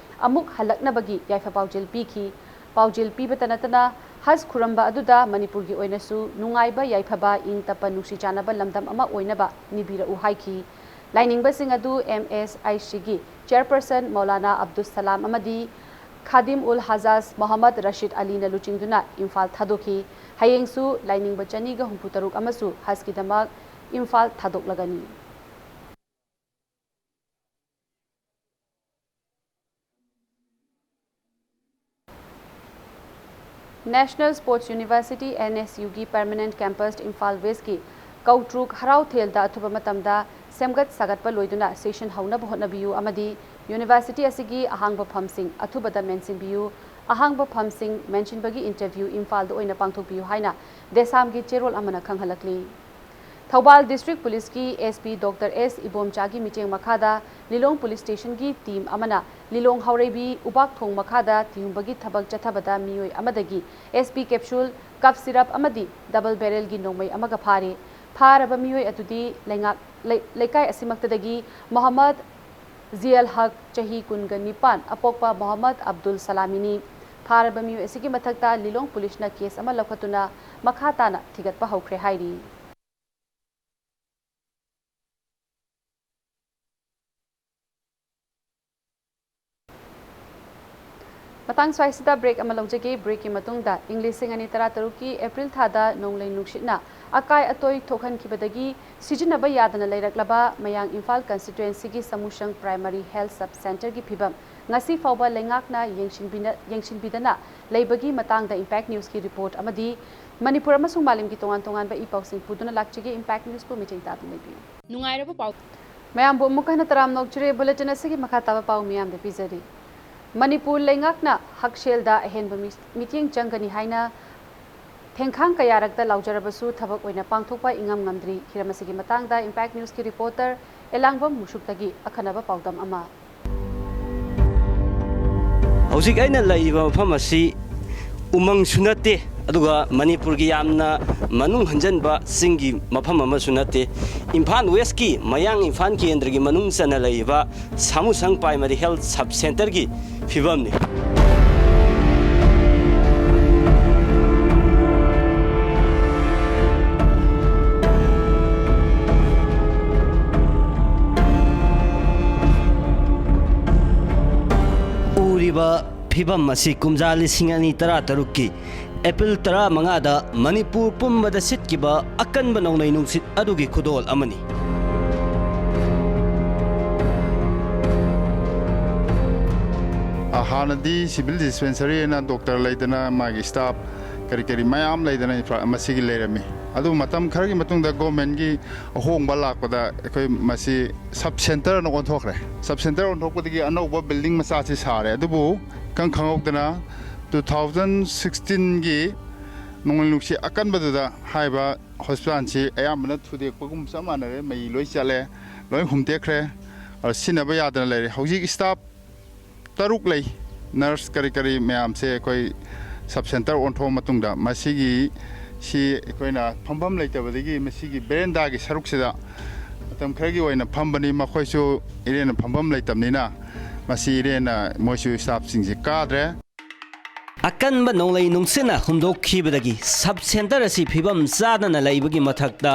ꯑꯃꯨꯛ ꯍꯜꯂꯛꯅꯕꯒꯤ ꯌꯥꯏꯐ ꯄꯥꯎꯖꯦꯜ ꯄꯤꯈꯤ꯫ ꯄꯥꯎꯖꯦꯜ ꯄꯤꯕꯇ ꯅꯠꯇꯅ ꯍꯖ ꯈꯨꯔꯝꯕ ꯑꯗꯨꯗ ꯃꯅꯤꯄꯨꯔꯒꯤ ꯑꯣꯏꯅꯁꯨ ꯅꯨꯡꯉꯥꯏꯕ, ꯌꯥꯏꯐꯕ, ꯏꯪ ꯇꯞꯄ, ꯅꯨꯡꯁꯤ ꯆꯥꯟꯅꯕ ꯂꯝꯗꯝ ꯑꯃ ꯑꯣꯏꯅꯕ ꯅꯤꯕꯤꯔꯛꯎ ꯍꯥꯏꯈꯤ꯫ ꯂꯥꯏꯅꯤꯡꯕꯁꯤꯡ ꯑꯗꯨ MSICꯒꯤ Chairperson ꯃꯧꯂꯥꯅꯥ ꯑꯕꯗꯨꯁ ꯁꯂꯥꯝ ꯑꯃꯗꯤ ꯈꯥꯗꯤꯝ ꯎꯜ ꯍꯖꯥꯖ ꯃꯣꯍꯝꯃꯗ ꯔꯁꯤꯗ ꯑꯂꯤꯅ ꯂꯨꯆꯤꯡꯗꯨꯅ ꯏꯝꯐꯥꯜ ꯊꯥꯗꯣꯛꯈꯤ꯫ ꯍꯌꯦꯡꯁꯨ ꯂꯥꯏꯅꯤꯡꯕ ꯆꯅꯤꯒ ꯍꯨꯝꯐꯨ ꯇꯔꯨꯛ ꯑꯃꯁꯨ ꯍꯖꯀꯤꯗꯃꯛ Imphal ꯊꯥꯗꯣꯛꯂꯒꯅꯤ꯫ National Sports University, NSUꯒꯤ permanent campus Imphal Westꯀꯤ ꯀꯧꯇ꯭ꯔꯨꯛ ꯍꯔꯥꯎꯊꯦꯜꯗ ꯑꯊꯨꯕ ꯃꯇꯝꯗ ꯁꯦꯝꯒꯠ ꯁꯥꯒꯠꯄ ꯂꯣꯏꯗꯨꯅ session ꯍꯧꯅꯕ ꯍꯣꯠꯅꯕꯤꯌꯨ ꯑꯃꯗꯤ university ꯑꯁꯤꯒꯤ ꯑꯍꯥꯡꯕ ꯐꯝꯁꯤꯡ ꯑꯊꯨꯕꯗ ꯃꯦꯟꯁꯤꯟꯕꯤꯌꯨ, ꯑꯍꯥꯡꯕ ꯐꯝꯁꯤꯡ ꯃꯦꯟꯁꯤꯟꯕꯒꯤ interview ꯏꯝꯐꯥꯜꯗ ꯑꯣꯏꯅ ꯄꯥꯡꯊꯣꯛꯄꯤꯌꯨ ꯍꯥꯏꯅ ꯗꯦꯁꯥꯝꯒꯤ ꯆꯦꯔꯣꯜ ꯑꯃꯅ ꯈꯪꯍꯜꯂꯛꯂꯤ꯫ Thoubal District Policeꯀꯤ SP Doctor S ꯏꯕꯣꯝꯆꯥꯒꯤ ꯃꯤꯠꯌꯦꯡ ꯃꯈꯥꯗ ꯂꯤꯂꯣꯡ Police Stationꯒꯤ team ꯑꯃꯅ ꯂꯤꯂꯣꯡ ꯍꯥꯎꯔꯩꯕꯤ ꯎꯕꯥꯛ ꯊꯣꯡ ꯃꯈꯥꯗ ꯊꯤꯍꯨꯝꯕꯒꯤ ꯊꯕꯛ ꯆꯠꯊꯕꯗ ꯃꯤꯑꯣꯏ ꯑꯃꯗꯒꯤ SP capsule, cough syrup ꯑꯃꯗꯤ double barrelꯒꯤ ꯅꯣꯡꯃꯩ ꯑꯃꯒ ꯐꯥꯔꯦ꯫ ꯐꯥꯔꯕ ꯃꯤꯑꯣꯏ ꯑꯗꯨꯗꯤ ꯂꯩꯉꯥꯛ-, ꯂꯩ-, ꯂꯩꯀꯥꯏ ꯑꯁꯤꯃꯛꯇꯗꯒꯤ ꯃꯣꯍꯝꯃꯗ ꯖꯤꯌꯥꯜ ꯍꯛ, ꯆꯍꯤ ꯀꯨꯟꯒ ꯅꯤꯄꯥꯟ, ꯑꯄꯣꯛꯄ ꯃꯣꯍꯝꯃꯗ ꯑꯕꯗꯨꯜ ꯁꯂꯥꯃꯤꯅꯤ꯫ ꯐꯥꯔꯕ ꯃꯤꯑꯣꯏ ꯑꯁꯤꯒꯤ ꯃꯊꯛꯇ ꯂꯤꯂꯣꯡ Policeꯅ case ꯑꯃ ꯂꯧꯈꯠꯇꯨꯅ ꯃꯈꯥ ꯇꯥꯅ ꯊꯤꯒꯠꯄ ꯍꯧꯈ꯭ꯔꯦ ꯍꯥꯏꯔꯤ꯫ ꯃꯇꯥꯡ ꯁ꯭ꯋꯥꯏꯁꯤꯗ break ꯑꯃ ꯂꯧꯖꯒꯦ꯫ Breakꯀꯤ ꯃꯇꯨꯡꯗ ꯏꯪ ꯂꯤꯁꯤꯡ ꯑꯅꯤ ꯇꯔꯥꯇꯔꯨꯛꯀꯤ April ꯊꯥꯗ ꯅꯣꯡꯂꯩ ꯅꯨꯡꯁꯤꯠꯅ ꯑꯀꯥꯏ ꯑꯇꯣꯏ ꯊꯣꯛꯍꯟꯈꯤꯕꯗꯒꯤ ꯁꯤꯖꯤꯟꯅꯕ ꯌꯥꯗꯅ ꯂꯩꯔꯛꯂꯕ ꯃꯌꯥꯡ ꯏꯝꯐꯥꯜ constituencyꯒꯤ ꯁꯃꯨꯁꯪ Primary Health Sub Centreꯒꯤ ꯐꯤꯕꯝ ꯉꯁꯤ ꯐꯥꯎꯕ ꯂꯩꯉꯥꯛꯅ ꯌꯦꯡꯁꯤꯟꯕꯤꯅ-, ꯌꯦꯡꯁꯤꯟꯕꯤꯗꯅ ꯂꯩꯕꯒꯤ ꯃꯇꯥꯡꯗ Impact Newsꯀꯤ report ꯑꯃꯗꯤ ꯃꯅꯤꯄꯨꯔ ꯑꯃꯁꯨꯡ ꯃꯥꯂꯦꯝꯒꯤ ꯇꯣꯉꯥꯟ ꯇꯣꯉꯥꯟꯕ ꯏ ꯄꯥꯎꯁꯤꯡ ꯄꯨꯗꯨꯅ ꯂꯥꯛꯆꯒꯦ꯫ Impact Newsꯄꯨ ꯃꯤꯠꯌꯦꯡ ꯇꯥꯗꯨꯅ ꯂꯩꯕꯤꯌꯨ꯫ ꯅꯨꯡꯉꯥꯏꯔꯕ ꯄꯥꯎ꯫ ꯃꯌꯥꯝꯕꯨ ꯑꯃꯨꯛꯀ ꯍꯟꯅ ꯇꯔꯥꯝꯅ ꯑꯣꯛꯆꯔꯤ꯫ Bulletin ꯑꯁꯤꯒꯤ ꯃꯈꯥ ꯇꯥꯕ ꯄꯥꯎ ꯃꯤꯌꯥꯝꯗ ꯄꯤꯖꯔꯤ꯫ ꯃꯅꯤꯄꯨꯔ ꯂꯩꯉꯥꯛꯅ ꯍꯛꯁꯦꯜꯗ ꯑꯍꯦꯟꯕ ꯃꯤ-, ꯃꯤꯠꯌꯦꯡ ꯆꯪꯒꯅꯤ ꯍꯥꯏꯅ ꯊꯦꯡꯈꯥꯡ ꯀꯌꯥꯔꯛꯇ ꯂꯥꯎꯖꯔꯕꯁꯨ ꯊꯕꯛ ꯑꯣꯏꯅ ꯄꯥꯡꯊꯣꯛꯄ ꯏꯉꯝ ꯉꯝꯗ꯭ꯔꯤ꯫ ꯍꯤꯔꯝ ꯑꯁꯤꯒꯤ ꯃꯇꯥꯡꯗ Impact Newsꯀꯤ reporter ꯑꯦꯂꯥꯡꯕꯝ ꯃꯨꯁꯨꯛꯇꯒꯤ ꯑꯈꯟꯅꯕ ꯄꯥꯎꯗꯝ ꯑꯃ꯫ ꯍꯧꯖꯤꯛ ꯑꯩꯅ ꯂꯩꯔꯤꯕ ꯃꯐꯝ ꯑꯁꯤ ꯎꯃꯪꯁꯨ ꯅꯠꯇꯦ, ꯑꯗꯨꯒ ꯃꯅꯤꯄꯨꯔꯒꯤ ꯌꯥꯝꯅ ꯃꯅꯨꯡ ꯍꯟꯖꯟꯕ ꯆꯤꯡꯒꯤ ꯃꯐꯝ ꯑꯃꯁꯨ ꯅꯠꯇꯦ꯫ ꯏꯝꯐꯥꯜ Westꯀꯤ ꯃꯌꯥꯡ ꯏꯝꯐꯥꯜ ꯀꯦꯟꯗ꯭ꯔꯒꯤ ꯃꯅꯨꯡ ꯆꯟꯅ ꯂꯩꯔꯤꯕ ꯁꯥꯃꯨꯁꯪ Primary Health Sub Centreꯒꯤ ꯐꯤꯕꯝꯅꯤ꯫ ꯎꯔꯤꯕ ꯐꯤꯕꯝ ꯑꯁꯤ ꯀꯨꯝꯖꯥ ꯂꯤꯁꯤꯡ ꯑꯅꯤ ꯇꯔꯥ ꯇꯔꯨꯛꯀꯤ ꯑꯦꯄ꯭ꯔꯤꯜ ꯇꯔꯥ ꯃꯉꯥꯗ ꯃꯅꯤꯄꯨꯔ ꯄꯨꯝꯕꯗ ꯁꯤꯠꯈꯤꯕ ꯑꯀꯟꯕ ꯅꯣꯡꯂꯩ ꯅꯨꯡꯁꯤꯠ ꯑꯗꯨꯒꯤ ꯈꯨꯗꯣꯜ ꯑꯃꯅꯤ꯫ ꯑ, ꯍꯥꯟꯅꯗꯤ civil dispensary ꯑꯅ doctor ꯂꯩꯗꯅ, ꯃꯥꯒꯤ staff ꯀꯔꯤ ꯀꯔꯤ ꯃꯌꯥꯝ ꯂꯩꯗꯅ, ꯏꯟꯐ꯭ꯔꯥ-, ꯃꯁꯤꯒꯤ ꯂꯩꯔꯝꯃꯤ꯫ ꯑꯗꯨ ꯃꯇꯝ ꯈꯔꯒꯤ ꯃꯇꯨꯡꯗ governmentꯒꯤ ꯑꯍꯣꯡꯕ ꯂꯥꯛꯄꯗ ꯑꯩꯈꯣꯏ ꯃꯁꯤ sub centre ꯑꯅ ꯑꯣꯟꯊꯣꯛꯈ꯭ꯔꯦ꯫ Sub centre ꯑꯣꯟꯊꯣꯛꯄꯗꯒꯤ ꯑꯅꯧꯕ building ꯃꯆꯥꯁꯤ ꯁꯥꯔꯦ꯫ ꯑꯗꯨꯕꯨ ꯏꯈꯪ ꯈꯪꯍꯧꯗꯅ two thousand sixteenꯒꯤ ꯅꯣꯡꯂꯩ ꯅꯨꯡꯁꯤꯠ ꯑꯀꯟꯕꯗꯨꯗ ꯍꯥꯏꯔꯤꯕ hospitalꯁꯤ ꯑꯌꯥꯝꯕꯅ ꯊꯨꯗꯦꯛꯄꯒꯨꯝ ꯆꯞ ꯃꯥꯟꯅꯔꯦ꯫ ꯃꯩ ꯂꯣꯏ ꯆꯠꯂꯦ, ꯂꯣꯏ ꯍꯨꯝꯇꯦꯛꯈ꯭ꯔꯦ꯫ ꯑꯗꯣ ꯁꯤꯖꯤꯟꯅꯕ ꯌꯥꯗꯅ ꯂꯩꯔꯦ꯫ ꯍꯧꯖꯤꯛ staff ꯇꯔꯨꯛ ꯂꯩ꯫ Nurse ꯀꯔꯤ ꯀꯔꯤ ꯃꯌꯥꯝꯁꯦ ꯑꯩꯈꯣꯏ sub centre ꯑꯣꯟꯊꯣꯛꯑ ꯃꯇꯨꯡꯗ ꯃꯁꯤꯒꯤ ꯁꯤ ꯑꯩꯈꯣꯏꯅ ꯐꯝꯐꯝ ꯂꯩꯇꯕꯗꯒꯤ ꯃꯁꯤꯒꯤ verandaꯒꯤ ꯁꯔꯨꯛꯁꯤꯗ ꯃꯇꯝ ꯈꯔꯒꯤ ꯑꯣꯏꯅ ꯐꯝꯕꯅꯤ꯫ ꯃꯈꯣꯏꯁꯨ ꯏꯔꯦꯟꯅ ꯐꯝꯐꯝ ꯂꯩꯇꯕꯅꯤꯅ ꯃꯁꯤ ꯏꯔꯦꯟꯅ ꯃꯣꯏꯁꯨ staffꯁꯤꯡꯁꯤ ꯀꯥꯗ꯭ꯔꯦ꯫ ꯑꯀꯟꯕ ꯅꯣꯡꯂꯩ ꯅꯨꯡꯁꯤꯠꯅ ꯍꯨꯝꯗꯣꯛꯈꯤꯕꯗꯒꯤ sub centre ꯑꯁꯤ ꯐꯤꯕꯝ ꯆꯥꯗꯅ ꯂꯩꯕꯒꯤ ꯃꯊꯛꯇ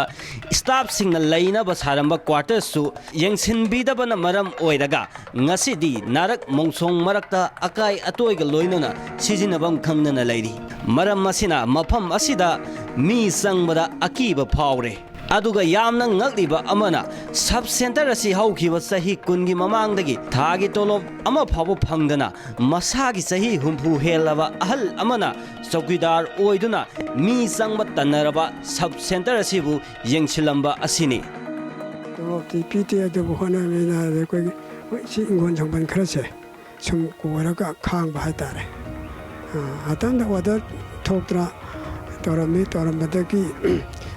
staffꯁꯤꯡꯅ ꯂꯩꯅꯕ ꯁꯥꯔꯝꯕ quartersꯁꯨ ꯌꯦꯡꯁꯤꯟꯕꯤꯗꯕꯅ ꯃꯔꯝ ꯑꯣꯏꯔꯒ ꯉꯁꯤꯗꯤ ꯅꯥꯔꯛ ꯃꯣꯡꯁꯣꯡ ꯃꯔꯛꯇ ꯑꯀꯥꯏ ꯑꯇꯣꯏꯒ ꯂꯣꯏꯅꯅ ꯁꯤꯖꯤꯟꯅꯐꯝ ꯈꯪꯗꯅ ꯂꯩꯔꯤ꯫ ꯃꯔꯝ ꯑꯁꯤꯅ ꯃꯐꯝ ꯑꯁꯤꯗ ꯃꯤ ꯆꯪꯕꯗ ꯑꯀꯤꯕ ꯐꯥꯎꯔꯦ꯫ ꯑꯗꯨꯒ ꯌꯥꯝꯅ ꯉꯛꯂꯤꯕ ꯑꯃꯅ, ꯁꯕ ꯁꯦꯟꯇꯔ ꯑꯁꯤ ꯍꯧꯈꯤꯕ ꯆꯍꯤ ꯀꯨꯟꯒꯤ ꯃꯃꯥꯡꯗꯒꯤ ꯊꯥꯒꯤ ꯇꯣꯂꯣꯞ ꯑꯃ ꯐꯥꯎꯕ ꯐꯪꯗꯅ, ꯃꯁꯥꯒꯤ ꯆꯍꯤ ꯍꯨꯝꯐꯨ ꯍꯦꯜꯂꯕ ꯑꯍꯜ ꯑꯃꯅ ꯆꯧꯀꯤꯗꯥꯔ ꯑꯣꯏꯗꯨꯅ ꯃꯤ ꯆꯪꯕ ꯇꯟꯅꯔꯕ ꯁꯕ ꯁꯦꯟꯇꯔ ꯑꯁꯤꯕꯨ ꯌꯦꯡꯁꯤꯜꯂꯝꯕ ꯑꯁꯤꯅꯤ꯫ ꯇꯣꯂꯣꯞꯇꯤ ꯄꯤꯗꯦ, ꯑꯗꯨꯕꯨ ꯍꯣꯠꯅꯃꯤꯟꯅꯔꯦ꯫ ꯑꯩꯈꯣꯏꯒꯤ ꯍꯣꯏ, ꯁꯤ ꯏꯪꯈꯣꯜ ꯁꯝꯕꯜ ꯈꯔꯁꯦ ꯁꯨꯝ ꯀꯣꯏꯔꯒ ꯈꯥꯡꯕ ꯍꯥꯏꯇꯥꯔꯦ꯫ ꯑ, ꯉꯥꯛꯇꯪꯗ ꯑꯣꯔꯗꯔ ꯊꯣꯛꯇꯅ ꯇꯧꯔꯝꯃꯤ꯫ ꯇꯧꯔꯝꯕꯗꯒꯤ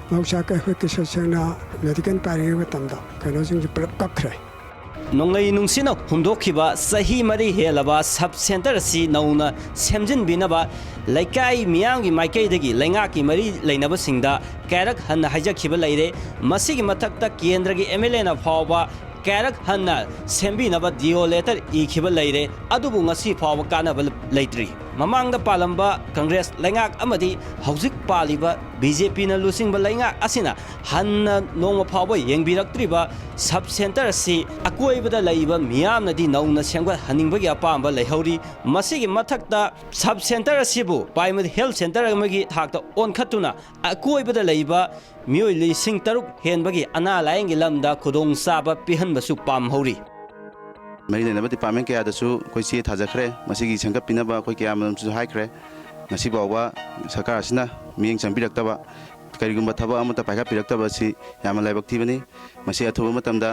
ꯃꯍꯧꯁꯥ ꯑꯩꯈꯣꯏ ꯀꯤꯁꯣꯔ ꯁꯦꯡꯅ ꯃꯦꯗꯤꯀꯦꯜ ꯄꯥꯏꯔꯤꯉꯩ ꯃꯇꯝꯗ ꯀꯩꯅꯣꯁꯤꯡꯁꯦ ꯄꯨꯂꯞ ꯀꯛꯈ꯭ꯔꯦ꯫ ꯅꯣꯡꯂꯩ ꯅꯨꯡꯁꯤꯠꯅ ꯍꯨꯝꯗꯣꯛꯈꯤꯕ ꯆꯍꯤ ꯃꯔꯤ ꯍꯦꯜꯂꯕ ꯁꯕ ꯁꯦꯟꯇꯔ ꯑꯁꯤ ꯅꯧꯅ ꯁꯦꯝꯖꯤꯟꯕꯤꯅꯕ ꯂꯩꯀꯥꯏ ꯃꯤꯌꯥꯝꯒꯤ ꯃꯥꯏꯀꯩꯗꯒꯤ ꯂꯩꯉꯥꯛꯀꯤ ꯃꯔꯤ ꯂꯩꯅꯕꯁꯤꯡꯗ ꯀꯌꯥꯔꯛ ꯍꯟꯅ ꯍꯥꯏꯖꯈꯤꯕ ꯂꯩꯔꯦ꯫ ꯃꯁꯤꯒꯤ ꯃꯊꯛꯇ ꯀꯦꯟꯗ꯭ꯔꯒꯤ ꯑꯦꯝ ꯑꯦꯜ ꯑꯦꯅ ꯐꯥꯎꯕ ꯀꯌꯥꯔꯛ ꯍꯟꯅ ꯁꯦꯝꯕꯤꯅꯕ ꯗꯤꯑꯣ ꯂꯦꯇꯔ ꯏꯈꯤꯕ ꯂꯩꯔꯦ, ꯑꯗꯨꯕꯨ ꯉꯁꯤ ꯐꯥꯎꯕ ꯀꯥꯟꯅꯕ ꯂꯩꯇ꯭ꯔꯤ꯫ ꯃꯃꯥꯡꯗ ꯄꯥꯜꯂꯝꯕ ꯀꯪꯒ꯭ꯔꯦꯁ ꯂꯩꯉꯥꯛ ꯑꯃꯗꯤ ꯍꯧꯖꯤꯛ ꯄꯥꯜꯂꯤꯕ ꯕꯤ ꯖꯦ ꯄꯤꯅ ꯂꯨꯆꯤꯡꯕ ꯂꯩꯉꯥꯛ ꯑꯁꯤꯅ ꯍꯟꯅ ꯅꯣꯡꯃ ꯐꯥꯎꯕ ꯌꯦꯡꯕꯤꯔꯛꯇ꯭ꯔꯤꯕ ꯁꯕ ꯁꯦꯟꯇꯔ ꯑꯁꯤ ꯑꯀꯣꯏꯕꯗ ꯂꯩꯔꯤꯕ ꯃꯤꯌꯥꯝꯅꯗꯤ ꯅꯧꯅ ꯁꯦꯝꯒꯠꯍꯟꯅꯤꯡꯕꯒꯤ ꯑꯄꯥꯝꯕ ꯂꯩꯍꯧꯔꯤ꯫ ꯃꯁꯤꯒꯤ ꯃꯊꯛꯇ ꯁꯕ ꯁꯦꯟꯇꯔ ꯑꯁꯤꯕꯨ ꯄ꯭ꯔꯥꯏꯃꯔꯤ ꯍꯦꯜꯊ ꯁꯦꯟꯇꯔ ꯑꯃꯒꯤ ꯊꯥꯛꯇ ꯑꯣꯟꯈꯠꯇꯨꯅ ꯑꯀꯣꯏꯕꯗ ꯂꯩꯕ ꯃꯤꯑꯣꯏ ꯂꯤꯁꯤꯡ ꯇꯔꯨꯛ ꯍꯦꯟꯕꯒꯤ ꯑꯅꯥ ꯂꯥꯌꯦꯡꯒꯤ ꯂꯝꯗ ꯈꯨꯗꯣꯡꯆꯥꯕ ꯄꯤꯍꯟꯕꯁꯨ ꯄꯥꯝꯍꯧꯔꯤ꯫ ꯃꯔꯤ ꯂꯩꯅꯕ ꯗꯤꯄꯥꯔꯠꯃꯦꯟ ꯀꯌꯥꯗꯁꯨ ꯑꯩꯈꯣꯏ ꯆꯦ ꯊꯥꯖꯈ꯭ꯔꯦ꯫ ꯃꯁꯤꯒꯤ ꯁꯦꯝꯒꯠꯄꯤꯅꯕ ꯑꯩꯈꯣꯏ ꯀꯌꯥꯃꯔꯨꯝꯁꯨ ꯍꯥꯏꯈ꯭ꯔꯦ꯫ ꯉꯁꯤ ꯐꯥꯎꯕ ꯁꯔꯀꯥꯔ ꯑꯁꯤꯅ ꯃꯤꯠꯌꯦꯡ ꯆꯪꯕꯤꯔꯛꯇꯕ, ꯀꯔꯤꯒꯨꯝꯕ ꯊꯕꯛ ꯑꯃꯠꯇ ꯄꯥꯏꯈꯠꯄꯤꯔꯛꯇꯕ ꯑꯁꯤ ꯌꯥꯝꯅ ꯂꯥꯏꯕꯛ ꯊꯤꯕꯅꯤ꯫ ꯃꯁꯤ ꯑꯊꯨꯕ ꯃꯇꯝꯗ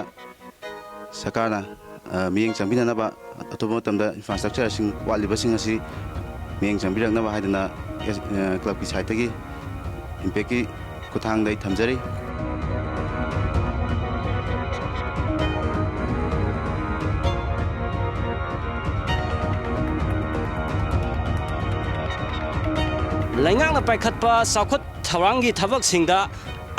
ꯁꯔꯀꯥꯔꯅ, ꯑ, ꯃꯤꯠꯌꯦꯡ ꯆꯪꯕꯤꯅꯅꯕ, ꯑꯊꯨꯕ ꯃꯇꯝꯗ ꯏꯟꯐ꯭ꯔꯥꯁ꯭ꯇ꯭ꯔꯛꯆꯔꯁꯤꯡ ꯋꯥꯠꯂꯤꯕꯁꯤꯡ ꯑꯁꯤ ꯃꯤꯠꯌꯦꯡ ꯆꯪꯕꯤꯔꯛꯅꯕ ꯍꯥꯏꯗꯨꯅ, ꯑꯦꯁ-, ꯑ, ꯀ꯭ꯂꯕꯀꯤ ꯁꯥꯏꯠꯇꯒꯤ ꯏꯝꯄꯦꯛꯀꯤ ꯈꯨꯠꯊꯥꯡꯗ ꯑꯩ ꯊꯝꯖꯔꯤ꯫ ꯂꯩꯉꯥꯛꯅ ꯄꯥꯏꯈꯠꯄ ꯆꯥꯎꯈꯠ ꯊꯧꯔꯥꯡꯒꯤ ꯊꯕꯛꯁꯤꯡꯗ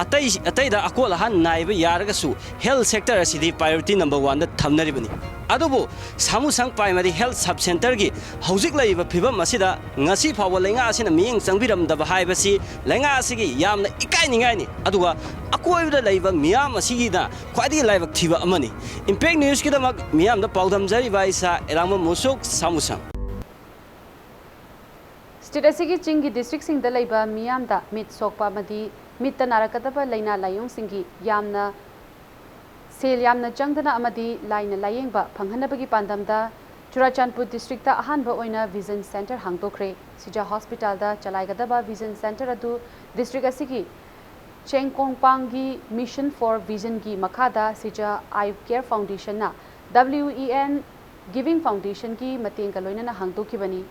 ꯑꯇꯩ, ꯑꯇꯩꯗ ꯑꯀꯣꯜ ꯑꯍꯥꯟ ꯅꯥꯏꯕ ꯌꯥꯔꯒꯁꯨ health sector ꯑꯁꯤꯗꯤ priority number one ꯗ ꯊꯝꯅꯔꯤꯕꯅꯤ꯫ ꯑꯗꯨꯕꯨ ꯁꯥꯃꯨꯁꯪ primary health sub centre ꯒꯤ ꯍꯧꯖꯤꯛ ꯂꯩꯔꯤꯕ ꯐꯤꯕꯝ ꯑꯁꯤꯗ ꯉꯁꯤ ꯐꯥꯎꯕ ꯂꯩꯉꯥꯛ ꯑꯁꯤꯅ ꯃꯤꯠꯌꯦꯡ ꯆꯪꯕꯤꯔꯝꯗꯕ ꯍꯥꯏꯕꯁꯤ ꯂꯩꯉꯥꯛ ꯑꯁꯤꯒꯤ ꯌꯥꯝꯅ ꯏꯀꯥꯏꯅꯤꯡꯉꯥꯏꯅꯤ꯫ ꯑꯗꯨꯒ ꯑꯀꯣꯏꯕꯗ ꯂꯩꯕ ꯃꯤꯌꯥꯝ ꯑꯁꯤꯒꯤꯅ ꯈ꯭ꯋꯥꯏꯗꯒꯤ ꯂꯥꯏꯕꯛ ꯊꯤꯕ ꯑꯃꯅꯤ꯫ Impact News ꯀꯤꯗꯃꯛ ꯃꯤꯌꯥꯝꯗ ꯄꯥꯎꯗꯝꯖꯔꯤꯕ ꯑꯩ ꯁꯥ ꯑꯦꯔꯥꯡꯕꯝ ꯃꯨꯁꯨꯛ ꯁꯥꯃꯨꯁꯪ꯫ ꯁ꯭ꯇꯦꯠ ꯑꯁꯤꯒꯤ ꯆꯤꯡꯒꯤ ꯗꯤꯁꯇ꯭ꯔꯤꯛꯁꯤꯡꯗ ꯂꯩꯕ ꯃꯤꯌꯥꯝꯗ ꯃꯤꯠ ꯁꯣꯛꯄ ꯑꯃꯗꯤ ꯃꯤꯠꯇ ꯅꯥꯔꯛꯀꯗꯕ ꯂꯥꯏꯅꯥ ꯂꯥꯏꯌꯣꯡꯁꯤꯡꯒꯤ ꯌꯥꯝꯅ ꯁꯦꯜ ꯌꯥꯝꯅ ꯆꯪꯗꯅ ꯑꯃꯗꯤ ꯂꯥꯏꯅ ꯂꯥꯏꯌꯦꯡꯕ ꯐꯪꯍꯟꯅꯕꯒꯤ ꯄꯥꯟꯗꯝꯗ ꯆꯨꯔꯥꯆꯥꯟꯄꯨꯔ ꯗꯤꯁꯇ꯭ꯔꯤꯛꯇ ꯑꯍꯥꯟꯕ ꯑꯣꯏꯅ ꯚꯤꯖꯟ ꯁꯦꯟꯇꯔ ꯍꯥꯡꯗꯣꯛꯈ꯭ꯔꯦ꯫ ꯁꯤꯖꯥ ꯍꯣꯁꯄꯤꯇꯥꯜꯗ ꯆꯂꯥꯏꯒꯗꯕ ꯚꯤꯖꯟ ꯁꯦꯟꯇꯔ ꯑꯗꯨ ꯗꯤꯁꯇ꯭ꯔꯤꯛ ꯑꯁꯤꯒꯤ ꯆꯦꯡꯀꯣꯡꯄꯥꯡꯒꯤ Mission for Vision ꯒꯤ ꯃꯈꯥꯗ ꯁꯤꯖꯥ ꯑꯥꯏ ꯀꯦꯌꯔ ꯐꯥꯎꯟꯗꯦꯁꯟꯅ W E N Giving Foundation ꯒꯤ ꯃꯇꯦꯡꯒ ꯂꯣꯏꯅꯅ ꯍꯥꯡꯗꯣꯛꯈꯤꯕꯅꯤ꯫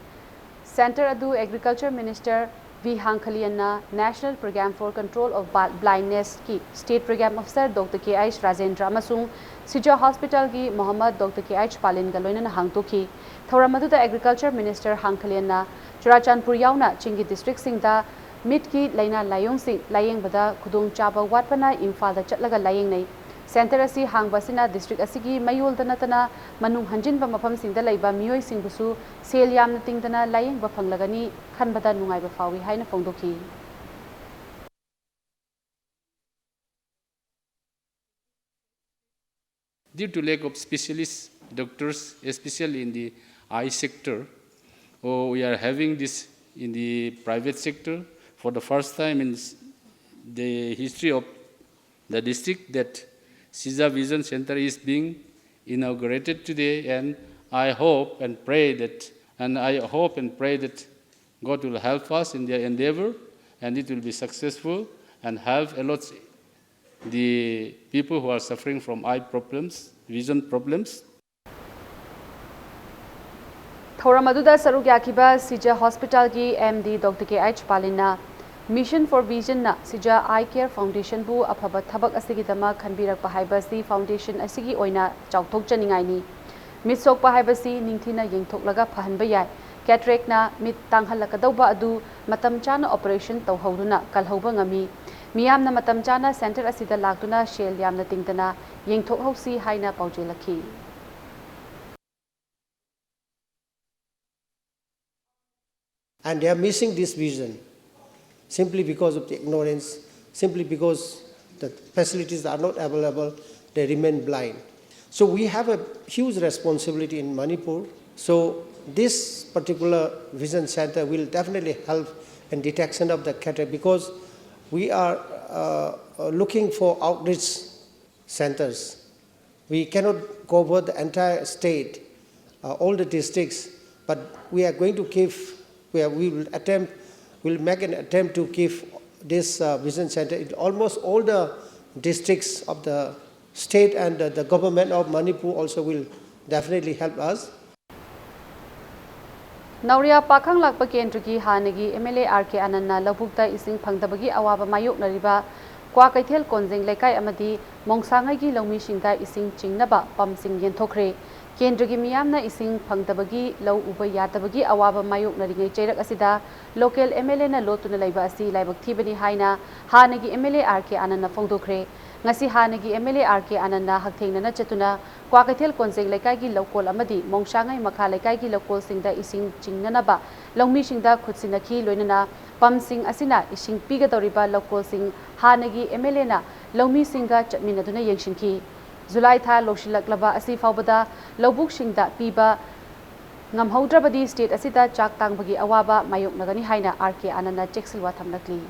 ꯁꯦꯟꯇꯔ ꯑꯗꯨ ꯑꯦꯒ꯭ꯔꯤꯀꯜꯆꯔ ꯃꯤꯅꯤꯁꯇꯔ ꯚꯤ ꯍꯥꯡꯈꯂꯤꯌꯟꯅ National Program for Control of Bal-, Blindness ꯀꯤ state programme officer doctor K H Rajendra ꯑꯃꯁꯨꯡ ꯁꯤꯖꯥ ꯍꯣꯁꯄꯤꯇꯥꯜꯒꯤ ꯃꯣꯍꯝꯃꯗ ꯗꯣꯛꯇꯔ ꯀꯦ ꯑꯩꯆ ꯄꯥꯂꯤꯟꯒ ꯂꯣꯏꯅꯅ ꯍꯥꯡꯗꯣꯛꯈꯤ꯫ ꯊꯧꯔꯝ ꯑꯗꯨꯗ ꯑꯦꯒ꯭ꯔꯤꯀꯜꯆꯔ ꯃꯤꯅꯤꯁꯇꯔ ꯍꯥꯡꯈꯂꯤꯌꯟꯅ ꯆꯨꯔꯥꯆꯥꯟꯄꯨꯔ ꯌꯥꯎꯅ ꯆꯤꯡꯒꯤ ꯗꯤꯁꯇ꯭ꯔꯤꯛꯁꯤꯡꯗ ꯃꯤꯠꯀꯤ ꯂꯥꯏꯅꯥ ꯂꯥꯏꯌꯣꯡꯁꯤꯡ ꯂꯥꯏꯌꯦꯡꯕꯗ ꯈꯨꯗꯣꯡꯆꯥꯕ ꯋꯥꯠꯄꯅ ꯏꯝꯐꯥꯜꯗ ꯆꯠꯂꯒ ꯂꯥꯏꯌꯦꯡꯅꯩ꯫ ꯁꯦꯟꯇꯔ ꯑꯁꯤ ꯍꯥꯡꯕ ꯑꯁꯤꯅ ꯗꯤꯁꯇ꯭ꯔꯤꯛ ꯑꯁꯤꯒꯤ ꯃꯌꯣꯜꯗ ꯅꯠꯇꯅ ꯃꯅꯨꯡ ꯍꯟꯖꯤꯟꯕ ꯃꯐꯝꯁꯤꯡꯗ ꯂꯩꯕ ꯃꯤꯑꯣꯏꯁꯤꯡꯕꯨꯁꯨ ꯁꯦꯜ ꯌꯥꯝꯅ ꯇꯤꯡꯗꯅ ꯂꯥꯏꯌꯦꯡꯕ ꯐꯪꯂꯒꯅꯤ ꯈꯟꯕꯗ ꯅꯨꯡꯉꯥꯏꯕ ꯐꯥꯎꯏ ꯍꯥꯏꯅ ꯐꯣꯡꯗꯣꯛꯈꯤ꯫ Due to lack of specialist doctors, especially in the eye sector, oh, we are having this in the private sector. For the first time in s- the history of the district, that Siza Vision Center is being inaugurated today, and I hope and pray that, and I hope and pray that God will help us in their endeavor, and it will be successful and help a lot the people who are suffering from eye problems, vision problems. ꯊꯧꯔꯝ ꯑꯗꯨꯗ ꯁꯔꯨꯛ ꯌꯥꯈꯤꯕ ꯁꯤꯖꯥ ꯍꯣꯁꯄꯤꯇꯥꯜꯒꯤ M D doctor K H ꯄꯥꯂꯤꯟꯅ Mission for Vision ꯅ Shija eye care ꯐꯥꯎꯟꯗꯦꯁꯟꯕꯨ ꯑꯐꯕ ꯊꯕꯛ ꯑꯁꯤꯒꯤꯗꯃꯛ ꯈꯟꯕꯤꯔꯛꯄ ꯍꯥꯏꯕꯁꯤ ꯐꯥꯎꯟꯗꯦꯁꯟ ꯑꯁꯤꯒꯤ ꯑꯣꯏꯅ ꯆꯥꯎꯊꯣꯛꯆꯅꯤꯡꯉꯥꯏꯅꯤ꯫ ꯃꯤꯠ ꯁꯣꯛꯄ ꯍꯥꯏꯕꯁꯤ ꯅꯤꯡꯊꯤꯅ ꯌꯦꯡꯊꯣꯛꯂꯒ ꯐꯍꯟꯕ ꯌꯥꯏ꯫ ꯀꯦꯇꯔꯦꯛꯅ ꯃꯤꯠ ꯇꯥꯡꯍꯜꯂꯛꯀꯗꯧꯕ ꯑꯗꯨ ꯃꯇꯝ ꯆꯥꯅ ꯑꯣꯄꯔꯦꯁꯟ ꯇꯧꯍꯧꯗꯨꯅ ꯀꯜꯍꯧꯕ ꯉꯝꯃꯤ꯫ ꯃꯤꯌꯥꯝꯅ ꯃꯇꯝ ꯆꯥꯅ ꯁꯦꯟꯇꯔ ꯑꯁꯤꯗ ꯂꯥꯛꯇꯨꯅ ꯁꯦꯜ ꯌꯥꯝꯅ ꯇꯤꯡꯗꯅ ꯌꯦꯡꯊꯣꯛꯍꯧꯁꯤ ꯍꯥꯏꯅ ꯄꯥꯎꯖꯦꯜꯂꯛꯈꯤ꯫ And they are missing this vision simply because of the ignorance, simply because the facilities are not available, they remain blind. So we have a huge responsibility in Manipur, So this particular vision center will definitely help in detection of the cataract, because we are uh, uh, looking for outreach centers. We cannot cover the entire state, uh, all the districts, but we are going to give, we, are, we will attempt, we'll make an attempt to give this uh, vision center in almost all the districts of the state, and uh, the government of Manipur also will definitely help us. ꯅꯥꯎꯔꯤꯌꯥ ꯄꯥꯈꯪ ꯂꯥꯛꯄ ꯀꯦꯟꯗ꯭ꯔꯒꯤ ꯍꯥꯟꯅꯒꯤ M L A R K ꯑꯥꯅꯟꯅ ꯂꯧꯕꯨꯛꯇ ꯏꯁꯤꯡ ꯐꯪꯗꯕꯒꯤ ꯑꯋꯥꯕ ꯃꯥꯌꯣꯛꯅꯔꯤꯕ ꯀ꯭ꯋꯥꯀꯩꯊꯦꯜ ꯀꯣꯟꯖꯦꯡ ꯂꯩꯀꯥꯏ ꯑꯃꯗꯤ ꯃꯣꯡꯁꯥꯉꯩꯒꯤ ꯂꯧꯃꯤꯁꯤꯡꯗ ꯏꯁꯤꯡ ꯆꯤꯡꯅꯕ ꯄꯝꯁꯤꯡ ꯌꯦꯟꯊꯣꯛꯈ꯭ꯔꯦ꯫ ꯀꯦꯟꯗ꯭ꯔꯒꯤ ꯃꯤꯌꯥꯝꯅ ꯏꯁꯤꯡ ꯐꯪꯗꯕꯒꯤ ꯂꯧ ꯎꯕ ꯌꯥꯗꯕꯒꯤ ꯑꯋꯥꯕ ꯃꯥꯌꯣꯛꯅꯔꯤꯉꯩ ꯆꯩꯔꯛ ꯑꯁꯤꯗ ꯂꯣꯀꯦꯜ ꯑꯦꯝ ꯑꯦꯜ ꯑꯦꯅ ꯂꯣꯠꯇꯨꯅ ꯂꯩꯕ ꯑꯁꯤ ꯂꯥꯏꯕꯛ ꯊꯤꯕꯅꯤ ꯍꯥꯏꯅ ꯍꯥꯟꯅꯒꯤ M L A R K ꯑꯥꯅꯟꯅ ꯐꯣꯡꯗꯣꯛꯈ꯭ꯔꯦ꯫ ꯉꯁꯤ ꯍꯥꯟꯅꯒꯤ M L A R K ꯑꯥꯅꯟꯅ ꯍꯛꯊꯦꯡꯅꯅ ꯆꯠꯇꯨꯅ ꯀ꯭ꯋꯥꯀꯩꯊꯦꯜ ꯀꯣꯟꯖꯦꯡ ꯂꯩꯀꯥꯏꯒꯤ ꯂꯧꯀꯣꯜ ꯑꯃꯗꯤ ꯃꯣꯡꯁꯥꯉꯩ ꯃꯈꯥ ꯂꯩꯀꯥꯏꯒꯤ ꯂꯧꯀꯣꯜꯁꯤꯡꯗ ꯏꯁꯤꯡ ꯆꯤꯡꯅꯅꯕ ꯂꯧꯃꯤꯁꯤꯡꯗ ꯈꯨꯠꯁꯤꯟꯅꯈꯤ꯫ ꯂꯣꯏꯅꯅ ꯄꯝꯁꯤꯡ ꯑꯁꯤꯅ ꯏꯁꯤꯡ ꯄꯤꯒꯗꯧꯔꯤꯕ ꯂꯧꯀꯣꯜꯁꯤꯡ ꯍꯥꯟꯅꯒꯤ ꯑꯦꯝ ꯑꯦꯜ ꯑꯦꯅ ꯂꯧꯃꯤꯁꯤꯡꯒ ꯆꯠꯃꯤꯟꯅꯗꯨꯅ ꯌꯦꯡꯁꯤꯟꯈꯤ꯫ ꯖꯨꯂꯥꯏ ꯊꯥ ꯂꯣꯏꯁꯤꯜꯂꯛꯂꯕ ꯑꯁꯤ ꯐꯥꯎꯕꯗ ꯂꯧꯕꯨꯛꯁꯤꯡꯗ ꯄꯤꯕ ꯉꯝꯍꯧꯗ꯭ꯔꯕꯗꯤ ꯁ꯭ꯇꯦꯠ ꯑꯁꯤꯗ ꯆꯥꯛ ꯇꯥꯡꯕꯒꯤ ꯑꯋꯥꯕ ꯃꯥꯌꯣꯛꯅꯒꯅꯤ ꯍꯥꯏꯅ ꯑꯥꯔ ꯀꯦ ꯑꯥꯅꯟꯅ ꯆꯦꯛꯁꯤꯜꯋꯥ ꯊꯝꯂꯛꯂꯤ꯫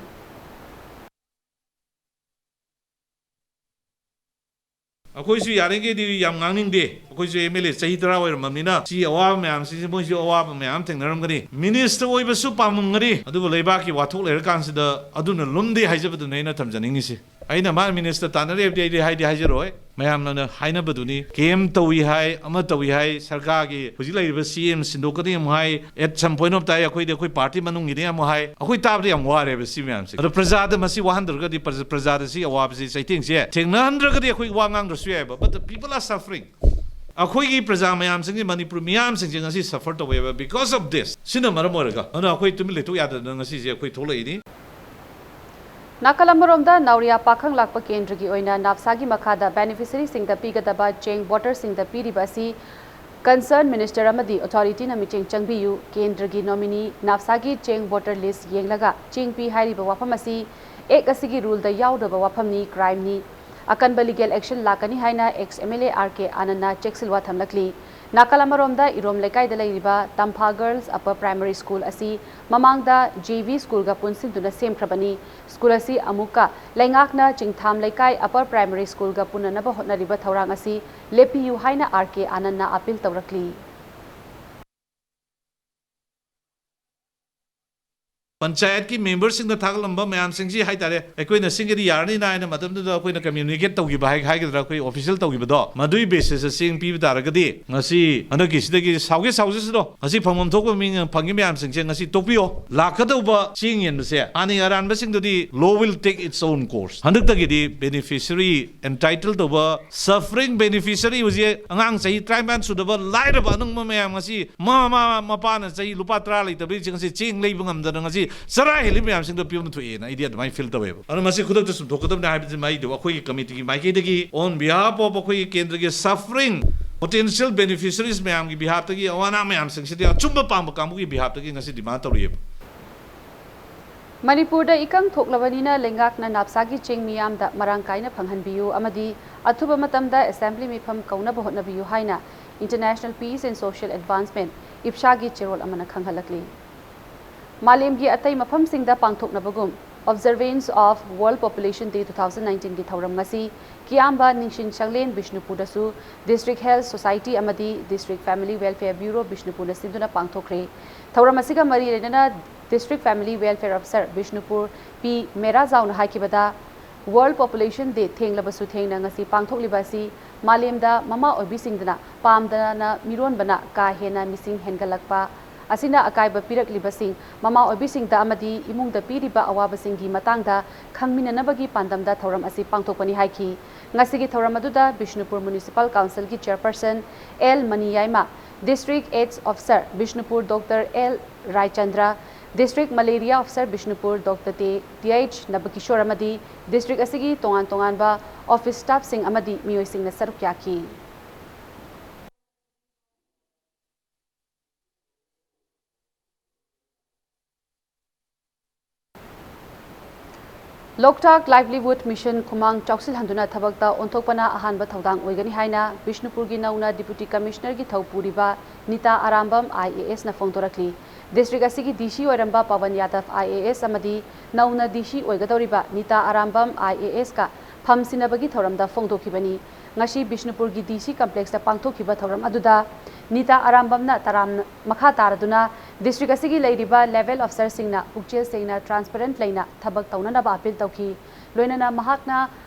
ꯑꯩꯈꯣꯏꯁꯨ ꯌꯥꯔꯤꯈꯩꯗꯤ ꯌꯥꯝ ꯉꯥꯡꯅꯤꯡꯗꯦ꯫ ꯑꯩꯈꯣꯏꯁꯨ ꯑꯦꯝ ꯑꯦꯜ ꯑꯦ ꯆꯍꯤ ꯇꯔꯥ ꯑꯣꯏꯔꯝꯃꯕꯅꯤꯅ ꯁꯤ ꯑꯋꯥꯕ ꯃꯌꯥꯝꯁꯤꯁꯨ ꯃꯣꯏꯁꯨ ꯑꯋꯥꯕ ꯃꯌꯥꯝ ꯊꯦꯡꯅꯔꯝꯒꯅꯤ꯫ ꯃꯤꯅꯤꯁꯇꯔ ꯑꯣꯏꯕꯁꯨ ꯄꯥꯝꯃꯝꯒꯅꯤ, ꯑꯗꯨꯕꯨ ꯂꯩꯕꯥꯛꯀꯤ ꯋꯥꯊꯣꯛ ꯂꯩꯔꯀꯥꯟꯁꯤꯗ ꯑꯗꯨꯅ ꯂꯨꯝꯗꯦ ꯍꯥꯏꯖꯕꯗꯨꯅꯦ ꯑꯩꯅ ꯊꯝꯖꯅꯤꯡꯉꯤꯁꯦ꯫ ꯑꯩꯅ ꯃꯥ ꯃꯤꯅꯤꯁꯇꯔ ꯇꯥꯟꯅꯔꯦ ꯍꯥꯏꯕꯗꯤ ꯑꯩꯗꯤ ꯍꯥꯏꯗꯤ ꯍꯥꯏꯖꯔꯣꯏ꯫ ꯃꯌꯥꯝꯅ ꯍꯥꯏꯅꯕꯗꯨꯅꯤ, ꯀꯦꯝ ꯇꯧꯏ ꯍꯥꯏ, ꯑꯃ ꯇꯧꯏ ꯍꯥꯏ, ꯁꯔꯀꯥꯔꯒꯤ ꯍꯧꯖꯤꯛ ꯂꯩꯔꯤꯕ ꯁꯤ ꯑꯦꯝ ꯁꯤꯟꯗꯣꯛꯀꯅꯤ ꯑꯃꯨꯛ ꯍꯥꯏ, at some point of time ꯑꯩꯈꯣꯏꯗꯤ ꯑꯩꯈꯣꯏ ꯄꯥꯔꯇꯤ ꯃꯅꯨꯡꯒꯤꯅꯤ ꯑꯃꯨꯛ ꯍꯥꯏ꯫ ꯑꯩꯈꯣꯏ ꯇꯥꯕꯗ ꯌꯥꯝ ꯋꯥꯔꯦꯕ ꯁꯤ ꯃꯌꯥꯝꯁꯦ꯫ ꯑꯗꯣ ꯄ꯭ꯔꯖꯥꯗ ꯃꯁꯤ ꯋꯥꯍꯟꯗ꯭ꯔꯒꯗꯤ, ꯄ꯭ꯔꯖꯥ, ꯄ꯭ꯔꯖꯥꯗ ꯁꯤ ꯑꯋꯥꯕꯁꯤ, ꯆꯩꯊꯦꯡꯁꯦ ꯊꯦꯡꯅꯍꯟꯗ꯭ꯔꯒꯗꯤ ꯑꯩꯈꯣꯏ ꯋꯥ ꯉꯥꯡꯗ꯭ꯔꯁꯨ ꯌꯥꯏꯕ꯫ But the people are suffering. ꯑꯩꯈꯣꯏꯒꯤ ꯄ꯭ꯔꯖꯥ ꯃꯌꯥꯝꯁꯤꯡꯁꯦ, ꯃꯅꯤꯄꯨꯔ ꯃꯤꯌꯥꯝꯁꯤꯡꯁꯦ ꯉꯁꯤ suffer ꯇꯧꯋꯦꯕ because of this꯫ ꯁꯤꯅ ꯃꯔꯝ ꯑꯣꯏꯔꯒ꯫ ꯑꯗꯨꯅ ꯑꯩꯈꯣꯏ ꯇꯨꯃꯤꯟ ꯂꯩꯊꯣꯛ ꯌꯥꯗꯗꯅ ꯉꯁꯤꯁꯦ ꯑꯩꯈꯣꯏ ꯊꯣꯛꯂꯛꯏꯅꯤ꯫ ꯅꯥꯀꯜ ꯑꯃꯔꯣꯝꯗ ꯅꯥꯎꯔꯤꯌꯥ ꯄꯥꯈꯪ ꯂꯥꯛꯄ ꯀꯦꯟꯗ꯭ꯔꯒꯤ ꯑꯣꯏꯅ ꯅꯥꯞꯁꯥꯒꯤ ꯃꯈꯥꯗ ꯕꯦꯅꯤꯐꯤꯁꯔꯤꯁꯤꯡꯗ ꯄꯤꯒꯗꯕ ꯆꯦꯡ ꯚꯣꯇꯔꯁꯤꯡꯗ ꯄꯤꯔꯤꯕ ꯑꯁꯤ ꯀꯟꯁꯔꯟ ꯃꯤꯅꯤꯁꯇꯔ ꯑꯃꯗꯤ ꯑꯣꯊꯣꯔꯤꯇꯤꯅ ꯃꯤꯠꯌꯦꯡ ꯆꯪꯕꯤꯌꯨ꯫ ꯀꯦꯟꯗ꯭ꯔꯒꯤ ꯅꯣꯃꯤꯅꯤ ꯅꯥꯞꯁꯥꯒꯤ ꯆꯦꯡ ꯚꯣꯇꯔ ꯂꯤꯁ ꯌꯦꯡꯂꯒ ꯆꯦꯡ ꯄꯤ ꯍꯥꯏꯔꯤꯕ ꯋꯥꯐꯝ ꯑꯁꯤ ꯑꯦꯛ ꯑꯁꯤꯒꯤ ꯔꯨꯜꯗ ꯌꯥꯎꯗꯕ ꯋꯥꯐꯝꯅꯤ, ꯀ꯭ꯔꯥꯏꯝꯅꯤ꯫ ꯑꯀꯟꯕ ꯂꯤꯒꯦꯜ ꯑꯦꯛꯁꯟ ꯂꯥꯛꯀꯅꯤ ꯍꯥꯏꯅ ex M L A R K ꯑꯥꯅꯟꯅ ꯆꯦꯛꯁꯤꯜꯋꯥ ꯊꯝꯂꯛꯂꯤ꯫ ꯅꯥꯀꯜ ꯑꯃꯔꯣꯝꯗ ꯏꯔꯣꯝ ꯂꯩꯀꯥꯏꯗ ꯂꯩꯔꯤꯕ ꯇꯝꯐꯥ ꯒꯔꯜꯁ ꯑꯄꯔ ꯄ꯭ꯔꯥꯏꯃꯔꯤ ꯁ꯭ꯀꯨꯜ ꯑꯁꯤ ꯃꯃꯥꯡꯗ ꯖꯦ ꯚꯤ ꯁ꯭ꯀꯨꯜꯒ ꯄꯨꯟꯁꯤꯟꯗꯨꯅ ꯁꯦꯝꯈ꯭ꯔꯕꯅꯤ꯫ ꯁ꯭ꯀꯨꯜ ꯑꯁꯤ ꯑꯃꯨꯛꯀ ꯂꯩꯉꯥꯛꯅ ꯆꯤꯡꯊꯥꯝ ꯂꯩꯀꯥꯏ ꯑꯄꯔ ꯄ꯭ꯔꯥꯏꯃꯔꯤ ꯁ꯭ꯀꯨꯜꯒ ꯄꯨꯟꯅꯅꯕ ꯍꯣꯠꯅꯔꯤꯕ ꯊꯧꯔꯥꯡ ꯑꯁꯤ ꯂꯦꯞꯄꯤꯌꯨ ꯍꯥꯏꯅ ꯑꯥꯔ ꯀꯦ ꯑꯥꯅꯟꯅ ꯑꯥꯄꯤꯜ ꯇꯧꯔꯛꯂꯤ꯫ ꯄꯟꯆꯥꯌꯠꯀꯤ ꯃꯦꯝꯕꯔꯁꯤꯡꯗ ꯊꯥꯒꯠꯂꯝꯕ ꯃꯌꯥꯝꯁꯤꯡꯁꯤ ꯍꯥꯏꯇꯥꯔꯦ, ꯑꯩꯈꯣꯏꯅ ꯁꯤꯡꯒꯗꯤ ꯌꯥꯔꯅꯤꯅ ꯍꯥꯏꯅ ꯃꯇꯝꯗꯨꯗ ꯑꯩꯈꯣꯏꯅ ꯀꯝꯃ꯭ꯌꯨꯅꯤꯀꯦꯠ ꯇꯧꯈꯤꯕ ꯍꯥꯏ-, ꯍꯥꯏꯒꯗ꯭ꯔꯥ, ꯑꯩꯈꯣꯏ ꯑꯣꯐꯤꯁꯤꯌꯦꯜ ꯇꯧꯈꯤꯕꯗꯣ, ꯃꯗꯨꯒꯤ ꯕꯦꯁꯤꯁꯇ ꯆꯦꯡ ꯄꯤꯕ ꯇꯥꯔꯒꯗꯤ ꯉꯁꯤ ꯍꯟꯗꯛꯀꯤꯁꯤꯗꯒꯤ ꯁꯥꯎꯒꯦ ꯁꯥꯎꯖꯁꯅꯨ, ꯉꯁꯤ ꯐꯪꯐꯝ ꯊꯣꯛꯄ ꯃꯤ ꯐꯪꯉꯤ ꯃꯌꯥꯝꯁꯤꯡꯁꯦ ꯉꯁꯤ ꯇꯣꯛꯄꯤꯌꯣ꯫ ꯂꯥꯛꯀꯗꯧꯕ ꯆꯦꯡ ꯌꯦꯟꯕꯁꯦ ꯍꯥꯟꯅꯒꯤ ꯑꯔꯥꯟꯕꯁꯤꯡꯗꯨꯗꯤ law will take its own course꯫ ꯍꯟꯗꯛꯇꯒꯤꯗꯤ ꯕꯦꯅꯤꯐꯤꯁꯔꯤ ꯑꯦꯟꯇꯥꯏꯇꯜ ꯇꯧꯕ ꯁꯐꯔꯤꯡ ꯕꯦꯅꯤꯐꯤꯁꯔꯤ ꯍꯧꯖꯤꯛ ꯑꯉꯥꯡ ꯆꯍꯤ ꯇꯔꯥꯅꯤꯄꯥꯟ ꯁꯨꯗꯕ ꯂꯥꯏꯔꯕ ꯑꯅꯪꯕ ꯃꯌꯥꯝ ꯉꯁꯤ ꯃꯃꯥ ꯃꯄꯥꯅ ꯆꯍꯤ ꯂꯨꯄꯥ ꯇꯔꯥ ꯂꯩꯇꯕ ꯉꯁꯤ ꯆꯦꯡ ꯂꯩꯕ ꯉꯝꯗꯅ ꯉꯁꯤ ꯆꯔꯥ ꯍꯦꯜꯂꯤ ꯃꯌꯥꯝꯁꯤꯡꯗꯣ ꯄꯤꯐꯝ ꯊꯣꯛꯑꯦꯅ ꯑꯩꯗꯤ ꯑꯗꯨꯃꯥꯏꯅ ꯐꯤꯜ ꯇꯧꯋꯦꯕ꯫ ꯑꯗꯨꯅ ꯃꯁꯤ ꯈꯨꯗꯛꯇ ꯆꯨꯝꯊꯣꯛꯀꯗꯕꯅꯤ ꯍꯥꯏꯕꯁꯤ ꯃꯩꯗꯨ ꯑꯩꯈꯣꯏꯒꯤ ꯀꯃꯤꯇꯤꯒꯤ ꯃꯥꯏꯀꯩꯗꯒꯤ on behalf of ꯑꯩꯈꯣꯏꯒꯤ ꯀꯦꯟꯗ꯭ꯔꯒꯤ suffering potential beneficiaries ꯃꯌꯥꯝꯒꯤ ꯕꯤꯍꯥꯞꯇꯒꯤ ꯑꯋꯥ ꯑꯅꯥ ꯃꯌꯥꯝꯁꯤꯡꯁꯤꯗꯤ ꯑꯆꯨꯝꯕ ꯄꯥꯝꯕ ꯀꯥꯡꯕꯨꯒꯤ ꯕꯤꯍꯥꯞꯇꯒꯤ ꯉꯁꯤ ꯗꯤꯃꯥꯟ ꯇꯧꯔꯤꯑꯕ꯫ ꯃꯅꯤꯄꯨꯔꯗ ꯏꯀꯪ ꯊꯣꯛꯂꯕꯅꯤꯅ ꯂꯩꯉꯥꯛꯅ ꯅꯥꯞꯁꯥꯒꯤ ꯆꯦꯡ ꯃꯤꯌꯥꯝꯗ ꯃꯔꯥꯡ ꯀꯥꯏꯅ ꯐꯪꯍꯟꯕꯤꯌꯨ ꯑꯃꯗꯤ ꯑꯊꯨꯕ ꯃꯇꯝꯗ ꯑꯦꯁꯦꯝꯕ꯭ꯂꯤ ꯃꯤꯐꯝ ꯀꯧꯅꯕ ꯍꯣꯠꯅꯕꯤꯌꯨ ꯍꯥꯏꯅ International Peace and Social Advancement, ꯏꯞꯁꯥꯒꯤ ꯆꯦꯔꯣꯜ ꯑꯃꯅ ꯈꯪꯍꯜꯂꯛꯂꯤ꯫ ꯃꯥꯂꯦꯝꯒꯤ ꯑꯇꯩ ꯃꯐꯝꯁꯤꯡꯗ ꯄꯥꯡꯊꯣꯛꯅꯕꯒꯨꯝ Observance of World Population Day two thousand nineteenꯒꯤ ꯊꯧꯔꯝ ꯉꯁꯤ ꯀꯤꯌꯥꯝꯕ ꯅꯤꯡꯁꯤꯡ ꯁꯪꯂꯦꯟ ꯕꯤꯁꯅꯨꯄꯨꯔꯗꯁꯨ District Health Society ꯑꯃꯗꯤ District Family Welfare Bureau ꯕꯤꯁꯅꯨꯄꯨꯔꯅ ꯁꯤꯟꯗꯨꯅ ꯄꯥꯡꯊꯣꯛꯈ꯭ꯔꯦ꯫ ꯊꯧꯔꯝ ꯑꯁꯤꯒ ꯃꯔꯤ ꯂꯩꯅꯅ District Family Welfare Officer Bishnupur ꯄꯤ ꯃꯦꯔꯥꯖꯥꯎꯅ ꯍꯥꯏꯈꯤꯕꯗ, World Population Day ꯊꯦꯡꯂꯕꯁꯨ ꯊꯦꯡꯅ ꯉꯁꯤ ꯄꯥꯡꯊꯣꯛꯂꯤꯕ ꯑꯁꯤ ꯃꯥꯂꯦꯝꯗ ꯃꯃꯥ ꯑꯣꯏꯕꯤꯁꯤꯡꯗꯅ ꯄꯥꯝꯗꯅ ꯃꯤꯔꯣꯟꯕꯅ ꯀꯥ ꯍꯦꯟꯅ ꯃꯤꯁꯤꯡ ꯍꯦꯟꯒꯠꯂꯛꯄ ꯑꯁꯤꯅ ꯑꯀꯥꯏꯕ ꯄꯤꯔꯛꯂꯤꯕꯁꯤꯡ ꯃꯃꯥ ꯑꯣꯏꯕꯤꯁꯤꯡꯗ ꯑꯃꯗꯤ ꯏꯃꯨꯡꯗ ꯄꯤꯔꯤꯕ ꯑꯋꯥꯕꯁꯤꯡꯒꯤ ꯃꯇꯥꯡꯗ ꯈꯪꯃꯤꯟꯅꯅꯕꯒꯤ ꯄꯥꯟꯗꯝꯗ ꯊꯧꯔꯝ ꯑꯁꯤ ꯄꯥꯡꯊꯣꯛꯄꯅꯤ ꯍꯥꯏꯈꯤ꯫ ꯉꯁꯤꯒꯤ ꯊꯧꯔꯝ ꯑꯗꯨꯗ ꯕꯤꯁꯅꯨꯄꯨꯔ Municipal Councilꯒꯤ Chairperson L Maniyaima, District AIDS Officer Bishnupur doctor L Raichandra, District Malaria Officer Bishnupur doctor ꯇꯦ, ꯇꯤ ꯑꯩꯆ ꯅꯕꯀꯤꯁꯣꯔ ꯑꯃꯗꯤ district ꯑꯁꯤꯒꯤ ꯇꯣꯉꯥꯟ ꯇꯣꯉꯥꯟꯕ office staffꯁꯤꯡ ꯑꯃꯗꯤ ꯃꯤꯑꯣꯏꯁꯤꯡꯅ ꯁꯔꯨꯛ ꯌꯥꯈꯤ꯫ ꯂꯣꯛꯇꯥꯛ ꯂꯥꯏꯚꯂꯤꯍꯨꯗ ꯃꯤꯁꯟ ꯈꯨꯃꯥꯡ ꯆꯥꯎꯁꯤꯜꯍꯟꯗꯨꯅ ꯊꯕꯛꯇ ꯑꯣꯟꯊꯣꯛꯄꯅ ꯑꯍꯥꯟꯕ ꯊꯧꯗꯥꯡ ꯑꯣꯏꯒꯅꯤ ꯍꯥꯏꯅ ꯕꯤꯁꯅꯨꯄꯨꯔꯒꯤ ꯅꯧꯅ ꯗꯤꯄꯨꯇꯤ ꯀꯃꯤꯁꯅꯔꯒꯤ ꯊꯧ ꯄꯨꯔꯤꯕ Nita Arambam I A ꯑꯦꯁꯅ ꯐꯣꯡꯗꯣꯔꯛꯂꯤ꯫ District ꯑꯁꯤꯒꯤ ꯗꯤ ꯁꯤ ꯑꯣꯏꯔꯝꯕ ꯄꯋꯟ ꯌꯥꯗꯕ ꯑꯥꯏ ꯑꯦ ꯑꯦꯁ ꯑꯃꯗꯤ ꯅꯧꯅ ꯗꯤ ꯁꯤ ꯑꯣꯏꯒꯗꯧꯔꯤꯕ Nita Arambam I A ask ꯐꯝꯁꯤꯟꯅꯕꯒꯤ ꯊꯧꯔꯝꯗ ꯐꯣꯡꯗꯣꯛꯈꯤꯕꯅꯤ꯫ ꯉꯁꯤ ꯕꯤꯁꯅꯨꯄꯨꯔꯒꯤ ꯗꯤ ꯁꯤ ꯀꯝꯄ꯭ꯂꯦꯛꯁꯇ ꯄꯥꯡꯊꯣꯛꯈꯤꯕ ꯊꯧꯔꯝ ꯑꯗꯨꯗ ꯅꯤꯇꯥ ꯑꯔꯥꯝꯕꯝꯅ ꯇꯔꯥꯝꯅ ꯃꯈꯥ ꯇꯥꯔꯗꯨꯅ ꯗꯤꯁꯇ꯭ꯔꯤꯛ ꯑꯁꯤꯒꯤ ꯂꯩꯔꯤꯕ ꯂꯦꯚꯦꯜ ꯑꯣꯐꯤꯁꯔꯁꯤꯡꯅ ꯄꯨꯛꯆꯦꯜ ꯁꯦꯡꯅ, ꯇ꯭ꯔꯥꯟꯁꯄꯔꯦꯟꯠ ꯂꯩꯅ ꯊꯕꯛ ꯇꯧꯅꯅꯕ ꯑꯥꯄꯤꯜ ꯇꯧꯈꯤ꯫ ꯂꯣꯏꯅꯅ ꯃꯍꯥꯛꯅ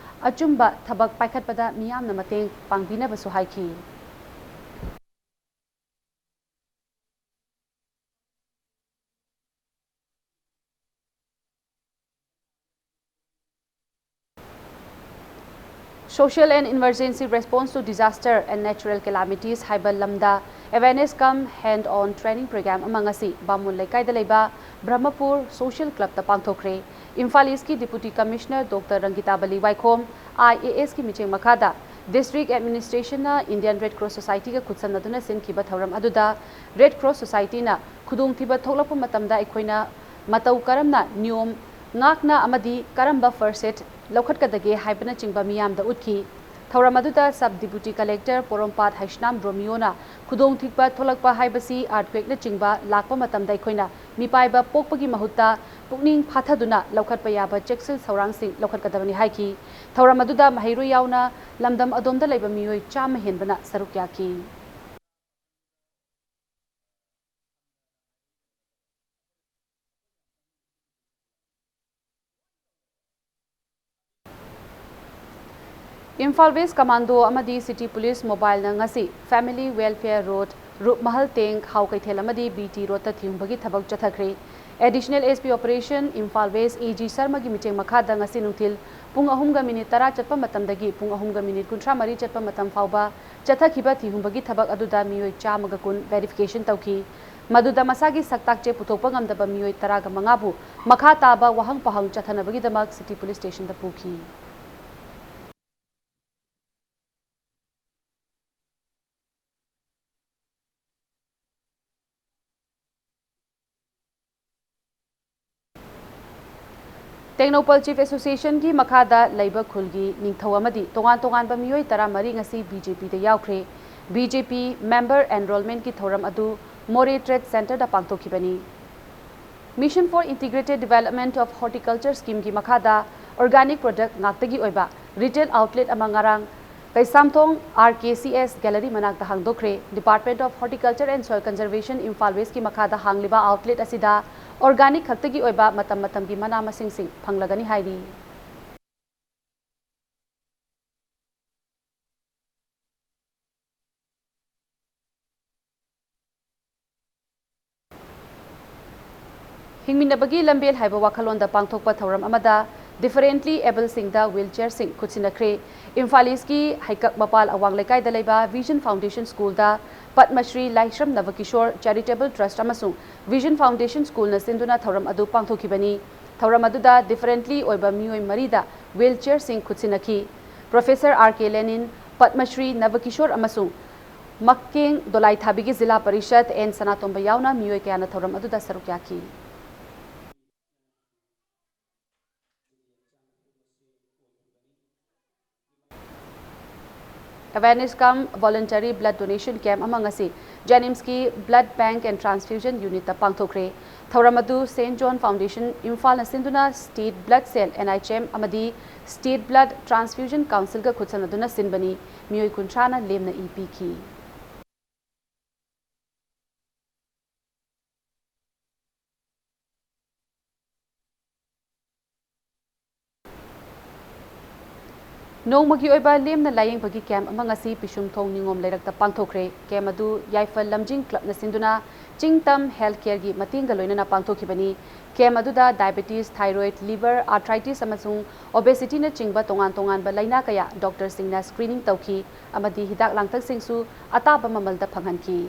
ꯑꯆꯨꯝꯕ ꯊꯕꯛ ꯄꯥꯏꯈꯠꯄꯗ ꯃꯤꯌꯥꯝꯅ ꯃꯇꯦꯡ ꯄꯥꯡꯕꯤꯅꯕꯁꯨ ꯍꯥꯏꯈꯤ꯫ Social and Emergency Response to Disaster and Natural Calamities ꯍꯥꯏꯕ ꯂꯝꯗ awareness cum hand on training program ꯑꯃ ꯉꯁꯤ ꯕꯥꯃꯣꯟ ꯂꯩꯀꯥꯏꯗ ꯂꯩꯕ ꯕ꯭ꯔꯍꯃꯄꯨꯔ ꯁꯣꯁꯤꯌꯦꯜ ꯀ꯭ꯂꯕꯇ ꯄꯥꯡꯊꯣꯛꯈ꯭ꯔꯦ꯫ ꯏꯝꯐꯥꯜ ꯏꯁꯀꯤ ꯗꯤꯄꯨꯇꯤ ꯀꯃꯤꯁꯅꯔ ꯗꯣꯛꯇꯔ ꯔꯪꯒꯤꯇꯥꯕꯂꯤ ꯋꯥꯏꯈꯣꯝ, ꯑꯥꯏ ꯑꯦ ꯑꯦꯁꯀꯤ ꯃꯤꯆꯦꯡ ꯃꯈꯥꯗ ꯗꯤꯁꯇ꯭ꯔꯤꯛ ꯑꯦꯗꯃꯤꯅꯤꯁꯇ꯭ꯔꯦꯁꯟꯅ ꯏꯟꯗꯤꯌꯟ ꯔꯦꯗ ꯀ꯭ꯔꯣꯁ ꯁꯣꯁꯥꯏꯇꯤꯒ ꯈꯨꯠꯁꯝꯅꯗꯨꯅ ꯁꯤꯟꯈꯤꯕ ꯊꯧꯔꯝ ꯑꯗꯨꯗ ꯔꯦꯗ ꯀ꯭ꯔꯣꯁ ꯁꯣꯁꯥꯏꯇꯤꯅ ꯈꯨꯗꯣꯡꯊꯤꯕ ꯊꯣꯛꯂꯛꯄ ꯃꯇꯝꯗ ꯑꯩꯈꯣꯏꯅ ꯃꯇꯧ ꯀꯔꯝꯅ ꯅꯤꯌꯣꯝ ꯉꯥꯛꯅ ꯑꯃꯗꯤ ꯀꯔꯝꯕ ꯐꯔꯁ ꯑꯦꯗ ꯂꯧꯈꯠꯀꯗꯒꯦ ꯍꯥꯏꯕꯅꯆꯤꯡꯕ ꯃꯤꯌꯥꯝꯗ ꯎꯠꯈꯤ꯫ ꯊꯧꯔꯝ ꯑꯗꯨꯗ ꯁꯕ ꯗꯤꯄꯨꯇꯤ ꯀꯂꯦꯛꯇꯔ ꯄꯣꯔꯣꯝꯄꯥꯠ ꯍꯩꯁꯅꯥꯝ ꯔꯣꯃꯤꯌꯣꯅ ꯈꯨꯗꯣꯡꯊꯤꯕ ꯊꯣꯛꯂꯛꯄ ꯍꯥꯏꯕꯁꯤ ꯑꯥꯔꯊꯀ꯭ꯋꯦꯛꯅꯆꯤꯡꯕ ꯂꯥꯛꯄ ꯃꯇꯝꯗ ꯑꯩꯈꯣꯏꯅ ꯃꯤꯄꯥꯏꯕ ꯄꯣꯛꯄꯒꯤ ꯃꯍꯨꯠꯇ ꯄꯨꯛꯅꯤꯡ ꯐꯥꯊꯗꯨꯅ ꯂꯧꯈꯠꯄ ꯌꯥꯕ ꯆꯦꯛꯁꯤꯜ ꯊꯧꯔꯥꯡꯁꯤꯡ ꯂꯧꯈꯠꯀꯗꯕꯅꯤ ꯍꯥꯏꯈꯤ꯫ ꯊꯧꯔꯝ ꯑꯗꯨꯗ ꯃꯍꯩꯔꯣꯏ ꯌꯥꯎꯅ ꯂꯝꯗꯝ ꯑꯗꯣꯝꯗ ꯂꯩꯕ ꯃꯤꯑꯣꯏ ꯆꯥꯝꯃ ꯍꯦꯟꯕꯅ ꯁꯔꯨꯛ ꯌꯥꯈꯤ꯫ ꯏꯝꯐꯥꯜ ꯋꯦꯁ ꯀꯃꯥꯟꯗꯣ ꯑꯃꯗꯤ ꯁꯤꯇꯤ ꯄꯨꯂꯤꯁ ꯃꯣꯕꯥꯏꯜꯅ ꯉꯁꯤ family welfare road, Rupmahal tank, ꯍꯥꯎ ꯀꯩꯊꯦꯜ ꯑꯃꯗꯤ ꯕꯤ ꯇꯤ ꯔꯣꯗꯇ ꯊꯤꯍꯨꯝꯕꯒꯤ ꯊꯕꯛ ꯆꯠꯊꯈ꯭ꯔꯦ꯫ Additional S P operation Imphal west A G ꯁꯔꯃꯒꯤ ꯃꯤꯆꯦꯡ ꯃꯈꯥꯗ ꯉꯁꯤ ꯅꯨꯡꯊꯤꯜ ꯄꯨꯡ ꯑꯍꯨꯝꯒ ꯃꯤꯅꯤꯠ ꯇꯔꯥ ꯆꯠꯄ ꯃꯇꯝꯗꯒꯤ ꯄꯨꯡ ꯑꯍꯨꯝꯒ ꯃꯤꯅꯤꯠ ꯀꯨꯟꯊ꯭ꯔꯥ ꯃꯔꯤ ꯆꯠꯄ ꯃꯇꯝ ꯐꯥꯎꯕ ꯆꯠꯊꯈꯤꯕ ꯊꯤꯍꯨꯝꯕꯒꯤ ꯊꯕꯛ ꯑꯗꯨꯗ ꯃꯤꯑꯣꯏ ꯆꯥꯝꯃꯒ ꯀꯨꯟ ꯚꯦꯔꯤꯐꯤꯀꯦꯁꯟ ꯇꯧꯈꯤ꯫ ꯃꯗꯨꯗ ꯃꯁꯥꯒꯤ ꯁꯛꯇꯥꯛꯆꯦ ꯄꯨꯊꯣꯛꯄ ꯉꯝꯗꯕ ꯃꯤꯑꯣꯏ ꯇꯔꯥꯒ ꯃꯉꯥꯕꯨ ꯃꯈꯥ ꯇꯥꯕ ꯋꯥꯍꯪ ꯄꯥꯎꯍꯪ ꯆꯠꯊꯅꯕꯒꯤꯗꯃꯛ ꯁꯤꯇꯤ ꯄꯨꯂꯤꯁ ꯁ꯭ꯇꯦꯁꯟꯗ ꯄꯨꯈꯤ꯫ ꯇꯦꯡꯅꯧꯄꯜ Chief Associationꯒꯤ ꯃꯈꯥꯗ ꯂꯩꯕ ꯈꯨꯜꯒꯤ ꯅꯤꯡꯊꯧ ꯑꯃꯗꯤ ꯇꯣꯉꯥꯟ ꯇꯣꯉꯥꯟꯕ ꯃꯤꯑꯣꯏ ꯇꯔꯥꯃꯔꯤ ꯉꯁꯤ BJPꯗ ꯌꯥꯎꯈ꯭ꯔꯦ꯫ BJP member enrollmentꯀꯤ ꯊꯧꯔꯝ ꯑꯗꯨ ꯃꯣꯔꯦ Trade Centreꯗ ꯄꯥꯡꯊꯣꯛꯈꯤꯕꯅꯤ꯫ Mission for Integrated Development of Horticulture Schemeꯒꯤ ꯃꯈꯥꯗ organic product ꯉꯥꯛꯇꯒꯤ ꯑꯣꯏꯕ retail outlet ꯑꯃ ꯉꯔꯥꯡ ꯀꯩꯁꯥꯝꯊꯣꯡ RKCS Gallery ꯃꯅꯥꯛꯇ ꯍꯥꯡꯗꯣꯛꯈ꯭ꯔꯦ꯫ Department of Horticulture and Soil Conservation Imphal Westꯀꯤ ꯃꯈꯥꯗ ꯍꯥꯡꯂꯤꯕ outlet ꯑꯁꯤꯗ organic ꯈꯛꯇꯒꯤ ꯑꯣꯏꯕ ꯃꯇꯝ ꯃꯇꯝꯒꯤ ꯃꯅꯥ ꯃꯁꯤꯡꯁꯤꯡ ꯐꯪꯂꯒꯅꯤ ꯍꯥꯏꯔꯤ꯫ ꯍꯤꯡꯃꯤꯟꯅꯕꯒꯤ ꯂꯝꯕꯦꯜ ꯍꯥꯏꯕ ꯋꯥꯈꯜꯂꯣꯟꯗ ꯄꯥꯡꯊꯣꯛꯄ ꯊꯧꯔꯝ ꯑꯃꯗ differently abledꯁꯤꯡꯗ wheelchairꯁꯤꯡ ꯈꯨꯠꯁꯤꯟꯅꯈ꯭ꯔꯦ꯫ ꯏꯝꯐꯥꯜ Eastꯀꯤ ꯍꯩꯀꯛ ꯃꯄꯥꯜ ꯑꯋꯥꯡ ꯂꯩꯀꯥꯏꯗ ꯂꯩꯕ Vision Foundation Schoolꯗ ꯄꯗꯃ ꯁ꯭ꯔꯤ ꯂꯥꯏꯁ꯭ꯔꯝ ꯅꯕꯀꯤꯁꯣꯔ Charitable Trust ꯑꯃꯁꯨꯡ Vision Foundation Schoolꯅ ꯁꯤꯟꯗꯨꯅ ꯊꯧꯔꯝ ꯑꯗꯨ ꯄꯥꯡꯊꯣꯛꯈꯤꯕꯅꯤ꯫ ꯊꯧꯔꯝ ꯑꯗꯨꯗ differently ꯑꯣꯏꯕ ꯃꯤꯑꯣꯏ ꯃꯔꯤꯗ wheelchairꯁꯤꯡ ꯈꯨꯠꯁꯤꯟꯅꯈꯤ꯫ Professor R K Lenin, Padma Shri ꯅꯕꯀꯤꯁꯣꯔ ꯑꯃꯁꯨꯡ ꯃꯛꯀꯦꯡ ꯗꯣꯂꯥꯏꯊꯥꯕꯤꯒꯤ ꯖꯤꯂꯥ ꯄꯔꯤꯁꯗ ꯑꯦꯟ ꯁꯅꯥꯇꯣꯝꯕ ꯌꯥꯎꯅ ꯃꯤꯑꯣꯏ ꯀꯌꯥꯅ ꯊꯧꯔꯝ ꯑꯗꯨꯗ ꯁꯔꯨꯛ ꯌꯥꯈꯤ꯫ Awareness cum voluntary blood donation camp ꯑꯃ ꯉꯁꯤ JNIMSꯀꯤ Blood Bank and Transfusion Unitꯇ ꯄꯥꯡꯊꯣꯛꯈ꯭ꯔꯦ꯫ ꯊꯧꯔꯝ ꯑꯗꯨ Saint John Foundation ꯏꯝꯐꯥꯜꯅ ꯁꯤꯟꯗꯨꯅ State Blood Cell, NHM, ꯑꯃꯗꯤ State Blood Transfusion Councilꯒ ꯈꯨꯠꯁꯝꯅꯗꯨꯅ ꯁꯤꯟꯕꯅꯤ꯫ ꯃꯤꯑꯣꯏ ꯀꯨꯟꯊ꯭ꯔꯥꯅ ꯂꯦꯝꯅ ꯏ ꯄꯤꯈꯤ꯫ ꯅꯣꯡꯃꯒꯤ ꯑꯣꯏꯕ ꯂꯦꯝꯅ ꯂꯥꯌꯦꯡꯕꯒꯤ camp ꯑꯃ ꯉꯁꯤ ꯄꯤꯁꯨꯝꯊꯣꯡ ꯅꯤꯉꯣꯝ ꯂꯩꯔꯛꯇ ꯄꯥꯡꯊꯣꯛꯈ꯭ꯔꯦ꯫ Camp ꯑꯗꯨ ꯌꯥꯏꯐ ꯂꯝꯖꯤꯡ clubꯅ ꯁꯤꯟꯗꯨꯅ ꯆꯤꯡꯇꯝ Health Careꯒꯤ ꯃꯇꯦꯡꯒ ꯂꯣꯏꯅꯅ ꯄꯥꯡꯊꯣꯛꯈꯤꯕꯅꯤ꯫ Camp ꯑꯗꯨꯗ diabetes, thyroid, liver, arthritis ꯑꯃꯁꯨꯡ obesityꯅꯆꯤꯡꯕ ꯇꯣꯉꯥꯟ ꯇꯣꯉꯥꯟꯕ ꯂꯥꯏꯅꯥ ꯀꯌꯥ doctorꯁꯤꯡꯅ screening ꯇꯧꯈꯤ ꯑꯃꯗꯤ ꯍꯤꯗꯥꯛ ꯂꯥꯡꯊꯛꯁꯤꯡꯁꯨ ꯑꯇꯥꯕ ꯃꯃꯜꯗ ꯐꯪꯍꯟꯈꯤ꯫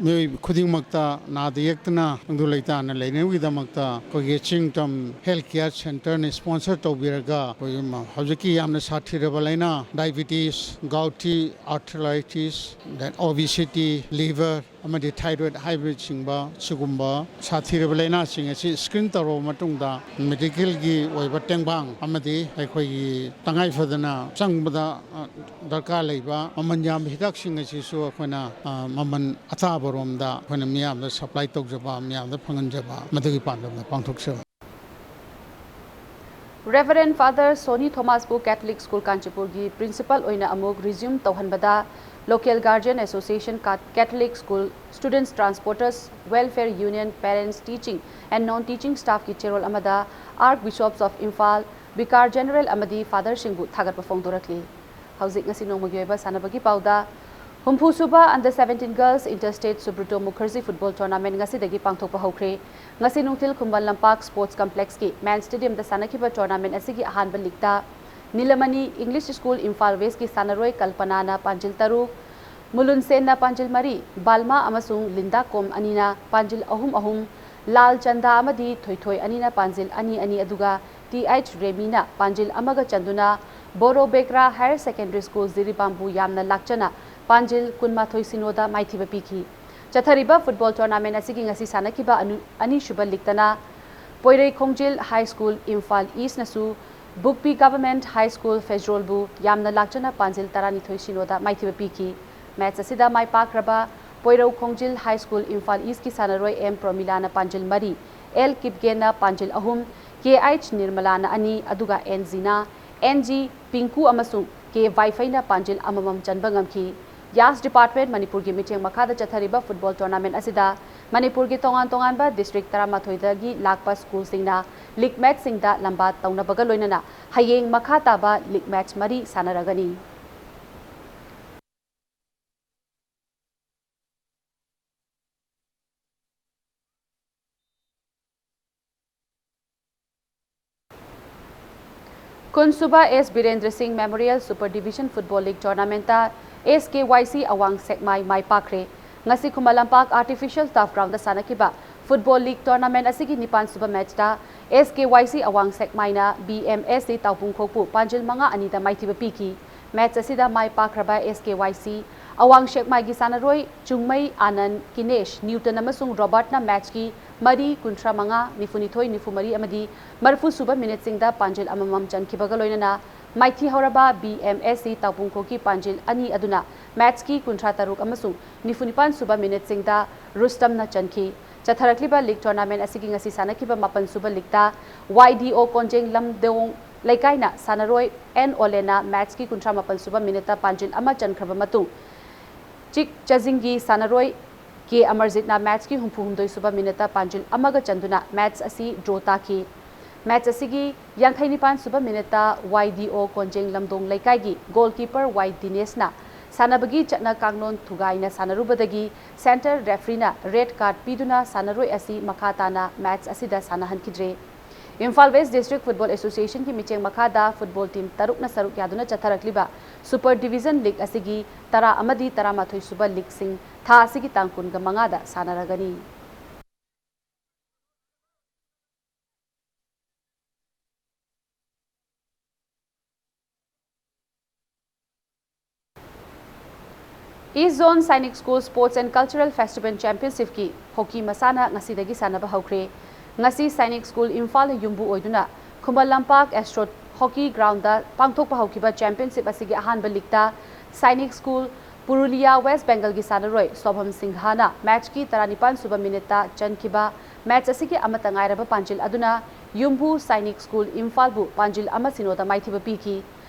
ꯃꯤꯑꯣꯏ ꯈꯨꯗꯤꯡꯃꯛꯇ ꯅꯥꯗ ꯌꯦꯛꯇꯅ ꯇꯪꯗꯨ ꯂꯩꯇꯥꯅ ꯂꯩꯅꯕꯒꯤꯗꯃꯛꯇ ꯑꯩꯈꯣꯏꯒꯤ ꯆꯤꯡꯇꯝ ꯍꯦꯜꯊ ꯀꯦꯌꯔ ꯁꯦꯟꯇꯔꯅ ꯁ꯭ꯄꯣꯟꯁꯔ ꯇꯧꯕꯤꯔꯒ ꯑꯩꯈꯣꯏꯒꯤ ꯃ-, ꯍꯧꯖꯤꯛꯀꯤ ꯌꯥꯝꯅ ꯁꯥꯊꯤꯔꯕ ꯂꯥꯏꯅꯥ ꯗꯥꯏꯕꯤꯇꯤꯁ, ꯒꯥꯎꯇꯤ, ꯑꯥꯔꯊ꯭ꯔꯥꯏꯇꯤꯁ, ꯑꯣꯕꯤꯁꯤꯇꯤ, ꯂꯤꯚꯔ ꯑꯃꯗꯤ ꯊꯥꯏꯔꯣꯏꯗ ꯍꯥꯏꯕꯅꯆꯤꯡꯕ ꯁꯤꯒꯨꯝꯕ ꯁꯥꯊꯤꯔꯕ ꯂꯥꯏꯅꯥꯁꯤꯡ ꯑꯁꯤ ꯁ꯭ꯀ꯭ꯔꯤꯟ ꯇꯧꯔꯕ ꯃꯇꯨꯡꯗ ꯃꯦꯗꯤꯀꯦꯜꯒꯤ ꯑꯣꯏꯕ ꯇꯦꯡꯕꯥꯡ ꯑꯃꯗꯤ ꯑꯩꯈꯣꯏꯒꯤ ꯇꯉꯥꯏ ꯐꯗꯅ ꯆꯪꯕꯗ, ꯑ, ꯗꯔꯀꯥꯔ ꯂꯩꯕ ꯃꯃꯜ ꯌꯥꯝꯕ ꯍꯤꯗꯥꯛꯁꯤꯡ ꯑꯁꯤꯁꯨ ꯑꯩꯈꯣꯏꯅ, ꯑ, ꯃꯃꯜ ꯑꯇꯥꯕꯔꯣꯝꯗ ꯑꯩꯈꯣꯏꯅ ꯃꯤꯌꯥꯝꯗ ꯁꯄ꯭ꯂꯥꯏ ꯇꯧꯖꯕ, ꯃꯤꯌꯥꯝꯗ ꯐꯪꯍꯟꯖꯕ, ꯃꯗꯨꯒꯤ ꯄꯥꯟꯗꯝꯗ ꯄꯥꯡꯊꯣꯛꯆꯕ꯫ Reverend Father Sony Thomasꯕꯨ Catholic School ꯀꯥꯟꯆꯤꯄꯨꯔꯒꯤ principal ꯑꯣꯏꯅ ꯑꯃꯨꯛ resume ꯇꯧꯍꯟꯕꯗ Local Guardian Association, Ca-, Catholic School Students Transporters Welfare Union, Parents, Teaching and Non-Teaching Staffꯀꯤ ꯆꯦꯔꯣꯜ ꯑꯃꯗ Archbishops of Imphal, Vicar General ꯑꯃꯗꯤ Fatherꯁꯤꯡꯕꯨ ꯊꯥꯒꯠꯄ ꯐꯣꯡꯗꯣꯔꯛꯂꯤ꯫ ꯍꯧꯖꯤꯛ ꯉꯁꯤ ꯅꯣꯡꯃꯒꯤ ꯑꯣꯏꯕ ꯁꯥꯟꯅꯕꯒꯤ ꯄꯥꯎꯗ, ꯍꯨꯝꯐꯨ ꯁꯨꯕ Under seventeen Girls Interstate Subrata Mukherjee Football Tournament ꯉꯁꯤꯗꯒꯤ ꯄꯥꯡꯊꯣꯛꯄ ꯍꯧꯈ꯭ꯔꯦ꯫ ꯉꯁꯤ ꯅꯨꯡꯊꯤꯜ ꯈꯨꯃꯟ ꯂꯝꯄꯥꯛ Sports Complexꯀꯤ ꯃꯦꯟ ꯁ꯭ꯇꯦꯗꯤꯌꯝꯗ ꯁꯥꯟꯅꯈꯤꯕ tournamentꯑꯁꯤꯒꯤ ꯑꯍꯥꯟꯕ ꯂꯤꯛꯇ ꯅꯤꯂꯃꯅꯤ English School Imphal Westꯀꯤ ꯁꯥꯟꯅꯔꯣꯏ ꯀꯜꯄꯅꯥꯅ ꯄꯥꯟꯖꯤꯜ ꯇꯔꯨꯛ, ꯃꯨꯂꯨꯟꯁꯦꯟꯅ ꯄꯥꯟꯖꯤꯜ ꯃꯔꯤ, ꯕꯥꯜꯃꯥ ꯑꯃꯁꯨꯡ ꯂꯤꯟꯗꯥ ꯀꯣꯝ ꯑꯅꯤꯅ ꯄꯥꯟꯖꯤꯜ ꯑꯍꯨꯝ ꯑꯍꯨꯝ, ꯂꯥꯜ ꯆꯟꯗꯥ ꯑꯃꯗꯤ ꯊꯣꯏꯊꯣꯏ ꯑꯅꯤꯅ ꯄꯥꯟꯖꯤꯜ ꯑꯅꯤ ꯑꯅꯤ, ꯑꯗꯨꯒ ꯇꯤ ꯑꯩꯆ ꯔꯦꯃꯤꯅ ꯄꯥꯟꯖꯤꯜ ꯑꯃꯒ ꯆꯟꯗꯨꯅ ꯕꯣꯔꯣ ꯕꯦꯀ꯭ꯔꯥ Higher Secondary School ꯖꯤꯔꯤꯕꯥꯝꯕꯨ ꯌꯥꯝꯅ ꯂꯥꯛꯆꯅ ꯄꯥꯟꯖꯤꯜ ꯀꯨꯟꯃꯥꯊꯣꯏ ꯁꯤꯅꯣꯗ ꯃꯥꯏꯊꯤꯕ ꯄꯤꯈꯤ꯫ ꯆꯠꯊꯔꯤꯕ football tournament ꯑꯁꯤꯒꯤ ꯉꯁꯤ ꯁꯥꯟꯅꯈꯤꯕ ꯑꯅꯨ-, ꯑꯅꯤꯁꯨꯕ ꯂꯤꯛꯇꯅ ꯄꯣꯏꯔꯩ ꯈꯣꯡꯖꯤꯜ High School Imphal Eastꯅꯁꯨ ꯕꯨꯛꯄꯤ Government High School ꯐꯦꯖ꯭ꯔꯣꯜꯕꯨ ꯌꯥꯝꯅ ꯂꯥꯛꯆꯅ ꯄꯥꯟꯖꯤꯜ ꯇꯔꯥꯅꯤꯊꯣꯏ ꯁꯤꯅꯣꯗ ꯃꯥꯏꯊꯤꯕ ꯄꯤꯈꯤ꯫ Match ꯑꯁꯤꯗ ꯃꯥꯏ ꯄꯥꯛꯈ꯭ꯔꯕ ꯄꯣꯏꯔꯧ ꯈꯣꯡꯖꯤꯜ High School Imphal Eastꯀꯤ ꯁꯥꯟꯅꯔꯣꯏ ꯑꯦꯝ ꯄ꯭ꯔꯣꯃꯤꯂꯥꯅ ꯄꯥꯟꯖꯤꯜ ꯃꯔꯤ, ꯑꯦꯜ ꯀꯤꯞꯒꯦꯟꯅ ꯄꯥꯟꯖꯤꯜ ꯑꯍꯨꯝ, ꯀꯦ ꯑꯩꯆ ꯅꯤꯔꯃꯂꯥꯅ ꯑꯅꯤ, ꯑꯗꯨꯒ ꯑꯦꯟ ꯖꯤꯅ, ꯑꯦꯟ ꯖꯤ ꯄꯤꯡꯀꯨ ꯑꯃꯁꯨꯡ ꯀꯦ ꯋꯥꯏꯐꯩꯅ ꯄꯥꯟꯖꯤꯜ ꯑꯃꯃꯝ ꯆꯟꯕ ꯉꯝꯈꯤ꯫ ꯌꯥꯁ Department ꯃꯅꯤꯄꯨꯔꯒꯤ ꯃꯤꯠꯌꯦꯡ ꯃꯈꯥꯗ ꯆꯠꯊꯔꯤꯕ football tournament ꯑꯁꯤꯗ ꯃꯅꯤꯄꯨꯔꯒꯤ ꯇꯣꯉꯥꯟ ꯇꯣꯉꯥꯟꯕ district ꯇꯔꯥꯃꯥꯊꯣꯏꯗꯒꯤ ꯂꯥꯛꯄ schoolꯁꯤꯡꯅ league matchꯁꯤꯡꯗ ꯂꯝꯕꯥ ꯇꯧꯅꯕꯒ ꯂꯣꯏꯅꯅ ꯍꯌꯦꯡ ꯃꯈꯥ ꯇꯥꯕ league match ꯃꯔꯤ ꯁꯥꯟꯅꯔꯒꯅꯤ꯫ ꯀꯨꯟꯁꯨꯕ ꯑꯦꯁ ꯕꯤꯔꯦꯟꯗ꯭ꯔ ꯁꯤꯡ Memorial Super Division Football League Tournamentꯇ ꯑꯦꯁ ꯀꯦ ꯋꯥꯏ ꯁꯤ ꯑꯋꯥꯡ ꯁꯦꯛꯃꯥꯏ ꯃꯥꯏ ꯄꯥꯛꯈ꯭ꯔꯦ꯫ ꯉꯁꯤ Khuman Lampak Artificial Turf Ground ꯗ ꯁꯥꯟꯅꯈꯤꯕ Football League Tournament ꯑꯁꯤꯒꯤ ꯅꯤꯄꯥꯟ ꯁꯨꯕ match ꯇ S K Y C ꯑꯋꯥꯡ ꯁꯦꯛꯃꯥꯏꯅ B M S C ꯇꯥꯎꯄꯨꯡꯈꯣꯛꯄꯨ ꯄꯥꯟꯖꯤꯜ ꯃꯉꯥ ꯑꯅꯤꯗ ꯃꯥꯏꯊꯤꯕ ꯄꯤꯈꯤ꯫ Match ꯑꯁꯤꯗ ꯃꯥꯏ ꯄꯥꯛꯈ꯭ꯔꯕ S K Y C ꯑꯋꯥꯡ ꯁꯦꯛꯃꯥꯏꯒꯤ ꯁꯥꯟꯅꯔꯣꯏ ꯆꯨꯡꯃꯩ ꯑꯥꯅꯟ, ꯀꯤꯅꯦꯁ, ꯅ꯭ꯌꯨꯇꯟ ꯑꯃꯁꯨꯡ ꯔꯣꯕꯔꯠꯅ match ꯀꯤ ꯃꯔꯤ, ꯀꯨꯟꯊ꯭ꯔꯥ ꯃꯉꯥ, ꯅꯤꯐꯨ ꯅꯤꯊꯣꯏ, ꯅꯤꯐꯨ ꯃꯔꯤ ꯑꯃꯗꯤ ꯃꯔꯤꯐꯨ ꯁꯨꯕ minute ꯁꯤꯡꯗ ꯄꯥꯟꯖꯤꯜ ꯑꯃꯃꯝ ꯆꯟꯈꯤꯕꯒ ꯂꯣꯏꯅꯅ ꯃꯥꯏꯊꯤ ꯍꯧꯔꯕ B M S C ꯇꯥꯎꯄꯨꯡꯈꯣꯛꯀꯤ ꯄꯥꯟꯖꯤꯜ ꯑꯅꯤ ꯑꯗꯨꯅ match ꯀꯤ ꯀꯨꯟꯊ꯭ꯔꯥ ꯇꯔꯨꯛ ꯑꯃꯁꯨꯡ ꯅꯤꯐꯨ ꯅꯤꯄꯥꯟ ꯁꯨꯕ minute ꯁꯤꯡꯗ ꯔꯨꯁꯇꯝꯅ ꯆꯟꯈꯤ꯫ ꯆꯠꯊꯔꯛꯂꯤꯕ league tournament ꯑꯁꯤꯒꯤ ꯉꯁꯤ ꯁꯥꯟꯅꯈꯤꯕ ꯃꯥꯄꯟ ꯁꯨꯕ league ꯇ Y D O ꯀꯣꯟꯖꯦꯡ ꯂꯝꯗꯣꯡ ꯂꯩꯀꯥꯏꯅ ꯁꯥꯟꯅꯔꯣꯏ N ꯑꯣꯂꯦꯟꯅ match ꯀꯤ ꯀꯨꯟꯊ꯭ꯔꯥ ꯃꯥꯄꯟ ꯁꯨꯕ minute ꯇ ꯄꯥꯟꯖꯤꯜ ꯑꯃ ꯆꯟꯈ꯭ꯔꯕ ꯃꯇꯨꯡ, ꯆꯤꯛ ꯆꯖꯤꯡꯒꯤ ꯁꯥꯟꯅꯔꯣꯏ K ꯑꯃꯔꯖꯤꯠꯅ match ꯀꯤ ꯍꯨꯝꯐꯨ ꯍꯨꯝꯗꯣꯏ ꯁꯨꯕ minute ꯇ ꯄꯥꯟꯖꯤꯜ ꯑꯃꯒ ꯆꯟꯗꯨꯅ match ꯑꯁꯤ draw ꯇꯥꯈꯤ꯫ Match ꯑꯁꯤꯒꯤ ꯌꯥꯡꯈꯩ ꯅꯤꯄꯥꯟ ꯁꯨꯕ minute ꯇ Y D O ꯀꯣꯟꯖꯦꯡ ꯂꯝꯗꯣꯡ ꯂꯩꯀꯥꯏꯒꯤ goalkeeper Y ꯗꯤꯅꯦꯁꯅ ꯁꯥꯟꯅꯕꯒꯤ ꯆꯠꯅ ꯀꯥꯡꯂꯣꯟ ꯊꯨꯒꯥꯏꯅ ꯁꯥꯟꯅꯔꯨꯕꯗꯒꯤ centre referee ꯅ red card ꯄꯤꯗꯨꯅ ꯁꯥꯟꯅꯔꯣꯏ ꯑꯁꯤ ꯃꯈꯥ ꯇꯥꯅ match ꯑꯁꯤꯗ ꯁꯥꯟꯅꯍꯟꯈꯤꯗ꯭ꯔꯦ꯫ Imphal West District Football Association ꯒꯤ ꯃꯤꯠꯌꯦꯡ ꯃꯈꯥꯗ football team ꯇꯔꯨꯛꯅ ꯁꯔꯨꯛ ꯌꯥꯗꯨꯅ ꯆꯠꯊꯔꯛꯂꯤꯕ Super Division League ꯑꯁꯤꯒꯤ ꯇꯔꯥ ꯑꯃꯗꯤ ꯇꯔꯥꯃꯥꯊꯣꯏ ꯁꯨꯕ league ꯁꯤꯡ ꯊꯥ ꯑꯁꯤꯒꯤ ꯇꯥꯡ ꯀꯨꯟꯒ ꯃꯉꯥꯗ ꯁꯥꯟꯅꯔꯒꯅꯤ꯫ East Zone Sainik School Sports and Cultural Festival Championship ꯀꯤ hockey ꯃꯁꯥꯟꯅ ꯉꯁꯤꯗꯒꯤ ꯁꯥꯟꯅꯕ ꯍꯧꯈ꯭ꯔꯦ꯫ ꯉꯁꯤ Sainik School ꯏꯝꯐꯥꯜꯅ ꯌꯨꯝꯕꯨ ꯑꯣꯏꯗꯨꯅ Khuman Lampak Astro Hockey Ground ꯗ ꯄꯥꯡꯊꯣꯛꯄ ꯍꯧꯈꯤꯕ championship ꯑꯁꯤꯒꯤ ꯑꯍꯥꯟꯕ league ꯇ Sainik School Purulia West Bengal ꯒꯤ ꯁꯥꯟꯅꯔꯣꯏ ꯁꯣꯚꯝ ꯁꯤꯡꯍꯅ match ꯀꯤ ꯇꯔꯥꯅꯤꯄꯥꯟ ꯁꯨꯕ minute ꯇ ꯆꯟꯈꯤꯕ꯫ Match ꯑꯁꯤꯒꯤ ꯑꯃꯠꯇ ꯉꯥꯏꯔꯕ ꯄꯥꯟꯖꯤꯜ ꯑꯗꯨꯅ ꯌꯨꯝꯕꯨ Sainik School ꯏꯝꯐꯥꯜꯕꯨ ꯄꯥꯟꯖꯤꯜ ꯑꯃ ꯁꯤꯅꯣꯗ ꯃꯥꯏꯊꯤꯕ ꯄꯤꯈꯤ꯫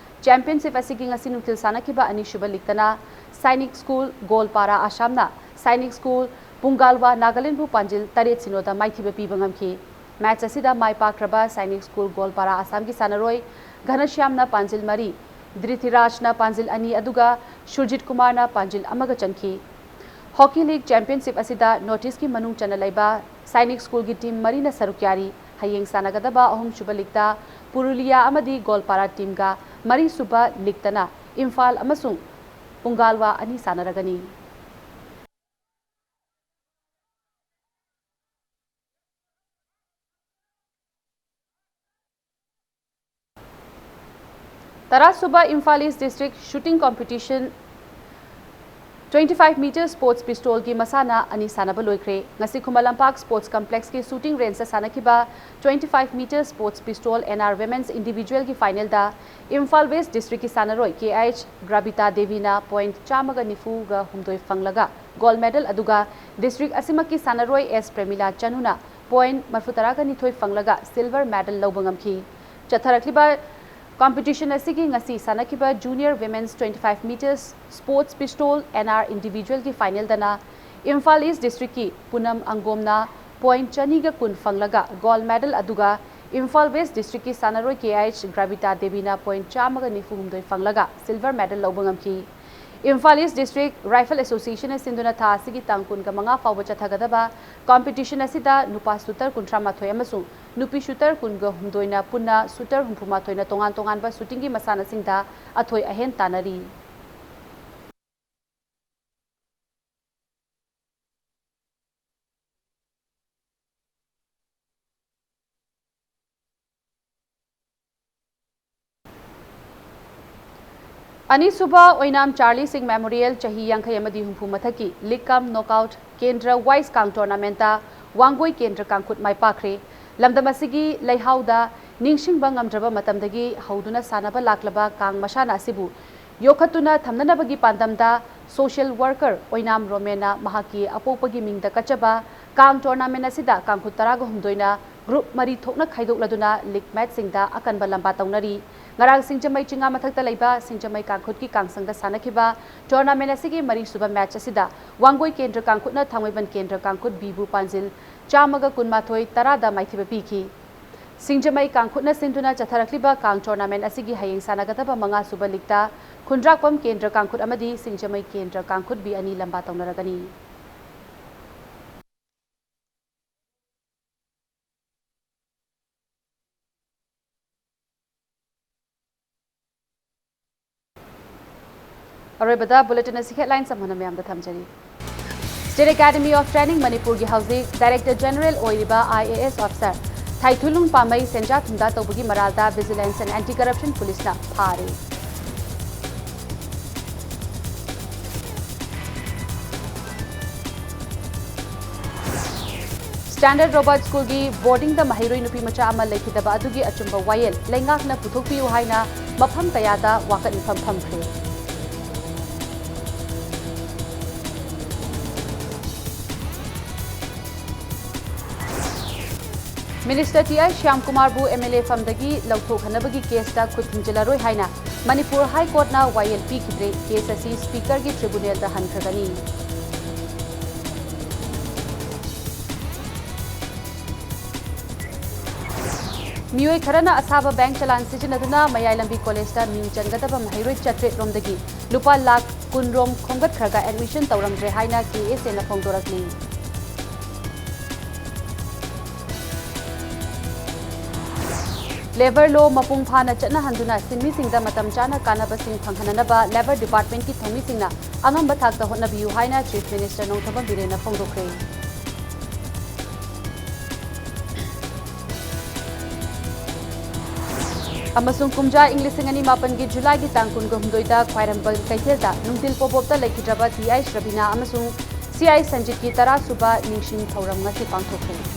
Championship ꯑꯁꯤꯒꯤ ꯉꯁꯤ ꯅꯨꯡꯊꯤꯜ ꯁꯥꯟꯅꯈꯤꯕ ꯑꯅꯤꯁꯨꯕ league ꯇꯅ Sainik School ꯒꯣꯜꯄꯥꯔꯥ ꯑꯁꯥꯝꯅ Sainik School ꯄꯨꯡꯒꯥꯜꯋꯥ ꯅꯥꯒꯥꯂꯦꯟꯕꯨ ꯄꯥꯟꯖꯤꯜ ꯇꯔꯦꯠ ꯁꯤꯅꯣꯗ ꯃꯥꯏꯊꯤꯕ ꯄꯤꯕ ꯉꯝꯈꯤ꯫ Match ꯑꯁꯤꯗ ꯃꯥꯏ ꯄꯥꯛꯈ꯭ꯔꯕ Sainik School ꯒꯣꯜꯄꯥꯔꯥ ꯑꯁꯥꯝꯒꯤ ꯁꯥꯟꯅꯔꯣꯏ ꯘꯅꯁ꯭ꯌꯥꯝꯅ ꯄꯥꯟꯖꯤꯜ ꯃꯔꯤ, ꯙ꯭ꯔꯤꯊꯤꯔꯥꯖꯅ ꯄꯥꯟꯖꯤꯜ ꯑꯅꯤ ꯑꯗꯨꯒ ꯁꯨꯔꯖꯤꯠ ꯀꯨꯃꯥꯔꯅ ꯄꯥꯟꯖꯤꯜ ꯑꯃꯒ ꯆꯟꯈꯤ꯫ Hockey League Championship ꯑꯁꯤꯗ North East ꯀꯤ ꯃꯅꯨꯡ ꯆꯟꯅ ꯂꯩꯕ Sainik School ꯒꯤ team ꯃꯔꯤꯅ ꯁꯔꯨꯛ ꯌꯥꯔꯤ꯫ ꯍꯌꯦꯡ ꯁꯥꯟꯅꯒꯗꯕ ꯑꯍꯨꯝꯁꯨꯕ league ꯇ ꯄꯨꯔꯨꯂꯤꯌꯥ ꯑꯃꯗꯤ ꯒꯣꯜꯄꯥꯔꯥ team ꯒ, ꯃꯔꯤꯁꯨꯕ league ꯇꯅ ꯏꯝꯐꯥꯜ ꯑꯃꯁꯨꯡ ꯄꯨꯡꯒꯥꯜꯋꯥ ꯑꯅꯤ ꯁꯥꯟꯅꯔꯒꯅꯤ꯫ ꯇꯔꯥꯁꯨꯕ Imphal east district shooting competition twenty five meter sports pistol ꯒꯤ ꯃꯁꯥꯟꯅ ꯑꯅꯤ ꯁꯥꯟꯅꯕ ꯂꯣꯏꯈ꯭ꯔꯦ꯫ ꯉꯁꯤ ꯈꯨꯃꯟ ꯂꯝꯄꯥꯛ sports complex ꯀꯤ shooting range ꯇ ꯁꯥꯟꯅꯈꯤꯕ twenty five meter sports pistol N R women's individual ꯒꯤ final ꯗ ꯏꯝꯐꯥꯜ ꯋꯦꯁ ꯗꯤꯁꯇ꯭ꯔꯤꯛ ꯀꯤ ꯁꯥꯟꯅꯔꯣꯏ K H ꯒ꯭ꯔꯥꯕꯤꯇꯥ ꯗꯦꯕꯤꯅ point ꯆꯥꯝꯃꯒ ꯅꯤꯐꯨꯒ ꯍꯨꯝꯗꯣꯏ ꯐꯪꯂꯒ gold medal, ꯑꯗꯨꯒ ꯗꯤꯁꯇ꯭ꯔꯤꯛ ꯑꯁꯤꯃꯛꯀꯤ ꯁꯥꯟꯅꯔꯣꯏ S ꯄ꯭ꯔꯦꯃꯤꯂꯥ ꯆꯅꯨꯅ point ꯃꯔꯤꯐꯨ ꯇꯔꯥꯒ ꯅꯤꯊꯣꯏ ꯐꯪꯂꯒ silver medal ꯂꯧꯕ ꯉꯝꯈꯤ꯫ ꯆꯠꯊꯔꯛꯂꯤꯕ competition ꯑꯁꯤꯒꯤ ꯉꯁꯤ ꯁꯥꯟꯅꯈꯤꯕ junior women's twenty five metres sports pistol N R individual ꯒꯤ final ꯗꯅ ꯏꯝꯐꯥꯜ ꯏꯁ ꯗꯤꯁꯇ꯭ꯔꯤꯛꯀꯤ ꯄꯨꯅꯝ ꯑꯪꯒꯣꯝꯅ point ꯆꯅꯤꯒ ꯀꯨꯟ ꯐꯪꯂꯒ gold medal, ꯑꯗꯨꯒ ꯏꯝꯐꯥꯜ ꯋꯦꯁ ꯗꯤꯁꯇ꯭ꯔꯤꯛꯀꯤ ꯁꯥꯟꯅꯔꯣꯏ K H ꯒ꯭ꯔꯥꯕꯤꯇꯥ ꯗꯦꯕꯤꯅ point ꯆꯥꯝꯃꯒ ꯅꯤꯐꯨ ꯍꯨꯝꯗꯣꯏ ꯐꯪꯂꯒ silver medal ꯂꯧꯕ ꯉꯝꯈꯤ꯫ ꯏꯝꯐꯥꯜ ꯏꯁ ꯗꯤꯁꯇ꯭ꯔꯤꯛ ꯔꯥꯏꯐꯜ ꯑꯦꯁꯣꯁꯤꯌꯦꯁꯟꯅ ꯁꯤꯟꯗꯨꯅ ꯊꯥ ꯑꯁꯤꯒꯤ ꯇꯥꯡ ꯀꯨꯟꯒ ꯃꯉꯥ ꯐꯥꯎꯕ ꯆꯠꯊꯒꯗꯕ competition ꯑꯁꯤꯗ ꯅꯨꯄꯥ shooter ꯀꯨꯟꯊ꯭ꯔꯥ ꯃꯥꯊꯣꯏ ꯑꯃꯁꯨꯡ ꯅꯨꯄꯤ shooter ꯀꯨꯟꯒ ꯍꯨꯝꯗꯣꯏꯅ ꯄꯨꯟꯅ shooter ꯍꯨꯝꯐꯨ ꯃꯥꯊꯣꯏꯅ ꯇꯣꯉꯥꯟ ꯇꯣꯉꯥꯟꯕ shooting ꯒꯤ ꯃꯁꯥꯟꯅꯁꯤꯡꯗ ꯑꯊꯣꯏ ꯑꯍꯦꯟ ꯇꯥꯟꯅꯔꯤ꯫ ꯑꯅꯤꯁꯨꯕ ꯑꯣꯏꯅꯥꯝ ꯆꯥꯔꯂꯤ ꯁꯤꯡ ꯃꯦꯃꯣꯔꯤꯌꯦꯜ ꯆꯍꯤ ꯌꯥꯡꯈꯩ ꯑꯃꯗꯤ ꯍꯨꯝꯐꯨ ꯃꯊꯛꯀꯤ league cum knockout ꯀꯦꯟꯗ꯭ꯔ ꯋꯥꯏꯁ ꯀꯥꯡ tournament ꯇ ꯋꯥꯡꯒꯣꯏ ꯀꯦꯟꯗ꯭ꯔ ꯀꯥꯡꯈꯨꯠ ꯃꯥꯏ ꯄꯥꯛꯈ꯭ꯔꯦ꯫ ꯂꯝꯗꯝ ꯑꯁꯤꯒꯤ ꯂꯩꯍꯥꯎꯗ ꯅꯤꯡꯁꯤꯡꯕ ꯉꯝꯗ꯭ꯔꯕ ꯃꯇꯝꯗꯒꯤ ꯍꯧꯗꯨꯅ ꯁꯥꯟꯅꯕ ꯂꯥꯛꯂꯕ ꯀꯥꯡ ꯃꯁꯥꯟꯅ ꯑꯁꯤꯕꯨ ꯌꯣꯛꯈꯠꯇꯨꯅ ꯊꯝꯅꯅꯕꯒꯤ ꯄꯥꯟꯗꯝꯗ social worker ꯑꯣꯏꯅꯥꯝ ꯔꯣꯃꯦꯟꯅ ꯃꯍꯥꯛꯀꯤ ꯑꯄꯣꯛꯄꯒꯤ ꯃꯤꯡꯗ ꯀꯠꯆꯕ ꯀꯥꯡ tournament ꯑꯁꯤꯗ ꯀꯥꯡꯈꯨꯠ ꯇꯔꯥꯒ ꯍꯨꯝꯗꯣꯏꯅ group ꯃꯔꯤ ꯊꯣꯛꯅ ꯈꯥꯏꯗꯣꯛꯂꯗꯨꯅ league match ꯁꯤꯡꯗ ꯑꯀꯟꯕ ꯂꯝꯕꯥ ꯇꯧꯅꯔꯤ꯫ ꯉꯔꯥꯡ ꯁꯤꯡꯖꯃꯩ ꯆꯤꯉꯥ ꯃꯊꯛꯇ ꯂꯩꯕ ꯁꯤꯡꯖꯃꯩ ꯀꯥꯡꯈꯨꯠꯀꯤ ꯀꯥꯡꯁꯪꯗ ꯁꯥꯟꯅꯈꯤꯕ tournament ꯑꯁꯤꯒꯤ ꯃꯔꯤꯁꯨꯕ match ꯑꯁꯤꯗ ꯋꯥꯡꯒꯣꯏ ꯀꯦꯟꯗ꯭ꯔ ꯀꯥꯡꯈꯨꯠꯅ ꯊꯥꯡꯃꯩꯕꯟ ꯀꯦꯟꯗ꯭ꯔ ꯀꯥꯡꯈꯨꯠ B ꯕꯨ ꯄꯥꯟꯖꯤꯜ ꯆꯥꯝꯃꯒ ꯀꯨꯟꯃꯥꯊꯣꯏ ꯇꯔꯥꯗ ꯃꯥꯏꯊꯤꯕ ꯄꯤꯈꯤ꯫ ꯁꯤꯡꯖꯃꯩ ꯀꯥꯡꯈꯨꯠꯅ ꯁꯤꯟꯗꯨꯅ ꯆꯠꯊꯔꯛꯂꯤꯕ ꯀꯥꯡ tournament ꯑꯁꯤꯒꯤ ꯍꯌꯦꯡ ꯁꯥꯟꯅꯒꯗꯕ ꯃꯉꯥꯁꯨꯕ league ꯇ ꯈꯨꯟꯗ꯭ꯔꯥꯛꯄꯝ ꯀꯦꯟꯗ꯭ꯔ ꯀꯥꯡꯈꯨꯠ ꯑꯃꯗꯤ ꯁꯤꯡꯖꯃꯩ ꯀꯦꯟꯗ꯭ꯔ ꯀꯥꯡꯈꯨꯠ B ꯑꯅꯤ ꯂꯝꯕꯥ ꯇꯧꯅꯔꯒꯅꯤ꯫ ꯑꯔꯣꯏꯕꯗ bulletin ꯑꯁꯤ headline ꯁꯝꯍꯟꯅ ꯃꯌꯥꯝꯗ ꯊꯝꯖꯔꯤ꯫ State Academy of Training ꯃꯅꯤꯄꯨꯔꯒꯤ ꯍꯧꯖꯤꯛ Director General ꯑꯣꯏꯔꯤꯕ I A S officer ꯊꯥꯏꯊꯨꯂꯨꯡ ꯄꯥꯝꯃꯩ ꯁꯦꯟꯖꯥ ꯊꯨꯝꯖꯥ ꯇꯧꯕꯒꯤ ꯃꯔꯥꯜꯗ Vigilance and Anti-Corruption Policeꯅ ꯐꯥꯔꯦ꯫ Standard Robert Schoolꯒꯤ boardingꯗ ꯃꯍꯩꯔꯣꯏ ꯅꯨꯄꯤ ꯃꯆꯥ ꯑꯃ ꯂꯩꯈꯤꯗꯕ ꯑꯗꯨꯒꯤ ꯑꯆꯨꯝꯕ ꯋꯥꯌꯦꯜ ꯂꯩꯉꯥꯛꯅ ꯄꯨꯊꯣꯛꯄꯤꯌꯨ ꯍꯥꯏꯅ ꯃꯐꯝ ꯀꯌꯥꯗ ꯋꯥꯀꯠ ꯃꯤꯐꯝ ꯐꯝꯈ꯭ꯔꯦ꯫ Minister ꯇꯤ ꯑꯥꯏ ꯁ꯭ꯌꯥꯝꯀꯨꯃꯥꯔꯕꯨ M L A ꯐꯝꯗꯒꯤ ꯂꯧꯊꯣꯛꯍꯟꯅꯕꯒꯤ caseꯇ ꯈꯨꯠ ꯊꯤꯡꯖꯤꯜꯂꯔꯣꯏ ꯍꯥꯏꯅ ꯃꯅꯤꯄꯨꯔ High Courtꯅ ꯋꯥꯌꯦꯜ ꯄꯤꯈꯤꯗ꯭ꯔꯦ꯫ Case ꯑꯁꯤ Speakerꯒꯤ tribunalꯗ ꯍꯟꯈ꯭ꯔꯒꯅꯤ꯫ ꯃꯤꯑꯣꯏ ꯈꯔꯅ ꯑꯁꯥꯕ bank ꯆꯂꯥꯟ ꯁꯤꯖꯤꯟꯅꯗꯨꯅ ꯃꯌꯥꯏ ꯂꯝꯕꯤ collegeꯇ ꯃꯤꯡ ꯆꯟꯒꯗꯕ ꯃꯍꯩꯔꯣꯏ ꯆꯥꯇ꯭ꯔꯦꯠ ꯔꯣꯝꯗꯒꯤ ꯂꯨꯄꯥ ꯂꯥꯈ ꯀꯨꯟ ꯔꯣꯝ ꯈꯣꯝꯒꯠꯈ꯭ꯔꯒ admission ꯇꯧꯔꯝꯗ꯭ꯔꯦ ꯍꯥꯏꯅ K S Aꯅ ꯐꯣꯡꯗꯣꯔꯛꯂꯤ꯫ Labour law ꯃꯄꯨꯡ ꯐꯥꯅ ꯆꯠꯅꯍꯟꯗꯨꯅ ꯁꯤꯟꯃꯤꯁꯤꯡꯗ ꯃꯇꯝ ꯆꯥꯅ ꯀꯥꯟꯅꯕꯁꯤꯡ ꯐꯪꯍꯟꯅꯅꯕ Labour Departmentꯀꯤ ꯊꯧꯃꯤꯁꯤꯡꯅ ꯑꯉꯝꯕ ꯊꯥꯛꯇ ꯍꯣꯠꯅꯕꯤꯌꯨ ꯍꯥꯏꯅ Chief Minister ꯅꯣꯡꯊꯣꯝꯕꯝ ꯕꯤꯔꯦꯟꯅ ꯐꯣꯡꯗꯣꯛꯈ꯭ꯔꯦ꯫ ꯑꯃꯁꯨꯡ ꯀꯨꯝꯖꯥ ꯏꯪ ꯂꯤꯁꯤꯡ ꯑꯅꯤ ꯃꯥꯄꯟꯒꯤ Julyꯒꯤ ꯇꯥꯡ ꯀꯨꯟꯒ ꯍꯨꯝꯗꯣꯏꯗ ꯈ꯭ꯋꯥꯏꯔꯝꯕꯟ ꯀꯩꯊꯦꯜꯗ ꯅꯨꯡꯊꯤꯜ ꯄꯣꯄꯣꯞꯇ ꯂꯩꯈꯤꯗ꯭ꯔꯕ ꯇꯤ ꯑꯥꯏꯁ ꯔꯕꯤꯅꯥ ꯑꯃꯁꯨꯡ ꯁꯤ ꯑꯥꯏ ꯁꯟꯖꯤꯠꯀꯤ ꯇꯔꯥ ꯁꯨꯕ ꯅꯤꯡꯁꯤꯡ ꯊꯧꯔꯝ ꯉꯁꯤ ꯄꯥꯡꯊꯣꯛꯈ꯭ꯔꯦ꯫